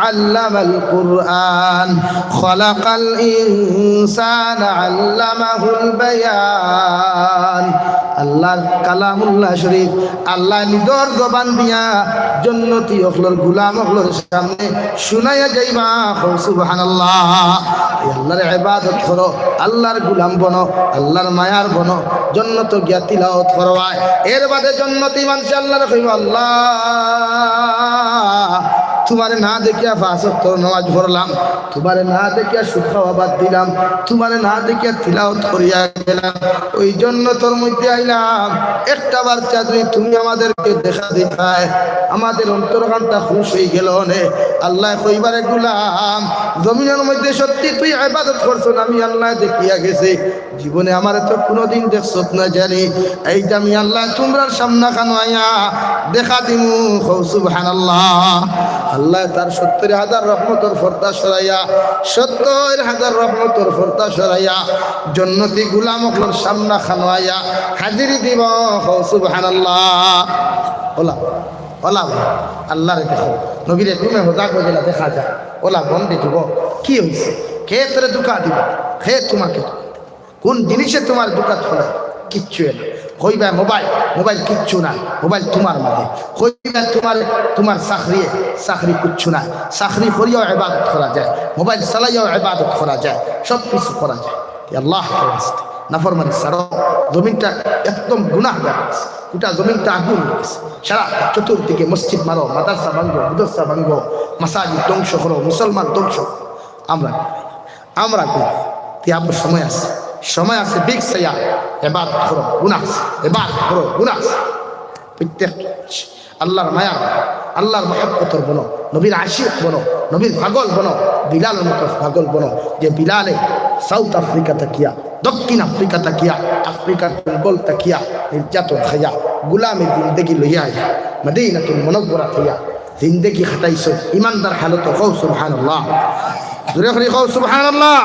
আল্লামাল কুরআন, খালাকাল ইনসানা, আল্লামাহুল বায়ান। আল্লাহর কালামুল্লাহ শরীফ, আল্লায় নিজর জবান দিয়া জন্নতি অকলর, গুলাম অকলর সামনে শুনাইয়া যাইবা। কও সুবহানাল্লাহ। এই আল্লাহর ইবাদত করো, আল্লাহর গুলাম বনো, আল্লাহর মায়ার বনো, জন্নতো গিয়া তিলাওত করবায়। এর বাদে জন্নতি মানষে আল্লাহরে কইবা, "আল্লাহ, তুমারে না দেখিয়া পাঁচ ওয়াক্ত নামাজ পড়লাম, তুমারে না দেখিয়া সুদ খাওয়া বাদ দিলাম, তুমারে না দেখিয়া তিলাওয়াত করিয়া গেলাম, ওই জন্নতর মধ্যে আইলাম। একটা বার চাই তুমি আমাদেরকে দেখা দিতায়, আমাদের অন্তরখানটা খুশ অইগেলো অনে।" আল্লায় কইবা, "রে গুলাম, জমিনর মধ্যে সত্যি তুই ইবাদত করছস, আমি আল্লায় দেখিয়া গেছি, জীবনে আমারে তো কুনুদিন দেখছত না জানি, এই যে আমি আল্লায় তুমরার সামনাখানো আইয়া দেখা দিমু।" কও সুবহানাল্লাহ। আল্লায় তার সত্তইর হাজার রহমতর পর্দা সরাইয়া, সত্তইর হাজার রহমতর পর্দা সরাইয়া জন্নতি গুলাম অকলর সামনাখানো আইয়া হাজিরি দিবা। কও সুবহানাল্লাহ। অলা, অলা, আল্লারে দেখো, নবীরে ঘুমে হজাগ অইগেলা দেখা যায়। অলা বন্দে যুবক, কি অইছে? কে তোরে ধুকা দিবা? কে তুমাকে ধুকা দিবা? কুন জিনিসে তুমার ধুকাত ফালায়? কিচ্ছু না। কইবা মোবাইল, মোবাইল কিচ্ছু না, মোবাইল তুমার মাঝে। কইবা তুমার, তুমার চাকরিয়ে, চাকরি কিচ্ছু না। চাকরি করিয়াও ইবাদত করা যায়, মোবাইল চালাইয়াও ইবাদত করা যায়, সব কিছু করা যায়। আল্লাহকে ওয়াস্তে নাফরমানি ছাড়ো। জমিনটা একদম গুনাহগার অইগেছে, গোটা জমিনটা আগুন অইগেছে। সারা চতুর্দিকে মসজিদ মারো, মাদ্রাসা ভাঙ্গো, মাদ্রাসা ভাঙ্গো, মাসাজিদ ধ্বংস করো, মুসলমান ধ্বংস করো। আমরা, আমরা করি। তে আবার সময় আছে, সময় আছে, বিগ সায়া, ইবাদত করো, গুনাহ আছে, ইবাদত করো, গুনাহ আছে। প্রত্যেক আল্লাহর মায়া, আল্লাহর মহব্বতর বনো, নবীর আশিক বনো, নবীর পাগল বনো, বিলালর মতো পাগল বনো, যে বিলালে সাউথ আফ্রিকা থাকিয়া, দক্ষিণ আফ্রিকা থাকিয়া, আফ্রিকার জঙ্গল থাকিয়া নির্যাতন খাইয়া, গুলামি জিন্দেগি লইয়া আইয়া, মদিনাতুল মুনাওয়ারা থাইয়া জিন্দেগি খাটাইছে ইমানদার হালতো। কও সুবহানাল্লাহ। জোরে করি কও সুবহানাল্লাহ।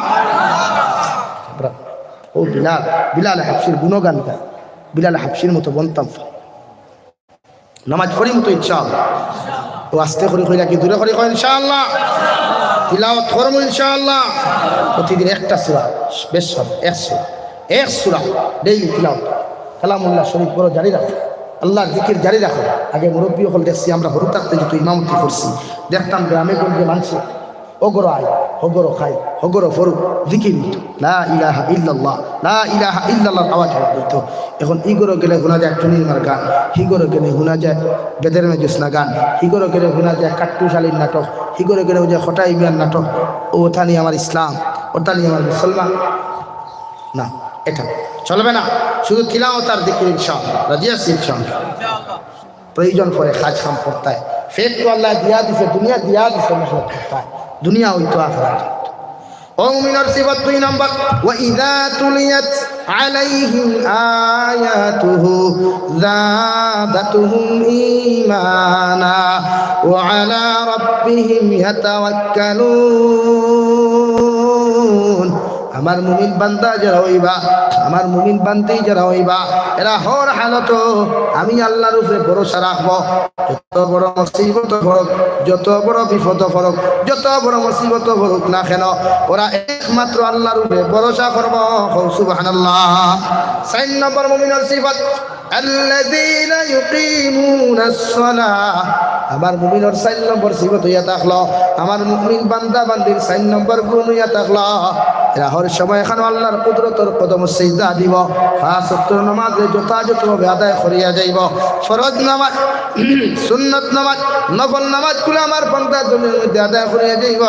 ও বিলাল, বিলাল হাবশির গুণগান গায়, বিলাল হাবশির মতো বনতাম। নামাজ পড়িমু তো ইনশাআল্লাহ। ও আস্তে করি কইলা কি, জোরে করি কও ইনশাআল্লাহ। তিলাওয়াত করমু ইনশাআল্লাহ। প্রতিদিন একটা সূরা, বেশ সব, এক সূরা, এক সূরা ডেইলি তিলাওয়াত। কালামুল্লাহ শরীফ পড়ো, জারি রাখো। আল্লাহর জিকির জারি রাখো। আগে মুরব্বি অকল দেখছি, আমরা হুরু থাকতে যত ইমামতি করছি, দেখতাম গ্রামে গঞ্জে মানষে অগরো আয়, হগরো খাই, হগরো ফরু, জিকির অইতো। লা ইলাহা ইল্লাল্লাহ, লা ইলাহা ইল্লাল্লাহর আওয়াজ অইতো। এখন ই ঘরো গেলে হুনা যায় টুনির মার গান, হি ঘরো গেলে হুনা যায় বেদের মেজুস না গান, হি ঘরো গেলে হুনা যায় কাট্টুশ আলীর নাটক, হি ঘরো গেলে হুনা যায় খটাই মিয়ার নাটক। ও ওটা নিয়ে আমার ইসলাম, ওটা নিয়ে আমার মুসলমান? না, এটা চলবে না। শুধু তিলাওয়াত আর জিকির ইনশাআল্লাহ, রাজি আছি ইনশাআল্লাহ। প্রয়োজন পড়ে কাজ কাম করতায়। পেট তো আল্লায় দিয়া দিছে, দুনিয়া দিয়া দিছে, মেহনত করতায়, দুনিয়া অইতো আখিরাত। ও মুমিনর সিফত দুই নম্বর, وإذا تليت عليهم آياته زادتهم إيمانا وعلى ربهم يتوكلون। আমার মুমিন বান্দা যারা অইবা, আমার মুমিন বান্দি যারা অইবা, এরা হর হালতো আমি আল্লাহর উপরে ভরসা রাখবো। যত বড় মুসিবত পড়ুক, যত বড় বিপদ পড়ুক, যত বড় মুসিবত পড়ুক না কেন, ওরা একমাত্র আল্লাহর উপরে ভরসা করবো। কও সুবহানাল্লাহ। চাইর নম্বর মুমিনর সিফত, الذين يقيمون الصلاة। আমার মুমিনর চাইর নম্বর সিফত অইয়া থাকলো, আমার মুমিন বান্দা বান্দির চাইর নম্বর গুণ অইয়া থাকলো, এরা হর সময় এখানো আল্লাহর কুদরতর কদমো সিজদা দিবো, পাঁচ ওয়াক্তর নামাজরে যথাযথভাবে আদায় করিয়া যাইবো। ফরজ নামাজ, সুন্নত নামাজ, নফল নামাজগুলা আমার বান্দা দুনিয়ার মধ্যে আদায় করিয়া যাইবো।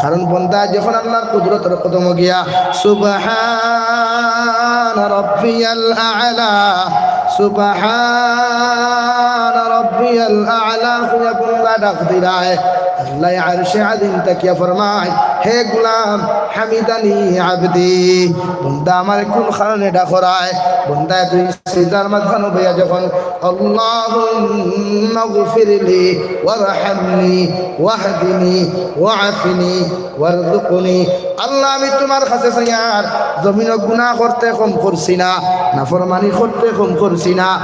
কারণ বান্দা যখন আল্লাহর কুদরতর কদমো গিয়া সুবহান রব্বিয়াল আ'লা, সুবহান রব্বিয়াল আ'লা কইয়া বান্দা ডাক দিরায়, আল্লায় আরশে আজিম থাকিয়া ফরমায়, "হে গোলাম, হামিদানি আবদি।" বান্দা আমারে কুন কারণে ডাকরায়? বান্দায় দুই সিজদার মাঝখানো বইয়া যখন, "আল্লাহুম্মা গফিরলি ওয়ারহামনি ওয়াহদিনি ওয়াআফিনি ওয়ারযুকনি।" আল্লাহ, আমি তুমার কাছে চাইয়ার, জমিনো গুনাহ করতে কম করছি না, নাফরমানি করতে কম করছি না।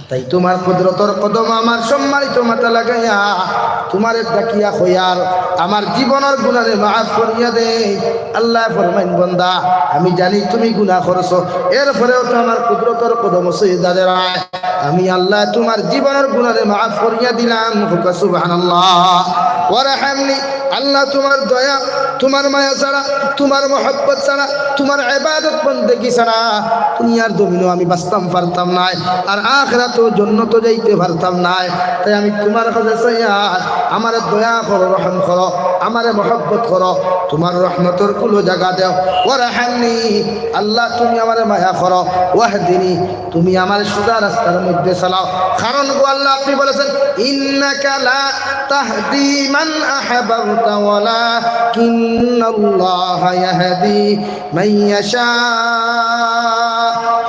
তাই তুমার কুদরতর কদমো আমার সম্মানিত মাথা লাগাইয়া তুমারে ডাকিয়া কইয়ার, আমার জীবনর গুনারে মাফ করিয়া দে। আল্লায় ফরমাইন, "বান্দা, আমি জানি তুমি গুনাহ করছো, এরপরেও তো আমার কুদরতর কদমো সিজদা দেরায়। আমি আল্লায় তুমার জীবনর গুনারে মাফ করিয়া দিলাম।" কউক্কা সুবহানাল্লাহ। ওয়ারহামনি, আল্লাহ, তুমার দয়া, তুমার মায়া ছাড়া, তুমার মহব্বত ছাড়া, তুমার ইবাদত বন্দেগি ছাড়া দুনিয়ার জমিনো আমি বাঁচতাম পারতাম নায়, আর আখিরাতো জন্নতো যাইতে পারতাম নায়। তাই আমি তুমার কাছে চাইয়ার, আমারে দয়া করো, রহম করো, আমারে মহব্বত করো, তুমার রহমতর কুলো জাগা দেও। ওয়ারহামনি, আল্লাহ, তুমি আমারে মায়া করো। ওয়াহদিনি, তুমি আমারে সুজা রাস্তার মধ্যে চালাও। কারণ গো আল্লাহ, আপনি বলেছেন, "ইন্নাকা লা তাহদি মান আহবাবতা ওয়ালাকিন্নাল্লাহা ইয়াহদি মান ইয়াশা।"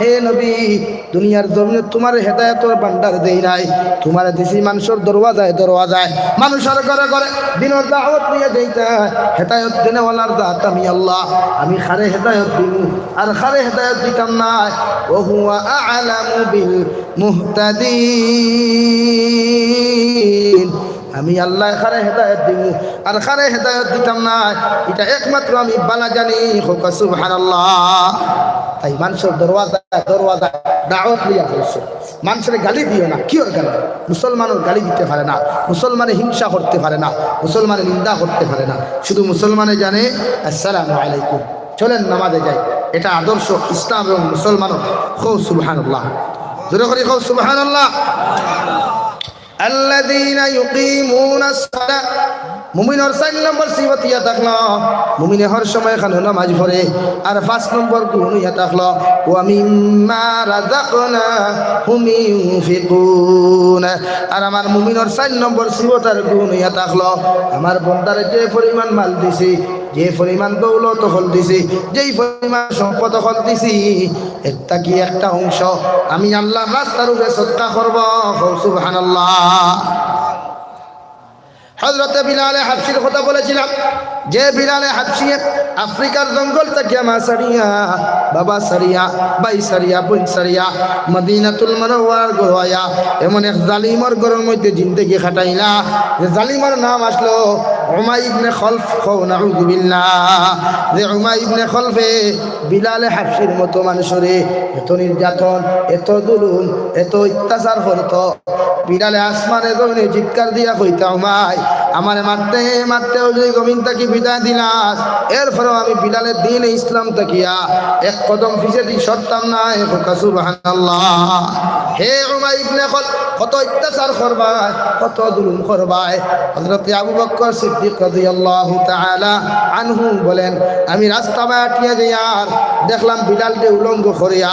হে নবী, দুনিয়ার জমিনো তুমারে হেদায়েতর ভান্ডার দেই নাই, তুমারে দিছি মানষর দরওয়াজায় দরওয়াজায়, মানষর ঘরে ঘরে দিনর দাওয়াত লইয়া যাইতায়। হেদায়েত দেনেওয়ালার জাত আমি আল্লাহ, আমি কারে হেদায়েত দিমু আর কারে হেদায়েত দিতাম নায়। ওয়া হুয়া আ'লামু বিল মুহতাদিন। আমি আল্লাহ কারে হেদায়েত দিমু আর কারে হেদায়েত দিতাম নায়, ইটা একমাত্র আমি ভালা জানি। কউক্কা সুবহানাল্লাহ। তাই মানষর দরওয়াজায় দরওয়াজায় দাওয়াত লইয়া যাইছে। মানষরে গালি দিও না, কিওর গালি? মুসলমানর গালি দিতে পারে না, মুসলমানে হিংসা করতে পারে না, মুসলমানে নিন্দা করতে পারে না, শুধু মুসলমানে জানে আসসালামু আলাইকুম। চলেন নামাজে যাই, এটা আদর্শ ইসলাম এবং মুসলমানর। কও সুবহানাল্লাহ, জোরে করি কও সুবহানাল্লাহ। আল্লাযীনা ইউকিমুনাস সালাহ। মুমিনর চাইর নম্বর সিফত ইয়া থাকলো, মুমিনে হর সময় খানো নামাজ পড়ে। আর পাঁচ নম্বর গুণ ইয়া থাকলো, "ওয়া মিম্মা রাযাকনাহুম ইউনফিকুন।" আর আমার মুমিনর চাইর নম্বর সিফত আর গুণ ইয়া থাকলো, আমার বন্দারে যে পরিমাণ মাল দিছি, যে পরিমাণ দৌলত অকল দিছি, যেই পরিমাণ সম্পদ অকল দিছি, এর থাকি একটা অংশ আমি আল্লাহর রাস্তার উপরে সদকা করব। কও সুবহানাল্লাহ। হযরতে বিলালে হাবশির কথা বলেছিলাম, যে বিলালে হাবশি আফ্রিকার জঙ্গল থাকিয়া মা ছাড়িয়া, বাবা ছাড়িয়া, ভাই ছাড়িয়া, বইন ছাড়িয়া মদিনাতুল মুনাওয়ারার ঘরো আইয়া এমন এক জালিমর ঘরর মধ্যে জিন্দেগি কাটাইলা, যে জালিমর নাম আসলো উমাই ইবনে খলফ। কও নাউজুবিল্লাহ। যে উমাই ইবনে খলফে বিলালে হাবশির মতো মানষরে এত নির্যাতন, এত জুলুম, এত অত্যাচার করতো, বিলালে আসমানে জমিনে চিৎকার দিয়া কইতা, "উমাই, আমারে মারতে মারতে যদি জমিন থাকি বিদায় দিলাস, এরপরেও আমি বিলালে দ্বীনে ইসলাম থাকিয়া এক কদম পিছেদি সরতাম নায়।" কউক্কা সুবহানাল্লাহ। হে উমাই ইবনে খলফ, কত অত্যাচার করবায়, কত জুলুম করবায়। হযরতে আবু বকর সিদ্দিক রাদিয়াল্লাহু তাআলা আনহু বলেন, আমি রাস্তা বায় আটিয়া যাইয়ার দেখলাম বিলালরে উলঙ্গ করিয়া,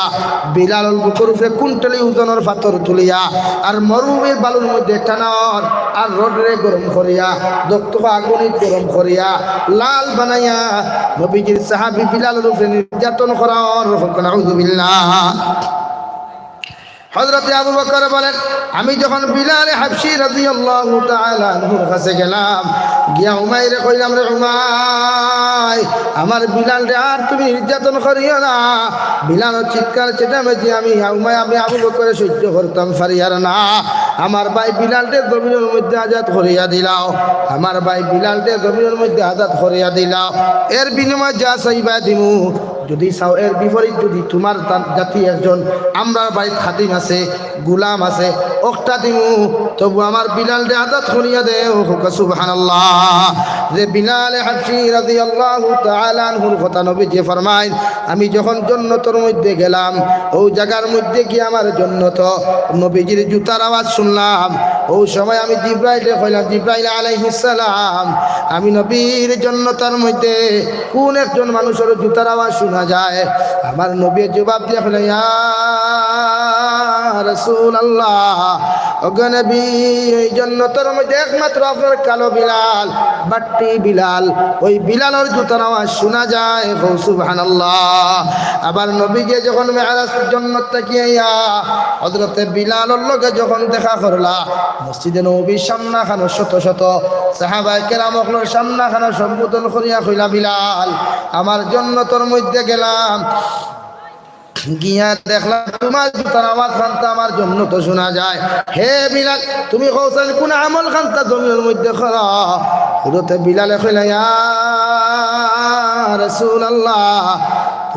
বিলালর বুকর উপরে কুইন্টালি ওজনর পাথর তুলিয়া, আর মরুভূমির বালুর মধ্যে টানার, আর রডরে গরম করিয়া, দোক্তোকা আগুনিত গরম করিয়া, লাল বানাইয়া নবীজির সাহাবী বিলালর উপরে নির্যাতন করার। কও নাউজুবিল্লাহ। হযরতে আবু বকর বলেন, আমি যখন বিলালে হাবশি রাদিয়াল্লাহু তাআলা আনহুর কাছে গেলাম, গিয়া উমাইরে কইলাম, "রে উমাই, আমার বিলালরে আর তুমি নির্যাতন করিও না।" বিলালর চিৎকার চেঁচামেচি আমি উমাই, আমি আবু বকরে সহ্য করতাম পারিয়ার না। আমার ভাই বিলালরে জমিনর মধ্যে আজাদ করিয়া দিলাও, আমার ভাই বিলালরে জমিনর মধ্যে আজাদ করিয়া দিলাও। এর বিনিময়ে যা চাইবা দিমু। যদি চাও এর বিপরীত, যদি তুমার তা-, জাতি একজন আমরার বাড়িত খাদিম আছে, গুলাম আছে, অকটা দিমু, তবু আমার বিলালরে আজাদ করিয়া দেও। কউক্কা সুবহানাল্লাহ। যে বিলালে হাবশি রাদিয়াল্লাহু তাআলা আনহুর কথা নবীজি ফরমাইন, আমি যখন জন্নতর মধ্যে গেলাম, অউ জাগার মধ্যে গিয়া আমার জন্নত নবীজির জুতার আওয়াজ শুনলাম। অউ সময় আমি জিব্রাইলরে কইলাম, "জিব্রাইল আলাইহিস সালাম, আমি নবীর জন্নতর মধ্যে কুন একজন মানুষর জুতার আওয়াজ শুনা যায়?" আমার নবীয়ে জবাব দিয়া কইলা, "ইয়া রাসূলুল্লাহ, ওগো নবী, এই জন্নতর মধ্যে একমাত্র আপনার কালো বিলাল, বাট্টি বিলাল, ওই বিলালর জুতার আওয়াজ শুনা যায়।" কও সুবহানাল্লাহ। আবার নবীজিয়ে যখন মেরাজ জন্নত থাকি আইয়া হযরতে বিলালর লগে যখন দেখা করলা, মসজিদে নববীর সামনাখানো শত শত সাহাবায়ে কেরাম অকলর সামনাখানো সম্বোধন করিয়া কইলা, "বিলাল, আমার জন্নতর মধ্যে গেলাম, গিয়া দেখলাম তুমার জুতার আওয়াজ খান্তা আমার জন্নতো শুনা যায়। হে বিলাল, তুমি কওছাইন কুন আমল খান্তা জমিনর মধ্যে করো?" হযরতে বিলালে কইলা, "ইয়া রাসূলুল্লাহ,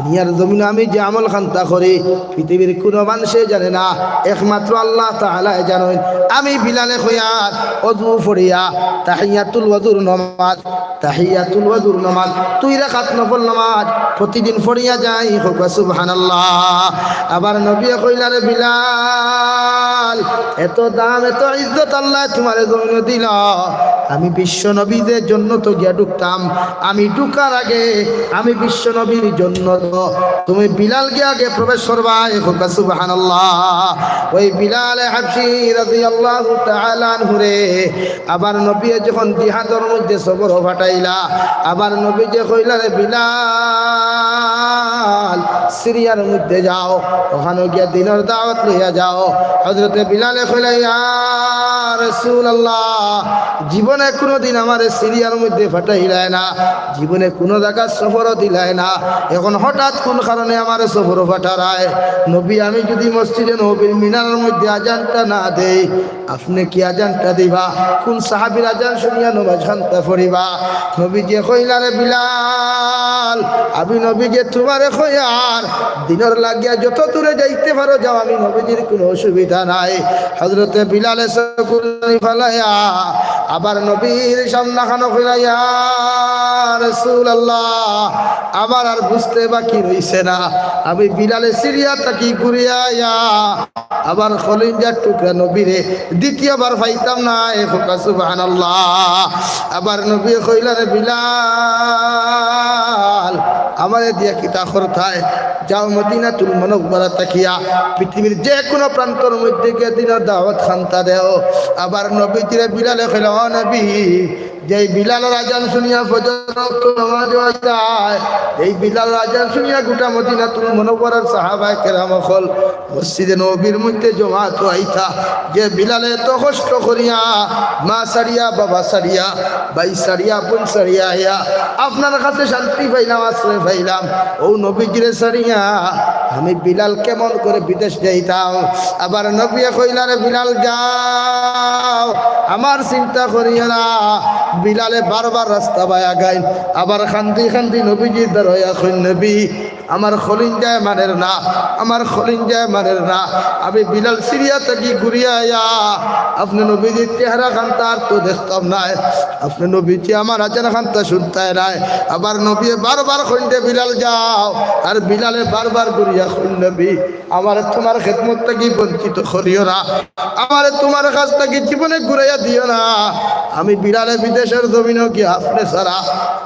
দুনিয়ার জমিনো আমি যে আমল খান্তা করি, পৃথিবীর কুনু মানষে জানে না, একমাত্র আল্লাহ তাআলায় জানইন। আমি বিলালে কইয়ার অজু পড়িয়া, তাহিয়াতুল ওযুর নমাজ, তাহিয়াতুল ওযুর নমাজ, দুই রাকাত নফল নমাজ প্রতিদিন পড়িয়া যাই, কউক্কা সুবহানাল্লাহ। আবার নবীয়ে কইলা, "রে বিলাল, এত দাম, এত ইজ্জত আল্লায় তুমারে জমিনো দিলা, আমি বিশ্ব নবী যে জন্নতো গিয়া ঢুকতাম, আমি ঢুকার আগে আমি বিশ্ব নবীর জন্নতো, তুমি বিলাল গিয়া আগে প্রবেশ করবায়, কউক্কা সুবহানাল্লাহ।" ওই বিলালে হাবশী রাদিয়াল্লাহু তাআলা আনহুরে আবার নবীয়ে যখন জিহাদর মধ্যে সফরো পাঠাইলা, আবার নবীজিয়ে কইলা, "রে বিলাল, সিরিয়ার মধ্যে যাও, ওখানো গিয়া দ্বীনর দাওয়াত লইয়া যাও।" হযরতে বিলালে কইলা, "ইয়া রাসূলুল্লাহ, জীবনে কুনুদিন আমারে সিরিয়ার মধ্যে পাঠাইলায় না, জীবনে কুনু জাগাত সফরো দিলায় না, এখন হঠাৎ কুন কারণে আমারে সফরো পাঠারায়? নবী, আমি যুদি মসজিদে নববীর মিনারর মধ্যে আজানটা না দেই, আপনে কি আজানটা দিবা? কুন সাহাবীর আজান শুনিয়া নমাজ খান্তা পড়িবা?" নবীজিয়ে কইলা, "রে বিলাল, আমি নবীজিয়ে তুমারে কইয়ার, দ্বীনর লাগিয়া যত দূরে যাইতে পারো যাও, আমি নবীজির কুনু অসুবিধা নাই।" হযরতে বিলালে চকুর পানি ফালাইয়া আবার নবীর সামনাখানো কইলা, "ইয়া রাসূলুল্লাহ, আমার আর বুঝতে বাকি রইছে না, আমি বিলালে সিরিয়া থাকি ঘুরিয়া আইয়া আমার কলিজার টুকরা নবীরে দ্বিতীয়বার পাইতাম নায়, কউক্কা সুবহানাল্লাহ।" আবার নবীয়ে কইলা, "রে বিলাল, আমারে দিয়া কিতা করতায়? যাও মদিনাতুল মুনাওয়ারা থাকিয়া পৃথিবীর যে কুনু প্রান্তর মধ্যে গিয়া দ্বীনর দাওয়াত খান্তা দেও।" আবার নবীজিরে বিলালে কইলা, "ও নবী, যেই বিলালর আজান শুনিয়া ফজরর ওয়াক্ত নমাজো আইতায়, যেই বিলালর আজান শুনিয়া গোটা মদিনাতুল মুনাওয়ারার সাহাবায়ে কেরাম অকল মসজিদে নববীর মধ্যে জমাতো আইতা, যে বিলালে এত কষ্ট করিয়া, মা ছাড়িয়া, বাবা ছাড়িয়া, ভাই ছাড়িয়া, বোন ছাড়িয়া আইয়া আপনার কাছে শান্তি পাইলাম, আশ্রয় পাইলাম, অউ নবীজিরে ছাড়িয়া আমি বিলাল কেমন করে বিদেশ যাইতাম?" আবার নবীয়ে কইলা, "রে বিলাল, যাও, আমার চিন্তা করিও না।" বিলালে বারবার রাস্তা বায় আগাইন, আবার কান্দি কান্দি নবীজির দ্বারো আইয়া কইন, "নবী, আমার কলিজায় মানের না, আমার কলিজায় মানের না। আমি বিলাল সিরিয়া থাকি ঘুরিয়া আইয়া আপনে নবীজির চেহারা খান্তা আর তো দেখতাম নায়, আপনে নবীজি আমার আজান খান্তা শুনতায় নায়।" আবার নবীয়ে বারবার কইন, "রে বিলাল, যাও।" আর বিলালে বারবার ঘুরিয়া কইন, "নবী, আমারে তুমার খেদমত থাকি বঞ্চিত করিও না, আমারে তুমার কাছ থাকি জীবনে ঘুরাইয়া দিও না। আমি বিলালে বিদেশর জমিনো গিয়া আপনে ছাড়া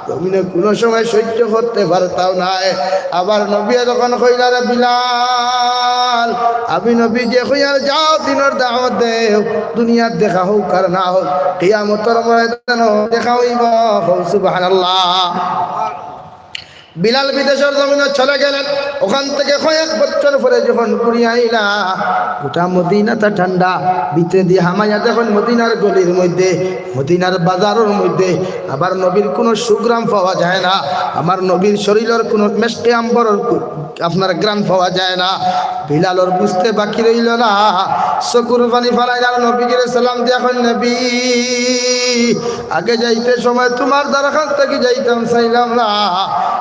জমিনে কুনু সময় সহ্য করতে পারতাম নায়।" আবার নবীয়ে তখন কইলা, "রে বিলাল, আমি নবীজিয়ে কইয়ার, যাও দ্বীনর দাওয়াত দেও, দুনিয়াত দেখা অউক আর না অউক, কিয়ামতর ময়দানো দেখা অইবো।" কও সুবহানাল্লাহ। বিলাল বিদেশর জমিনো চলে গেলেন। ওখান থেকে কয়েক বছর পরে যখন ঘুরিয়া আইলা, গোটা মদিনাটা ঠান্ডা। ভিতরেদি হামাইয়া দেখইন মদিনার গলির মধ্যে, মদিনার বাজারর মধ্যে আবার নবীর কুনু সুঘ্রাণ পাওয়া যায় না, আমার নবীর শরীলর কুনু মেশকে আম্বরর কু-, আপনার ঘ্রাণ পাওয়া যায় না। বিলালর বুঝতে বাকি রইল না, চকুর পানি ফালাইলা, নবীজিরে সালাম দিয়া কইন, "নবী, আগে যাইতে সময় তুমার দরখাস্ত থাকি যাইতাম চাইলাম না,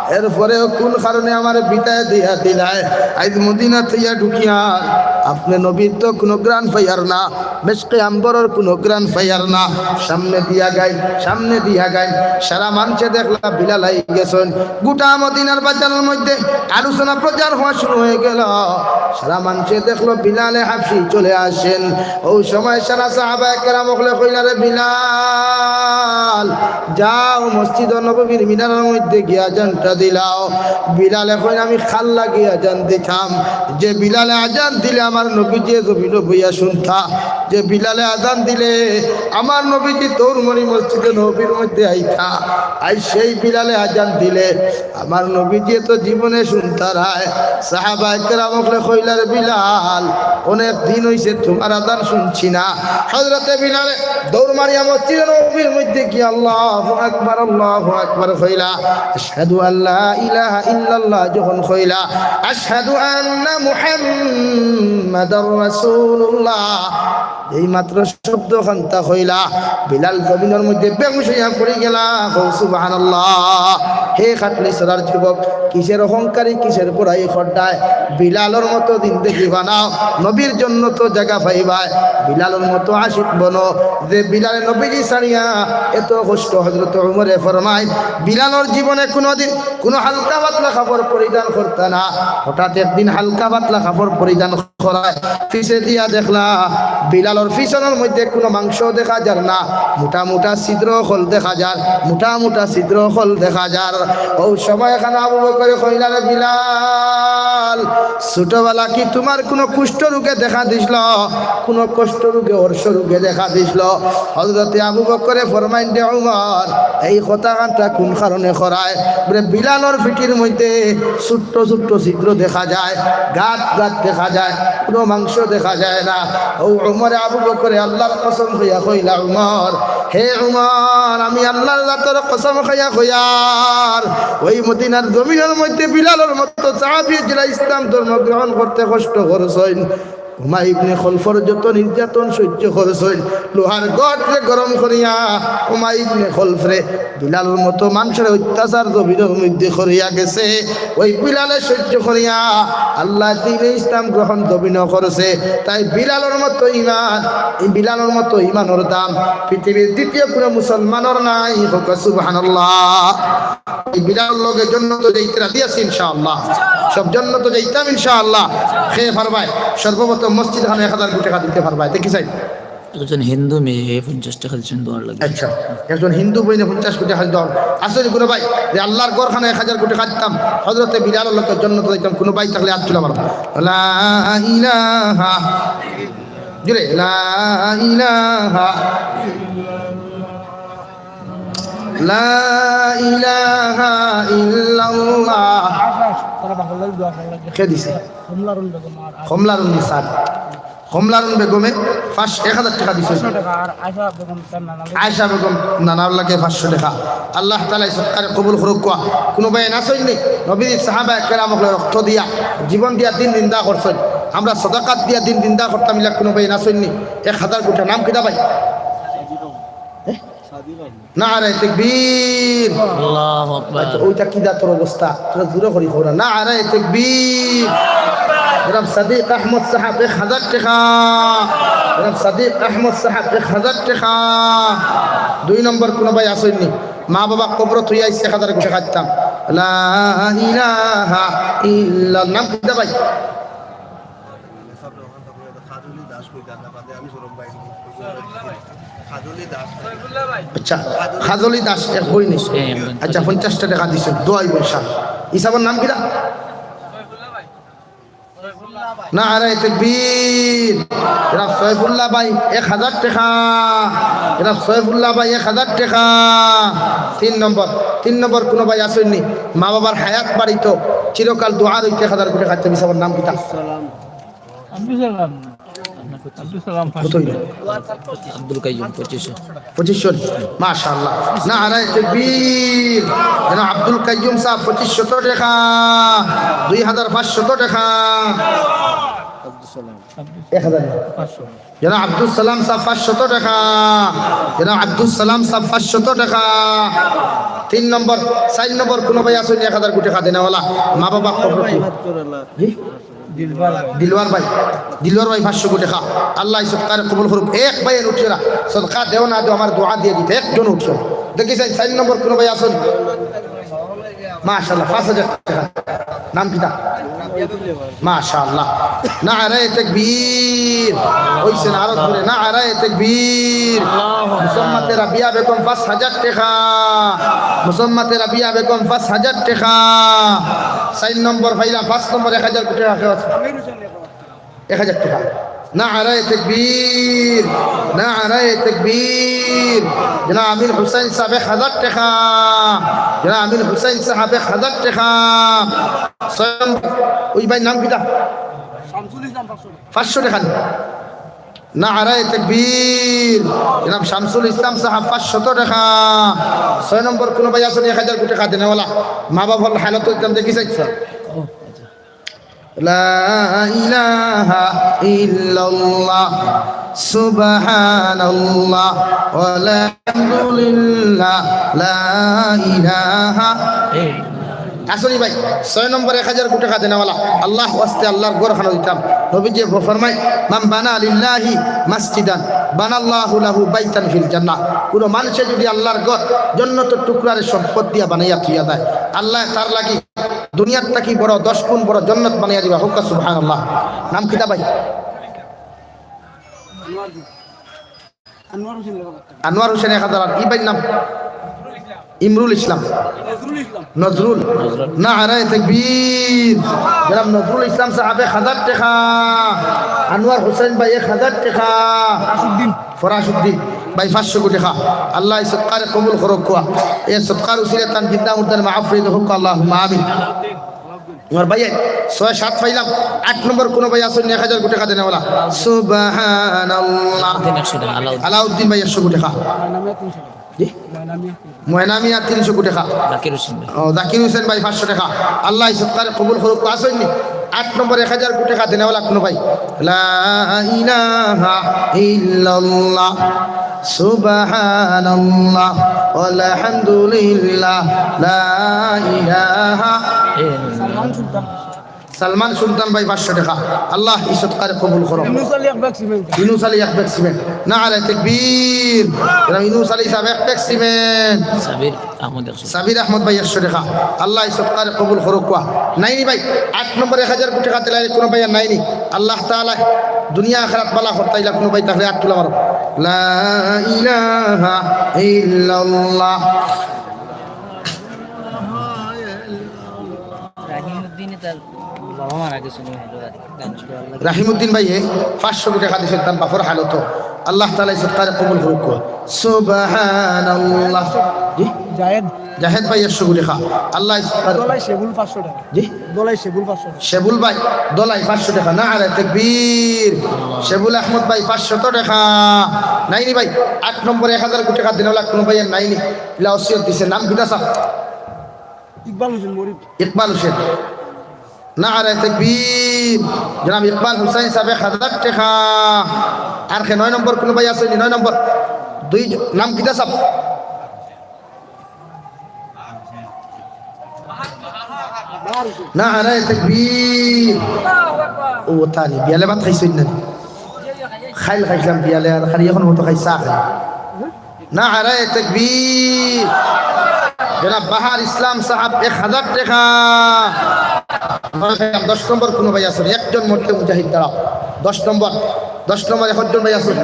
এরপরেও কুন কারণে আমারে বিদায় দিয়া দিলায়? আইজ মদিনা থাকি ঢুকিয়ার আপনে নবীর তো কুনু ঘ্রাণ পাইয়ার না, মেশকে আম্বরর কুনু ঘ্রাণ পাইয়ার না।" সামনেদি আগাইন, সামনেদি আগাইন, সারা মানষে দেখলা বিলাল আই গেছইন। গোটা মদিনার বাজারর মধ্যে আলোচনা প্রচার হওয়া শুরু হয়ে গেল। সারা মানষে দেখলো বিলালে হাবশি চলে আসেন। অউ সময় সারা সাহাবায়ে কেরাম অকলে কইলা, "রে বিলাল, যাও মসজিদ নববীর মিনারর মধ্যে গিয়া আজানটা দিলাও।" বিলালে কইন, "আমি কার লাগি আজান দিতাম, যে বিলালে আজান দিলে আমার নবীজিয়ে জমিনো বইয়া শুনতা, যে বিলালে আজান দিলে আমার নবীজি দৌড় মারি মসজিদে নববীর মধ্যে আইতা, আর সেই বিলালে আজান দিলে আমার নবীজিয়ে তো জীবনে শুনতা নায়।" সাহাবায়ে কেরাম অকলে কইলা, "রে বিলাল, অনেক দিন অইছে তুমার আজান শুনছি না।" হযরতে বিলালে দৌড় মারিয়া মসজিদে নববীর মধ্যে গিয়া আল্লাহু আকবার, আল্লাহু আকবার কইলা। আশহাদু আল্লা ইলাহা ইল্লাল্লাহ যখন কইলা, আশহাদু আন্না মুহাম্মাদার রাসূলুল্লাহ, এই মাত্র শব্দ খান্তা কইলা, বিলাল জমিনর মধ্যে বেহুশ অইয়া পড়ি গেলা। কও সুবহানাল্লাহ। হে খাটলি ছড়ার যুবক, কিসের অহংকারী, কিসের বড়াই কররায়? বিলালর মতো জিন্দেগি বানাও, নবীর জন্নতো জাগা পাইবায়। বিলালর মতো আশিক বনো, যে বিলালে নবীজি ছাড়িয়া এত কষ্ট। হযরত উমরে ফরমাইন, বিলালর জীবনে কুনুদিন কুনু হালকা পাতলা কাপড় পরিধান করতা না। হঠাৎ একদিন হালকা পাতলা কাপড় পরিধান করায়, পিছে দিয়া দেখলা, বিলালর পিছনর মধ্যে কুনু মাংস দেখা যার না, মুটা মুটা ছিদ্র অকল দেখা যার, মুটা মুটা ছিদ্র অকল দেখা যার। অউ সময় খানো আবু বকরে কইলা, "রে বিলাল, ছোটবেলা কি তুমার কুনু কুষ্ঠ রোগে দেখা দিছিল? কুনু কুষ্ঠ রোগে, অর্শ রোগে দেখা দিছিল?" হযরতে আবু বকরে ফরমাইন, "রে উমর, এই কথা খান্তা কুন কারণে করায়?" বলে, "বিলালর পিঠির মধ্যে ছোট্ট ছোট্ট ছিদ্র দেখা যায়, গাত গাত দেখা যায়, কুনু মাংস দেখা যায় না।" অউ উমরে আবু বকরে আল্লার কসম খাইয়া কইলা, "উমর, হে উমর, আমি আল্লার জাতর কসম খাইয়া কইয়ার, ওই মদিনার জমিনর মধ্যে বিলালর মতো সাহাবী যেলা ইসলাম ধর্ম গ্রহণ করতে কষ্ট করছইন, উমাইয়া ইবনে খলফর যত নির্যাতন সহ্য করছইন, লোহার গটরে গরম করিয়া উমাইয়া ইবনে খলফরে বিলালর মতো মানষরে অত্যাচার জমিনর মধ্যে করিয়া গেছে, ওই বিলালে সহ্য করিয়া আল্লার দ্বীনে ইসলাম গ্রহণ জমিনো করছে। তাই বিলালর মতো ইমান, এই বিলালর মতো ইমানর দাম পৃথিবীর দ্বিতীয় কুনু মুসলমানর নাই।" কউক্কা সুবহানাল্লাহ। এই বিলালর লগে জন্নতো যাইতে রাজি আছি ইনশাআল্লাহ। সব জন্নতো যাইতাম ইনশাআল্লাহ। কে পারবায়? সর্বপ্রথম মসজিদ খানো এক হাজার কোটি টেকা দিতে পারবায়। দেখি চাই। একজন হিন্দু মেয়ে পঞ্চাশ টেকা দিছইন দোয়ার লাগি। আচ্ছা, একজন হিন্দু বইনে পঞ্চাশ কোটি টেকা দোয়ার। আছইন কুনু ভাই যে আল্লার ঘর খানো এক হাজার কোটি টেকা দিতাম, হযরতে বিলালর লগে জন্নতো যাইতাম, কুনু ভাই থাকলে আত তুলা মারো। লা ইলাহা, জুরে, লা ইলাহা, লা ইলাহা ইল্লাল্লাহ। কে দিছে? কমলারুন বেগম আর কমলারুন নিসার। কমলারুন বেগমে পাঁচ-, এক হাজার টেকা দিছে। পাঁচশো টেকা আর আয়েশা বেগম তার নানা আয়েশা বেগম নানার লাগি পাঁচশো টেকা। আল্লাহ তাআলা এই সদকারে কবুল করুক্কা। কুনু ভাই আছইন নি? নবীর সাহাবায়ে কেরাম অকলে রক্ত দিয়া, জীবন দিয়া দিন জিন্দা করছইন। আমরা সদকাত দিয়া দিন জিন্দা করতাম, ইলা কুনু ভাই আছইন নি? এক হাজার কোটি। নাম কিতা ভাই? নারায়ে তাকবীর। আল্লাহু আকবার। আচ্ছা, ওইটা কি জাতর অবস্থা? তোরা জোরে করি কও না। নারায়ে তাকবীর। জনাব সাদিক আহমদ সাহেব এক হাজার টেকা। জনাব সাদিক আহমদ সাহেব এক হাজার টেকা। দুই নম্বর কুনু ভাই আছইন নি? মা বাবা কবরো থুইয়া আইছি এক হাজার টেকা দিতাম। লা ইলাহা ইল্লাল্লাহ। নাম কিতা ভাই? আচ্ছা, খাজলি দাস এক বই নিছে। হ্যাঁ, আচ্ছা, পঞ্চাশটা টেকা দিছে, দোয়াই বৈশাখ। ইসাবর নাম কিতা? নারায়ে তাকবীর। জনাব সৈফুল্লাহ ভাই এক হাজার টেকা। জনাব সৈফুল্লাহ ভাই এক হাজার টেকা। তিন নম্বর, তিন নম্বর কুনু ভাই আছইন নি? মা বাবার হায়াত বাড়িত চিরকাল দোয়া রইতে এক হাজার কোটি খাইতে। ইসাবর নাম কিতা? আব্দুল সালাম। আব্দুল সালাম কত হইল? আব্দুল কাইয়ুম পঁচিশশো। পঁচিশশো? মাশাআল্লাহ। নারায়ে তাকবীর। জনাব আব্দুল কাইয়ুম সাহেব পঁচিশশত টেকা, দুই হাজার পাঁচশত টেকা। এক হাজার। জনাব আব্দুল সালাম সাহেব পাঁচশত টেকা। জনাব আব্দুল সালাম সাহেব পাঁচশত টেকা। তিন নম্বর, চাইর নম্বর কুনু ভাই আছইন নি এক হাজার কোটি টেকা দেনেওয়ালা? মা বাবা কবরো। জি? দিলওয়ার ভাই, দিলওয়ার ভাই পাঁচশো কোটি টেকা। আল্লাহ এই সদকারে কবুল করুক। এক ভাই এন উঠিও না, সদকা দেও না দেও, আমার দোয়া দিয়া দিতে একজন উঠিও না। দেখি চাই, চাইর নম্বর কুনু ভাই আছইন? মাশাআল্লাহ, পাঁচ হাজার টেকা। নাম কিতা? মাশাআল্লাহ। নারায়ে তাকবীর। অইছে না, আরো জোরে। নারায়ে তাকবীর। মুসাম্মাতে রাবিয়া বেগম পাঁচ হাজার টেকা। মুসাম্মাতে রাবিয়া বেগম পাঁচ হাজার টেকা। চাইর নম্বর পাইলাম, পাঁচ নম্বর এক হাজার কোটি টেকা আছে। এক হাজার টেকা। নারায়ে তাকবীর, নারায়ে তাকবীর। জনাব আমির হুসাইন সাহেব এক হাজার টেকা। জনাব আমির হুসাইন সাহেব এক হাজার টেকা। ছয় নম্বর, ওই ভাইর নাম কিতা? পাঁচশো টেকা। নারায়ে তাকবীর। জনাব শামসুল ইসলাম সাহেব পাঁচশত টেকা। ছয় নম্বর কুনু ভাই আছইন নি এক হাজার কোটি টেকা দেনেওয়ালা? মা বাবার হালত একদম দেখি চাই। লা ইলাহা ইল্লাল্লাহ। সুবহানাল্লাহ, আলহামদুলিল্লাহ, লা ইলাহা। আছইন নি ভাই, ছয় নম্বর এক হাজার কোটি টেকা দেনেওয়ালা, আল্লাহ ওয়াস্তে আল্লাহর ঘর খানো দিতাম। নবীজি ফরমায়, "মান বানা লিল্লাহি মাসজিদান বানাল্লাহু লাহু বাইতান ফিল জান্নাহ।" কুনু মানষে যুদি আল্লাহর ঘর জন্নতর টুকরারে সম্পদ দিয়া বানাইয়া থুইয়া দেয়, আল্লায় তার লাগি দুনিয়ার থাকি বড়, দশ গুণ বড় জন্নত বানাইয়া দিবা। কউক্কা সুবহানাল্লাহ। নাম কিতা ভাই? আনোয়ার হোসেন লেখা। আনোয়ার হোসেন এক হাজার। আর ই ভাইর নাম? ইমরুল ইসলাম। নজরুল ইসলাম। নজরুল। নারায়ে তাকবীর। জনাব নজরুল ইসলাম সাহেব এক হাজার টেকা। আনোয়ার হোসেন ভাই এক হাজার টেকা। ফরাসুদ্দিন। ফরাসুদ্দিন ভাই পাঁচশো কোটি টেকা। আল্লাহ এই সদকারে কবুল করউক্কা। এই সদকার উসিলে তান জিন্দা মুর্দার মাগফিরাত কউক্কা, আল্লাহুম্মা আমিন। আমার ভাই, ছয় সাত পাইলাম, আট নম্বর কুনু ভাই আছইন নি এক হাজার কোটি টেকা দেনেওয়ালা? সুবহানাল্লাহ। আলাউদ্দিন একশো টেকা, আলাউদ্দিন। আলাউদ্দিন ভাই একশো কোটি টেকা। জি? ময়না মিয়া তিনশো কোটি টেকা। জাকির হোসেন ভাই। ও, জাকির হোসেন ভাই পাঁচশো টেকা। আল্লাহ এই সদকারে কবুল করউক্কা। আছইন নি আট নম্বর এক হাজার কোটি টেকা দেনেওয়ালা কুনু ভাই? লা ইলাহা ইল্লাল্লাহ, সুবহানাল্লাহ, আলহামদুলিল্লাহ, লা ইলাহা। সালমান সুলতান ভাই পাঁচশো টেকা। আল্লাহ এই সদকারে কবুল করো। ইউনুস আলী এক ব্যাগ সিমেন্ট। ইউনুস আলী এক ব্যাগ সিমেন্ট। নারায়ে তাকবীর। এরা ইউনুস আলী সাহেব এক ব্যাগ সিমেন্ট। সাবির আহমদ একশো। সাবির আহমদ ভাই একশো টেকা। আল্লাহ এই সদকারে কবুল করউক্কা। নাই নি ভাই, আট নম্বর এক হাজার কোটি টেকা দিলা কুনু ভাই আর নাই নি? আল্লাহ তাআলা দুনিয়া আখিরাত ভালা করতা, ইলা কুনু ভাই থাকলে আত তুলা মারো। লা ইলাহা ইল্লাল্লাহ। রাহিমউদ্দিনে তার বাবা মারা গেছিল, রাহিমউদ্দিন ভাইয়ে পাঁচশো কোটি টেকা দিছইন তান বাপর হালতো। আল্লাহ তাআলা এই সদকারে কবুল করউক্কা। সুবহানাল্লাহ। জি? জাহেদ। জাহেদ ভাই একশো কোটি টেকা। আল্লাহ এই সদকারে। দলাই শেবুল পাঁচশো টেকা। জি? দলাই শেবুল পাঁচশো টেকা। শেবুল ভাই, দলাই পাঁচশো টেকা। নারায়ে তাকবীর। শেবুল আহমদ ভাই পাঁচশত টেকা। নাই নি ভাই, আট নম্বর এক হাজার কোটি টেকা দেনেওয়ালা কুনু ভাই আর নাই নি? ইলা ওসিয়ত দিছে, নাম কিতা সাব? ইকবাল হোসেন মরিদ। ইকবাল হোসেন। নারায়ে তাকবীর। জনাব ইকবাল হুসাইন সাহেব এক হাজার টেকা। আর কে নয় নম্বর কুনু ভাই আছইন নি? নয় নম্বর। দুই জ-, নাম কিতা সাব? নারায়ে তাকবীর। ও তানি, বিয়ালে ভাত খাইছইন না নি? খাইল খাইছলাম বিয়ালে, আর খালি অখন মতো খাই চা খাই। নারায়ে তাকবীর। জনাব বাহার ইসলাম সাহেব এক হাজার টেকা। দশ নম্বর কুনু ভাই আছইন নি? একজন মরতে মুজাহিদ দাঁড়াও। দশ নম্বর, দশ নম্বর একজন ভাই আছইন নি?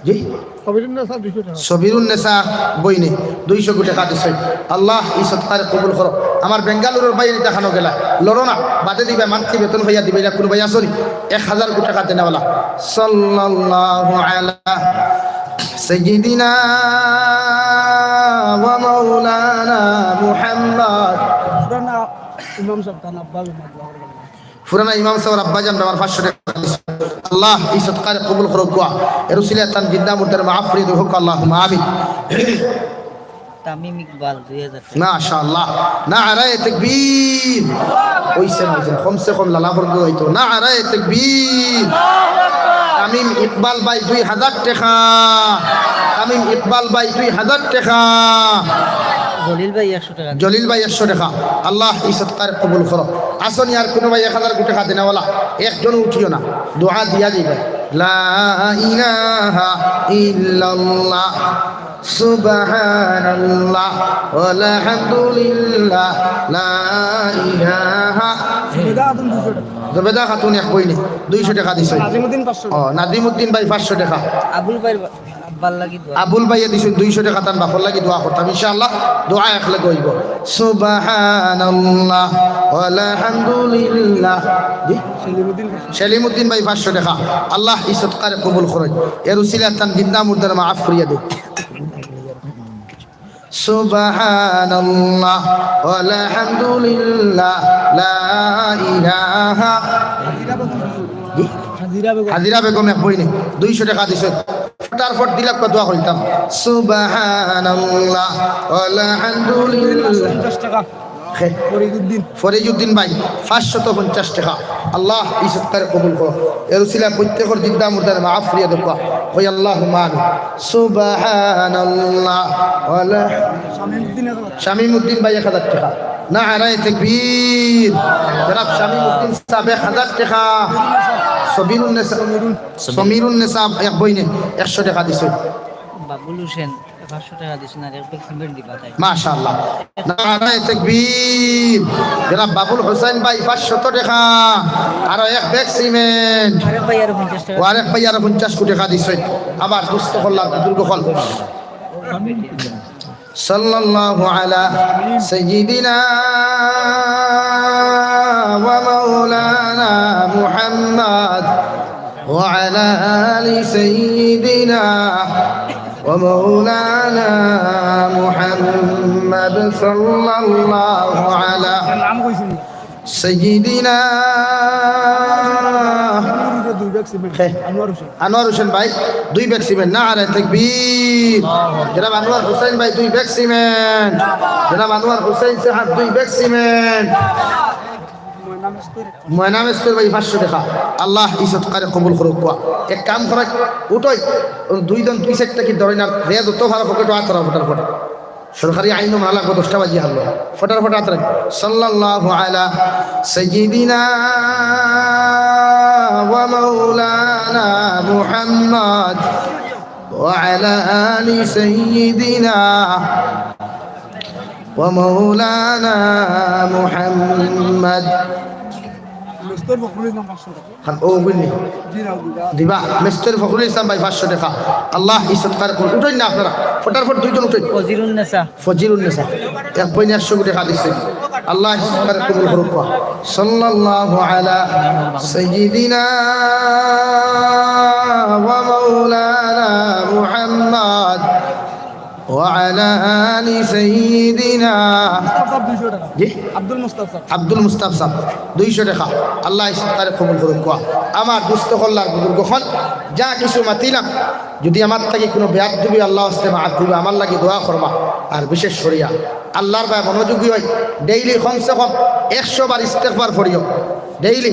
জি? সবিরুন্নেসা দুইশো টেকা। সবিরুন্নেসা বইনে দুইশো কোটি টেকা দিছইন। আল্লাহ এই সদকারে কবুল করো। আমার বেঙ্গালুরুর ভাই ইতা খানো গেলা, লড়ো না, বাদে দিবা, মান্থলি বেতন পাইয়া দিবা, ইলা কুনু ভাই আছইন নি? এক হাজার কোটি টেকা দেনেওয়ালা। সাল্লাল্লাহু আলা সাইয়্যিদিনা ওয়া মাওলানা মুহাম্মদ। পুরানা ইমাম সাহেব তান আব্বা আম্মা দোয়া করবেন। পুরানা ইমাম সাহেবর আব্বাজান আমার পাঁচশো টেকা দিছে। আল্লাহ এই সদকারে কবুল করউক্কা। এর উসিলায় তান জিন্দা মুর্দার মাগফিরাত কউক্কা, আল্লাহুম্মা আমিন। তামিম ইকবাল দুই হাজার টেকা। মাশাআল্লাহ। নারায়ে তাকবীর। অইছে না, অইছে না। কমসে কম লালা পর্যন্ত অইতো। নারায়ে তাকবীর। তামিম ইকবাল ভাই দুই হাজার টেকা। তামিম ইকবাল ভাই দুই হাজার টেকা। জলিল ভাই একশো টেকা। জলিল ভাই একশো টেকা। আল্লাহ এই সদকারে কবুল করো। আছইন নি আর কুনু ভাই এক হাজার কোটি টেকা দেনেওয়ালা? একজনও উঠিও না, দোয়া দিয়া যাইবা। লা ইলাহা ইল্লাল্লাহ, সুবহানাল্লাহ, আলহামদুলিল্লাহ, লা ইলাহা। জুবেদা খাতুন দুইশো টেকা। জুবেদা খাতুন এক বইনে দুইশো টেকা দিছইন। নাজিমুদ্দিন পাঁচশো। ও, নাজিমুদ্দিন ভাই পাঁচশো টেকা। আবুল ভাই আব্বার লাগি দোয়া। আবুল ভাইয়ে দিছইন দুইশো টেকা, তান বাপর লাগি দোয়া করতাম ইনশাআল্লাহ। দোয়া একলগে অইবো। সুবহানাল্লাহ, আলহামদুলিল্লাহ। জি? সেলিমুদ্দিন। সেলিমুদ্দিন ভাই পাঁচশো টেকা। আল্লাহ এই সদকারে কবুল করো। এর উসিলায় তান জিন্দা মুর্দারে মাফ করিয়া দেও। সুবহানাল্লাহ, আলহামদুলিল্লাহ, লা ইলাহা। জি? হাজিরা বেগম। হাজিরা বেগম এক বইনে দুইশো টেকা দিছে। ফটার ফট দিলাক দোয়া করিতাম। সুবহানাল্লাহ, আলহামদুলিল্লাহ। পঞ্চাশ টেকা। ফরিদুদ্দিন। ফরিদুদ্দিন ভাই, পাঁচশত পঞ্চাশ টেকা। আল্লাহ ই সদকারে কবুল করো। এর উসিলায় প্রত্যেকর জিন্দা মুর্দারে মাফ করিয়া দেউক্কা। কই আল্লাহুম্মা আমিন। সুবহানাল্লাহ। ওয়ালা শামীমুদ্দিন এক হাজার। শামীমুদ্দিন ভাই এক হাজার টেকা। নারায়ে তাকবীর। জনাব শামীমুদ্দিন সাব এক হাজার টেকা। সবিরুন্নেসা, সমিরুন্নেসা এক বইনে একশো টেকা দিছে। বাবুল হোসেন পাঁচশো টেকা দিছইন, আর এক ব্যাগ সিমেন্ট দিবা তাই। মাশাআল্লাহ। নারায়ে তাকবীর। জনাব বাবুল হোসেন ভাই পাঁচশত টেকা, আরো এক ব্যাগ সিমেন্ট। আরেক ভাই আরো পঞ্চাশ টেকা। ও আরেক ভাই আরো পঞ্চাশ টেকা দিছইন। আবার দুস্থ করলাম, বুজুর্গ করলাম। صلى الله على سيدنا ومولانا محمد وعلى آل سيدنا ومولانا محمد صلى الله على سيدنا। দুই ব্যাগ সিমেন্ট। খে। আনোয়ার হোসেন। আনোয়ার হোসেন ভাই, দুই ব্যাগ সিমেন্ট। নারায়ে তাকবীর। জনাব আনোয়ার হোসেন ভাই, দুই ব্যাগ সিমেন্ট। জনাব আনোয়ার হোসেন সাহেব, দুই ব্যাগ সিমেন্ট। ময়না মেস্তর। ময়না মেস্তর ভাই, পাঁচশো টেকা। আল্লাহ ই সদকারে কবুল করউক্কা। এক কাম করো, উঠো, দুইজন দুই সাইড থাকি ধরো না, রে যত ভালা পকেটো আত রাখো, ফটার ফট। সরকারি আইনও মানা লাগবো, দশটা বাজি হারলো। ফটার ফট আত রাখো। صلى الله على سيدنا ومولانا محمد وعلى آل سيدنا ومولانا محمد। মেস্তর ফখরুল ইসলাম পাঁচশো টেকা। খান ও বুঝলি? জি না, দিবা। দিবা। মেস্তর ফখরুল ইসলাম ভাই পাঁচশো টেকা। আল্লাহ ই সদকারে কবুল। উঠইন না আপনারা। ফটার ফট দুইজন উঠইন। ফজিলুন্নেসা। ফজিলুন্নেসা। এক বইনে একশো টেকা দিছে। আল্লাহ ই সদকারে কবুল করউক্কা। صلى الله على سيدنا ومولانا محمد وعلى آل سيدنا। মুস্তাফ সাহেব দুইশো টেকা। জি? আব্দুল মুস্তাফ সাহেব। আব্দুল মুস্তাফ সাহেব, দুইশো টেকা। আল্লাহ ই সদকারে কবুল করউক্কা। আমার দুস্থ করলার বুজুর্গ অকল, যা কিছু মাতিলাম, যুদি আমার থাকি কুনু বেয়াদবি অয় আল্লাহর ওয়াস্তে মাফ দিবা, আমার লাগি দোয়া করবা। আর বিশেষ করিয়া আল্লাহর বায় মনোযোগী অই, ডেইলি কমসে কম একশো বার ইস্তেগফার পড়িও, ডেইলি।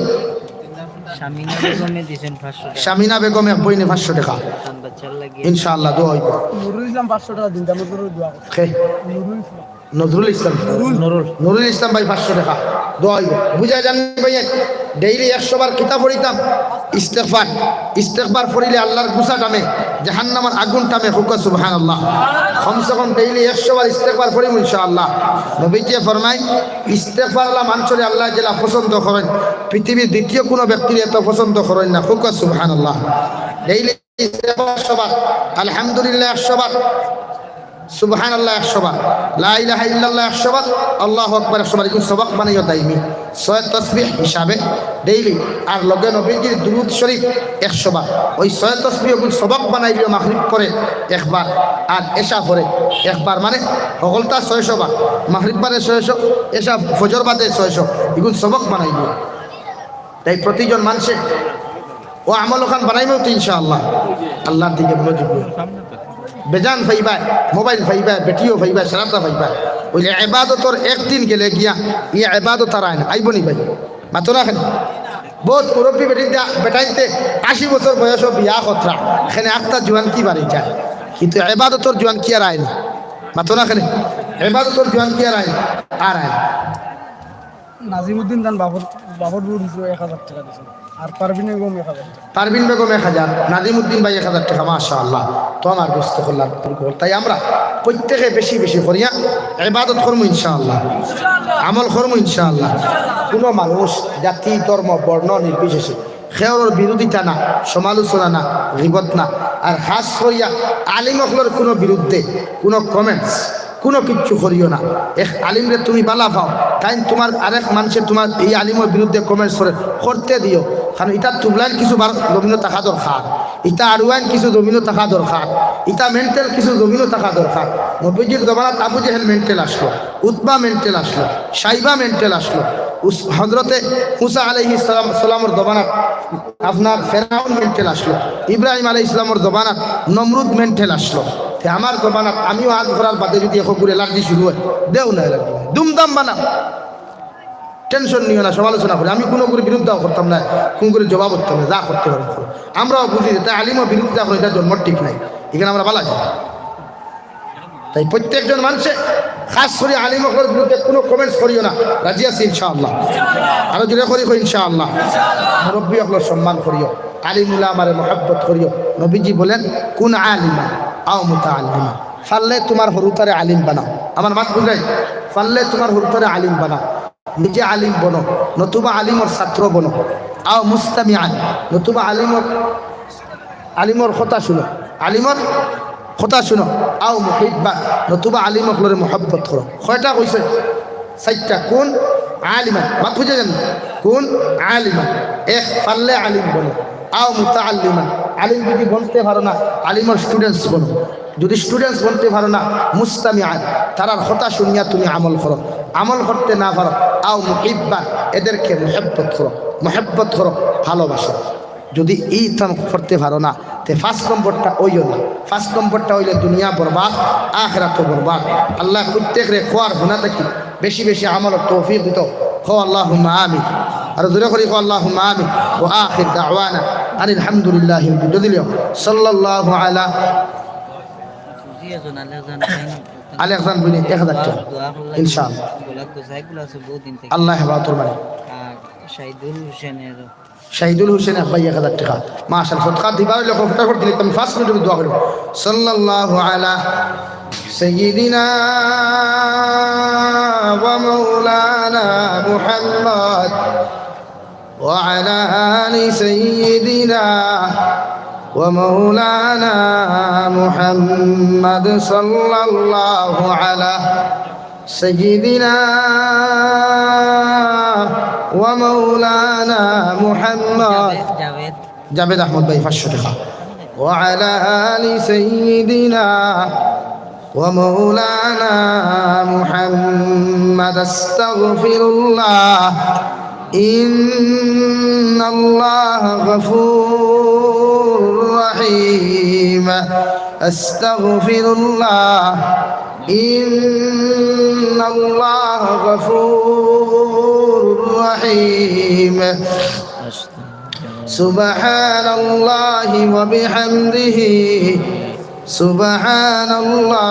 শামিনা বেগমে দিছইন পাঁচশো টেকা। শামিনা বেগম এক বইনে পাঁচশো টেকা। তান বাচ্চার লাগি। ইনশাআল্লাহ দোয়া অইবো। নুরুল ইসলাম পাঁচশো টেকা দিন, তার মধ্যে দোয়া করো। খে। নুরুল ইসলাম। নজরুল ইসলাম। নুরুল। নুরুল ইসলাম ভাই পাঁচশো টেকা। দোয়া অইবো। বুঝা যার নি ভাই, ডেইলি একশো বার কিতা পড়িতাম? ইস্তেগফার। ইস্তেগফার পড়িলে আল্লাহর গুসা টামে, জাহান্নামর আগুন টামে, কউক্কা সুবহানাল্লাহ। কমসে কম ডেইলি একশো বার ইস্তেগফার পড়িমু ইনশাআল্লাহ। নবীজিয়ে ফরমাইন, ইস্তেগফার আলা মানষরে আল্লায় যেলা পছন্দ করইন, পৃথিবীর দ্বিতীয় কুনু ব্যক্তিরে এত পছন্দ করইন না, কউক্কা সুবহানাল্লাহ। ডেইলি একশো বার, আলহামদুলিল্লাহ একশো বার, সুবহানাল্লাহ একশো বার, লা ইলাহা ইল্লাল্লাহ একশো বার, আল্লাহু আকবার একশো বার, ইগুন সবক বানাইও দাইমি। ছয় তসবিহ হিসাবে ডেইলি, আর লগে নবীজির দুরুদ শরীফ একশো বার। ওই ছয় তসবিহ ইগুন সবক বানাইলিও মাগরিব পরে একবার, আর এশা পরে একবার, মানে হকলতা ছয়শো বার, মাগরিব পরে ছয়শো, এশা ফজর বাদে ছয়শো, ইগুন সবক বানাইলিও। তাই প্রতিজন মানষে ও আমল অখান বানাইমু তো ইনশাআল্লাহ। আল্লাহর দিকে মনোযোগ দিও। বেজান পাইবা, মোবাইল পাইবা, বেটিও পাইবা, সারাতা পাইবা। অইলে ইবাদতর একদিন গেলে গিয়া ই ইবাদত আর আয় না, আইবো নি ভাই? মাতো না কেনে? বউত মুরব্বি বেটি দা-, বেটাইন্তে আশি বছর বয়সো বিয়া করতরা, কেনে আখতা জুয়ানকি বাড়ি যায়, কিন্তু ইবাদতর জুয়ানকি আর আয় না। মাতো না কেনে? ইবাদতর জুয়ানকি আর আয় না, আর আয় না। নাজিমুদ্দিন তান বাপর, বাপর বউর উপরে এক হাজার টেকা দিছইন। আর পারভিন বেগম এক হাজার টেকা। পারভিন বেগম এক হাজার, নাজিমুদ্দিন ভাই এক হাজার টেকা, মাশাআল্লাহ। তো আমার দুস্থ করলার, তাই আমরা প্রত্যেকে বেশি বেশি করিয়া ইবাদত করমু ইনশাআল্লাহ, আমল করমু ইনশাআল্লাহ। কুনু মানুষ, জাতি, ধর্ম, বর্ণ নির্বিশেষে কেউর বিরোধিতা না, সমালোচনা না, গীবত না, আর খাস করিয়া আলিম অকলর কুনু বিরুদ্ধে কুনু comments, কুনু কিচ্ছু করিও না। এক আলিমরে তুমি বালা পাও, তাইন তুমার আরেক মানষে তুমার এই আলিমর বিরুদ্ধে comments করে, করতে দিও, কারণ ইতা তুবলাইন কিছু বার জমিনো থাকা দরকার, ইতা আড়ুয়াইন কিছু জমিনো থাকা দরকার, ইতা mental কিছু জমিনো থাকা দরকার। নবীজির জমানাত আবু জেহেল mental আছলো, উতবা mental আছলো, শাইবা mental আছলো, উস-, হজরতে মুসা আলাইহিস সালাম, সালামর জমানাত আপনার ফেরাউন mental আছলো, ইব্রাহিম আলাইহিস সালামর জমানাত নমরুদ mental আছলো। তে আমার জমানাত আমিও আজ করার বাদে যদি একগুর allergy শুরু অয়, দেও না allergy, দুমদাম বানাও। Tension নিও না, সমালোচনা করি। আমি কুনুগুর বিরুদ্ধেও করতাম না, কুনুগুর জবাব করতাম না, যা করতে পারি করো। আমরাও বুঝি যে তাই আলিমর বিরুদ্ধে যা করে, ইটা জন্মর ঠিক নাই, ইখান আমরা বালা যাই। তাই প্রত্যেকজন মানষে, খাছ করি আলিম অকলর বিরুদ্ধে কুনু comments করিও না, রাজি আছি ইনশাআল্লাহ। আরো জোরে করি কই ইনশাআল্লাহ। মুরব্বি অকলর সম্মান করিও, আলিম উলামারে মহব্বত করিও। নবীজি বলেন, "কুন আলিমা আও মুতাআল্লিমা।" পারলে তুমার হুরুতারে আলিম বানাও। আমার মাত বুঝাই? পারলে তুমার হুরুতারে আলিম বানাও। নিজে আলিম বনো, নতুবা আলিমর ছাত্র বনো। আও মুস্তামিআন, নতুবা আলিমর, আলিমর কথা শুনো, আলিমর কথা শুনো। আও মুহিব্বান, নতুবা আলিম অকলরে মহব্বত করো। কয়টা কইছে? চাইরটা। কুন আলিমান, মাত বুঝা যার নি? কুন আলিমান, এক, পারলে আলিম বনো। আও মুতাআল্লিমান, আলিম যদি বনতে পারো না, আলিমর students বনো। যদি students বনতে পারো না, মুস্তামিআন, তারার কথা শুনিয়া তুমি আমল করো। আমল করতে না পারো, আও মুহিব্বান, এদেরকে মহব্বত করো, মহব্বত করো, ভালোবাসো। যদি ইতান করতে পারো না, তে পাঁচ নম্বরটা অইও না। পাঁচ নম্বরটা অইলে দুনিয়া বরবাদ, আখিরাতও বরবাদ। আল্লাহ প্রত্যেকরে কওয়ার হুনা থাকি বেশি বেশি আমলর তৌফিক দিতো। কও আল্লাহুম্মা আমিন। আরো জোরে করি কও আল্লাহুম্মা আমিন। ওয়া আখির দাওয়ানা আনিল হামদুলিল্লাহি রাব্বিল আলামিন। সাল্লাল্লাহু আলা আলেকজান বিনি এক হাজার টেকা। ইনশাআল্লাহ। আল্লাহ হেফাজত করবা। আর শাহিদুল হোসেনের শাহিদুল হোসেন এক ভাই এক হাজার টেকা। মাশাআল্লাহ, সদকা দিবা অইলে কও, ফটাফট দিলে আমি পাঁচ মিনিটর দোয়া করি। সাল্লাল্লাহু আলা সাইয়্যিদিনা ওয়া মাওলানা মুহাম্মদ ওয়া আলা আলি সাইয়্যিদিনা ওয়া মাওলানা মুহাম্মদ সাল্লাল্লাহু আলা সাইয়্যিদিনা ওয়া মাওলানা মুহাম্মদ। জাভেদ, জাভেদ। জাভেদ আহমদ ভাই, পাঁচশো টেকা। ওয়া আলা আলি সাইয়্যিদিনা ওয়া মাওলানা মুহাম্মদ। আস্তাগফিরুল্লাহ। إن الله غفور رحيم. أستغفر الله. إن الله غفور رحيم. سبحان الله وبحمده. سبحان الله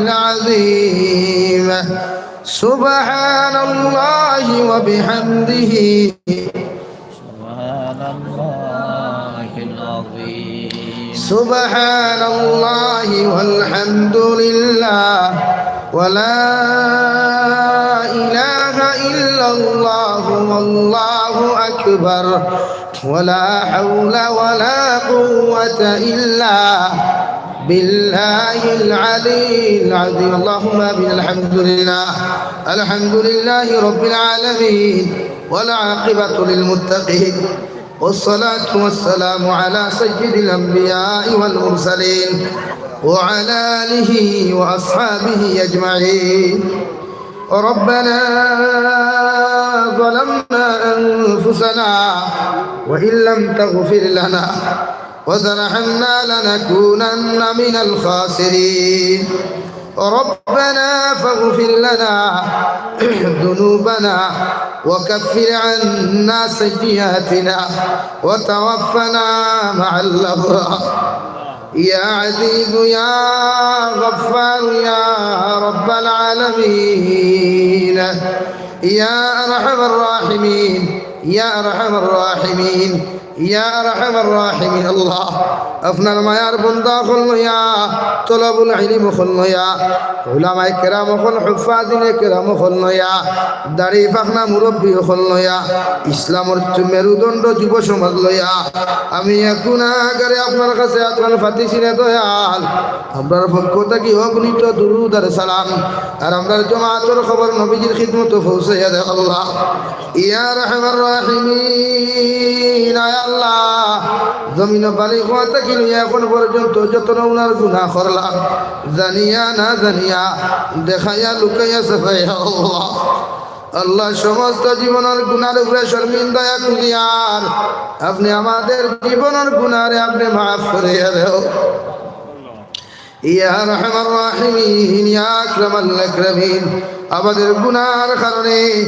العظيم. سبحان الله وبحمده. سبحان الله العظيم. سبحان الله والحمد لله ولا إله إلا الله والله أكبر ولا حول ولا قوة إلا بالله العلي العظيم. اللهم آمين. الحمد لله، الحمد لله رب العالمين، والعاقبة للمتقين، والصلاة والسلام على سيد الأنبياء والمرسلين وعلى آله وأصحابه أجمعين. ربنا ظلمنا أنفسنا وإن لم تغفر لنا وترحمنا لنكونن من الخاسرين. ربنا فاغفر لنا ذنوبنا وكفر عنا سيئاتنا وتوفنا مع الأبرار. يا عزيز يا غفار يا رب العالمين، يا أرحم الراحمين، يا أرحم الراحمين، يا أرحم الراحمين। আল্লাহ, আপনার মায়ার বন্দা অকল লইয়া, তলবুল ইলম অকল লইয়া, উলামায়ে কেরাম অকল, হুফফাজিনে কেরাম অকল লইয়া, দাড়ি পাকনা মুরব্বি অকল লইয়া, ইসলামর মেরুদণ্ড যুব সমাজ লইয়া, আমি এক গুনাহগারে আপনার কাছে আতখান পাতিছি রে দয়াল। আমরার পক্ষ থাকি অগণিত দুরুদ আর সালাম, আর আমরার জমাতর খবর নবীজির খিদমতো পৌঁছাইয়া দেও আল্লাহ। ইয়া আরহামার রাহিমিন, আয় আল্লাহ, জমিনো বালিগ অওয়া থাকি লইয়া এখন পর্যন্ত যত নমুনার গুনাহ করলাম, জানিয়া না জানিয়া, দেখাইয়া লুকাইয়া ছাপাইয়া, আল্লাহ, আল্লাহ, সমস্ত জীবনর গুনার উপরে শর্মিন্দা অইয়া খুঁজিয়ার, আপনে আমাদের জীবনর গুনারে আপনে মাফ করিয়া দেও। ইয়া আরহামার রাহিমিন, ইয়া আকরামাল আকরামিন, আমাদের গুনার কারণে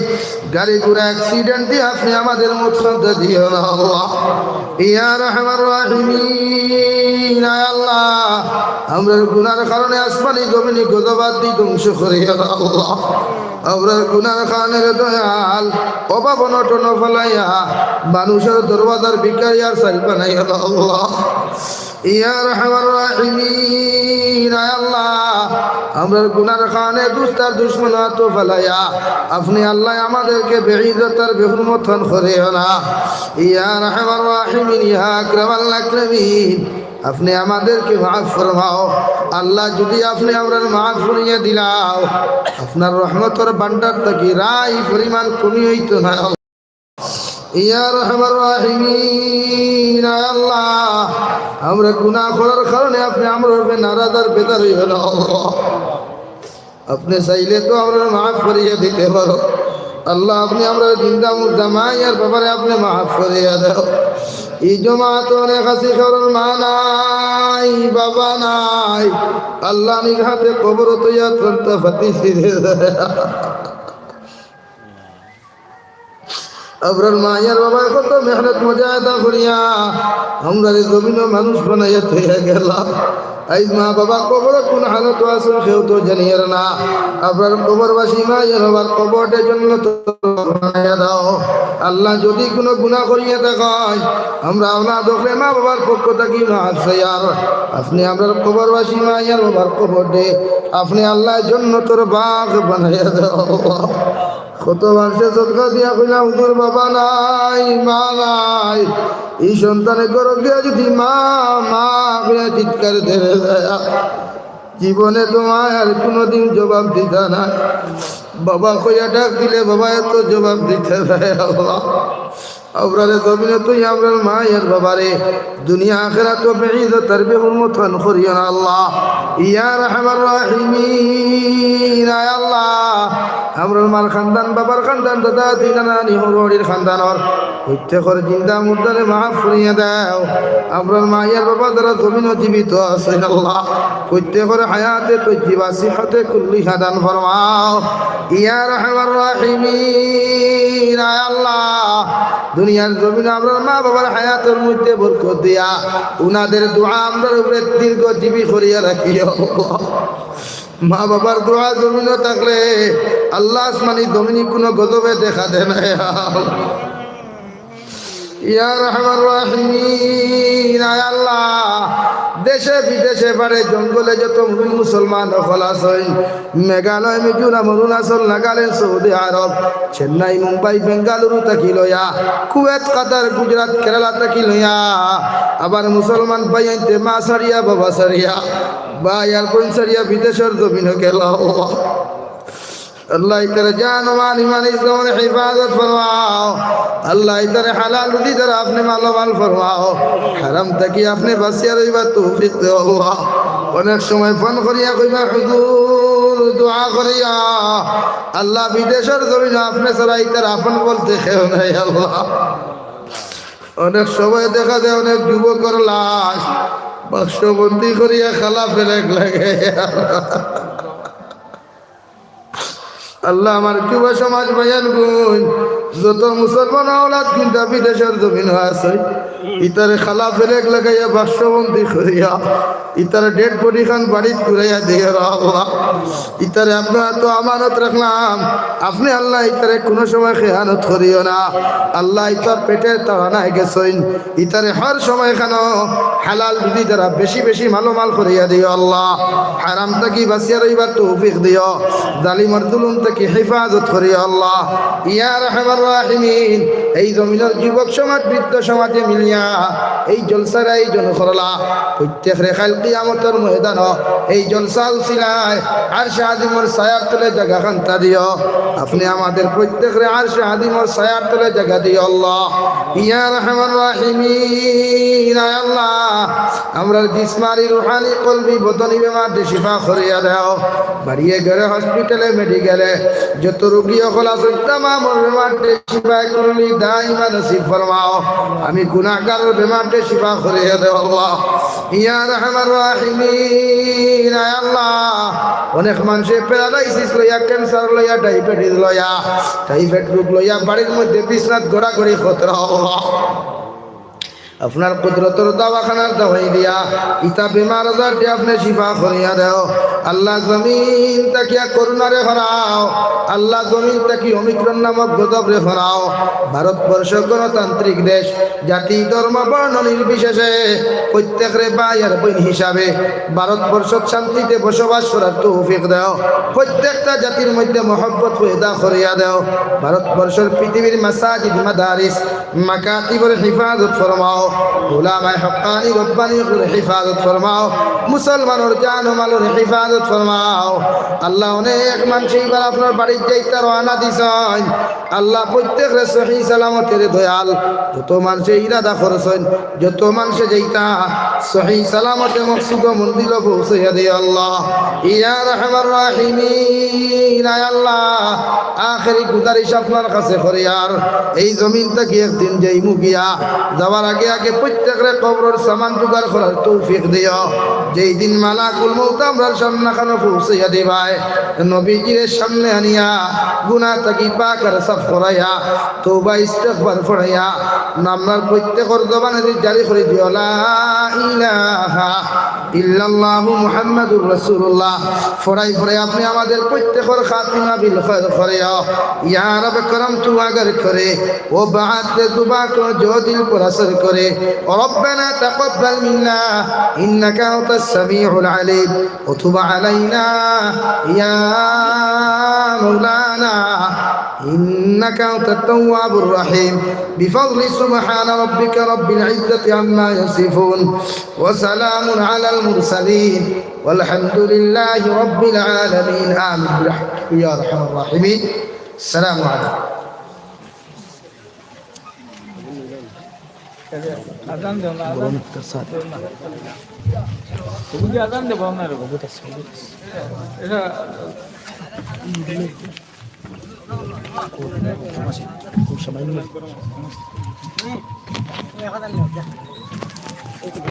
গাড়ি ঘোড়া অ্যাক্সিডেন্ট দিয়া আপনে আমাদের মউত খান্দা দিও না আল্লাহ। ইয়া আরহামার রাহিমিন, আয় আল্লাহ, আমরার গুনার কারণে আসমানি জমিনি গজব আদি ধ্বংস করিও না আল্লাহ। আমরার গুনার কারণে রে দয়াল, অভাব অনটন ফালাইয়া মানুষর দরওয়াজার ভিখারি আর চাইল বানাইও না আল্লাহ। ইয়া আরহামার রাহিমিন, আয় আল্লাহ, আমরার গুনার কারণে দুস্ত আর দুশমন আতো ফালাইয়া আপনে আল্লাহ আমাদেরকে বেইজ্জত আর বেহুরমত খান করিও না। ইয়া আরহামার রাহিমিন, ইয়া আকরামাল আকরামিন, আপনে আমাদেরকে মাফ ফরমাও। আল্লাহ, যুদি আপনে আমরারে মাফ করিয়া দিলাও, আপনার রহমতর ভান্ডার থাকি রাই পরিমাণ কমি অইতো না। ইয়া আরহামার রাহিমিন, আয় আল্লাহ, আমরা গুনাহ করার কারণে আপনে আমরার উপরে নারাজ আর বেজার অইও না আল্লাহ। আপনে চাইলে তো আমরারে মাফ করিয়া দিতে পারো। আল্লাহ, আপনে আমরার জিন্দা মুর্দা মাই আর বাবারে আপনে মাফ করিয়া দেও। ই জমাত অনেক আছি, কারোর মা নাই, বাবা নাই। আল্লাহ, নিজ হাতে কবর তৈয়ার করতে পাতিছি রে। আমরার মা আর বাবায় কত মেহনত মুজাহাদা করিয়া আমরারে জমিনো মানুষ বানাইয়া থইয়া গেলা। আইজ মা বাবা কবরো কুন হালতো আছইন কেউ তো জানিয়ার না। আমরার কবরবাসী মা আর বাবার কবররে জন্নতর বাগ বানাইয়া দেও। আল্লাহ, যুদি কুনু গুনাহ করিয়া থাকি, আমরা আওলাদ অকলে মা বাবার পক্ষ থাকি মাফ চাইয়ার। আপনে আমরার কবরবাসী মা আর বাবার কবররে আপনে আল্লাহ জন্নতর বাগ বানাইয়া দেও। কত মানষে সদকা দিয়া কইলা, "হুজুর, বাবা নাই, মা নাই।" ই সন্তানে ঘরো গিয়া যুদি "মা, মা" কইয়া চিৎকার দেয়, জীবনে তো মা আর কুনুদিন জবাব দিতা নায়। বাবা কইয়া ডাক দিলে বাবায় তো জবাব দিতা নায়। আল্লাহ, আমরারে জমিনো তুই আমরার মা আর বাবারে দুনিয়া আখেরাতো বেইজ্জত আর বেহুরমত খান করিও না আল্লাহ। ইয়া আরহামার রাহিমিন, আয় আল্লাহ, আমরার মার খান্দান, বাবার খান্দান, দাদা, দাদি, নানা, নানি, হউর হউরির খান্দানর প্রত্যেকর জিন্দা মুর্দারে মাফ করিয়া দেও। আমরার মা আর বাবা যারা জমিনো জীবিত আছইন আল্লাহ, প্রত্যেকর হায়াতে তৈয়্যিবা, সিহতে কুল্লিহা দান ফরমাও। ইয়া আরহামার রাহিমিন, আয় আল্লাহ, দুনিয়ার জমিনো আমরার মা বাবার হায়াতর মধ্যে বরকত দিয়া উনাদের দোয়া আমরার উপরে দীর্ঘজীবী করিয়া রাখিও। মা বাবার দোয়া জমিনো থাকলে আল্লাহ আসমানি জমিনি কুনু গজবে দেখা দেয় না। ইয়া আরহামার রাহিমিন, আয় আল্লাহ, দেশে বিদেশে পারে জঙ্গলে যত মুমিন মুসলমান অকল আছইন, মেঘালয়, মিজোরাম, অরুণাচল, নাগাল্যান্ড, সৌদি আরব, চেন্নাই, মুম্বাই, বেঙ্গালুরু থাকি লইয়া, কুয়েত, কাতার, গুজরাট, কেরালা থাকি লইয়া, আবার মুসলমান ভাইয়াইন্তে মা ছাড়িয়া, বাবা ছাড়িয়া, ভাই আর বইন ছাড়িয়া বিদেশর জমিনো গেলা। আল্লাহ, ইতার জান, মাল, ইমান, ইসলামর হেফাজত ফরমাও। আল্লাহ, ইতারে হালাল রুজি দ্বারা আপনে মালামাল ফরমাও। হারাম থাকি আপনে বাঁচিয়া রইবার তৌফিক দেও আল্লাহ। অনেক সময় ফোন করিয়া কইবা, "হুজুর, দোয়া করিয়া।" আল্লাহ, বিদেশর জমিনো আপনে ছাড়া ইতার আপন বলতে কেউ নাই আল্লাহ। অনেক সময় দেখা যায় অনেক যুবকর লাশ বাক্সবন্দি করিয়া খালা ফেলেক লাগাইয়া। আল্লাহ, আমার যুব সমাজ ভাইয়াইনগুন, যত মুসলমান আওলাদ কিন্তা বিদেশর জমিনো আছে, ইতারে খালা ফেলেক লাগাইয়া বাক্সবন্দি করিয়া, ইতার ডেড বডি খান বাড়িত ঘুরাইয়া দিও আল্লাহ। ইতারে আপনার তো আমানত রাখলাম, আপনে আল্লাহ ইতারে কুনু সময় খেয়ানত করিও না। আল্লাহ, ইতা পেটের তাড়নায় গেছইন, ইতারে হর সময় খানো হালাল রুজি দ্বারা বেশি বেশি মালামাল করিয়া দিও আল্লাহ। হারাম থাকি বাঁচিয়া রইবার তৌফিক দিও, জালিমর জুলুম থাকি হেফাজত করিও আল্লাহ। ইয়া আরহামার রাহিমিন, এই জমিনর যুবক সমাজ, বৃদ্ধ সমাজে মিলিয়া এই জলসার আয়োজন করলা, প্রত্যেকরে কাইল কিয়ামতর ময়দানো এই জলসা উছিলায় আরশে আজিমর ছায়ার তলে জাগা খান্তা দিও। আপনে আমাদের প্রত্যেকরে আরশে আজিমর ছায়ার তলে জাগা দিও আল্লাহ। ইয়া আরহামার রাহিমিন, আয় আল্লাহ, আমরার জিসমানি, রুহানি, কলবি, বদনি বেমাররে শিফা করিয়া দেও। বাড়িয়ে ঘরে, হসপিটালে, মেডিকেলে যত রুগী অকল আছইন, তামামর বেমাররে শিফা কুল্লি দাইমা নসিব ফরমাও। আমি গুনাহগারর বেমাররে শিফা করিয়া দেও আল্লাহ। ইয়া আরহামার রাহিমিন, আয় আল্লাহ, অনেক মানষে প্যারালাইসিস লইয়া, ক্যান্সার লইয়া, ডায়াবেটিস লইয়া, টাইফয়েড রোগ লইয়া বাড়ির মধ্যে বিছনাত গড়াগড়ি করতরা আল্লাহ। আপনার কুদরতর দাওয়াখানার দাওয়াই দিয়া ইতা বেমার আজাররে আপনে শিফা করিয়া দেও। আল্লাহ, জমিন থাকিয়া করোনারে হরাও। আল্লাহ, জমিন থাকি ওমিক্রন নামক গজবরে হরাও। ভারতবর্ষ গণতান্ত্রিক দেশ, জাতি, ধর্ম, বর্ণ নির্বিশেষে প্রত্যেকরে ভাই আর বইন হিসাবে ভারতবর্ষত শান্তিতে বসবাস করার তৌফিক দেও। প্রত্যেকটা জাতির মধ্যে মহব্বত পয়দা করিয়া দেও। ভারতবর্ষর পৃথিবীর মাসাজিদ, মাদারিস, মাকাতিবর হেফাজত ফরমাও, উলামায়ে হক্কানি রব্বানি অকলর হেফাজত ফরমাও, মুসলমানর জান ও মালর হেফাজত ফরমাও। আল্লাহ, অনেক মানষে ইবার আপনার বাড়িত যাইতা রওয়ানা দিছইন। আল্লাহ, প্রত্যেকরে সহি সালামতে রে দয়াল, যত মানষে ইরাদা করছইন, যত মানষে যাইতা, সহি সালামতে মকসুদ ও মঞ্জিলো পৌঁছাইয়া দিও আল্লাহ। ইয়া আরহামার রাহিমিন, আয় আল্লাহ, আখেরি গুজারিশ আপনার কাছে করিয়ার, এই জমিন থাকি একদিন যাইমু গিয়া, যাওয়ার আগে আগে প্রত্যেকরে কবরর সামান জোগাড় করার তৌফিক দিও। যেই দিন মালাকুল মউত আমরার সামনে খানো পৌঁছাইয়া দিবায়, নবীজিরে সামনে আনিয়া গুনাহ থাকি পাক আর সাফ করাইয়া তওবা ইস্তেগফার পড়াইয়া আমরার প্রত্যেকর জবানে দি জারি করি দিও, লা ইলাহা ইল্লাল্লাহু মুহাম্মাদুর রাসূলুল্লাহ। পড়াই পড়াই আপনে আমাদের প্রত্যেকর খাতিমা বিল খৈর করিও। ইয়া রব করম তু আগর করে, ও বাদ দে দুবা কো জো দিল পর আসর করে। ও রব্বানা তাকাব্বাল মিন্না ইন্নাকা আনতাস সামিউল আলিম। وتب علينا يا مولانا إنك أنت التواب الرحيم. بفضل سبحان ربك رب العزة عما يصفون وسلام على المرسلين والحمد لله رب العالمين. آمين برحمتك يا أرحم الراحمين. السلام عليكم. আজান দেও না, আজান। তুমি কি আজান দেবো আপনার? এটা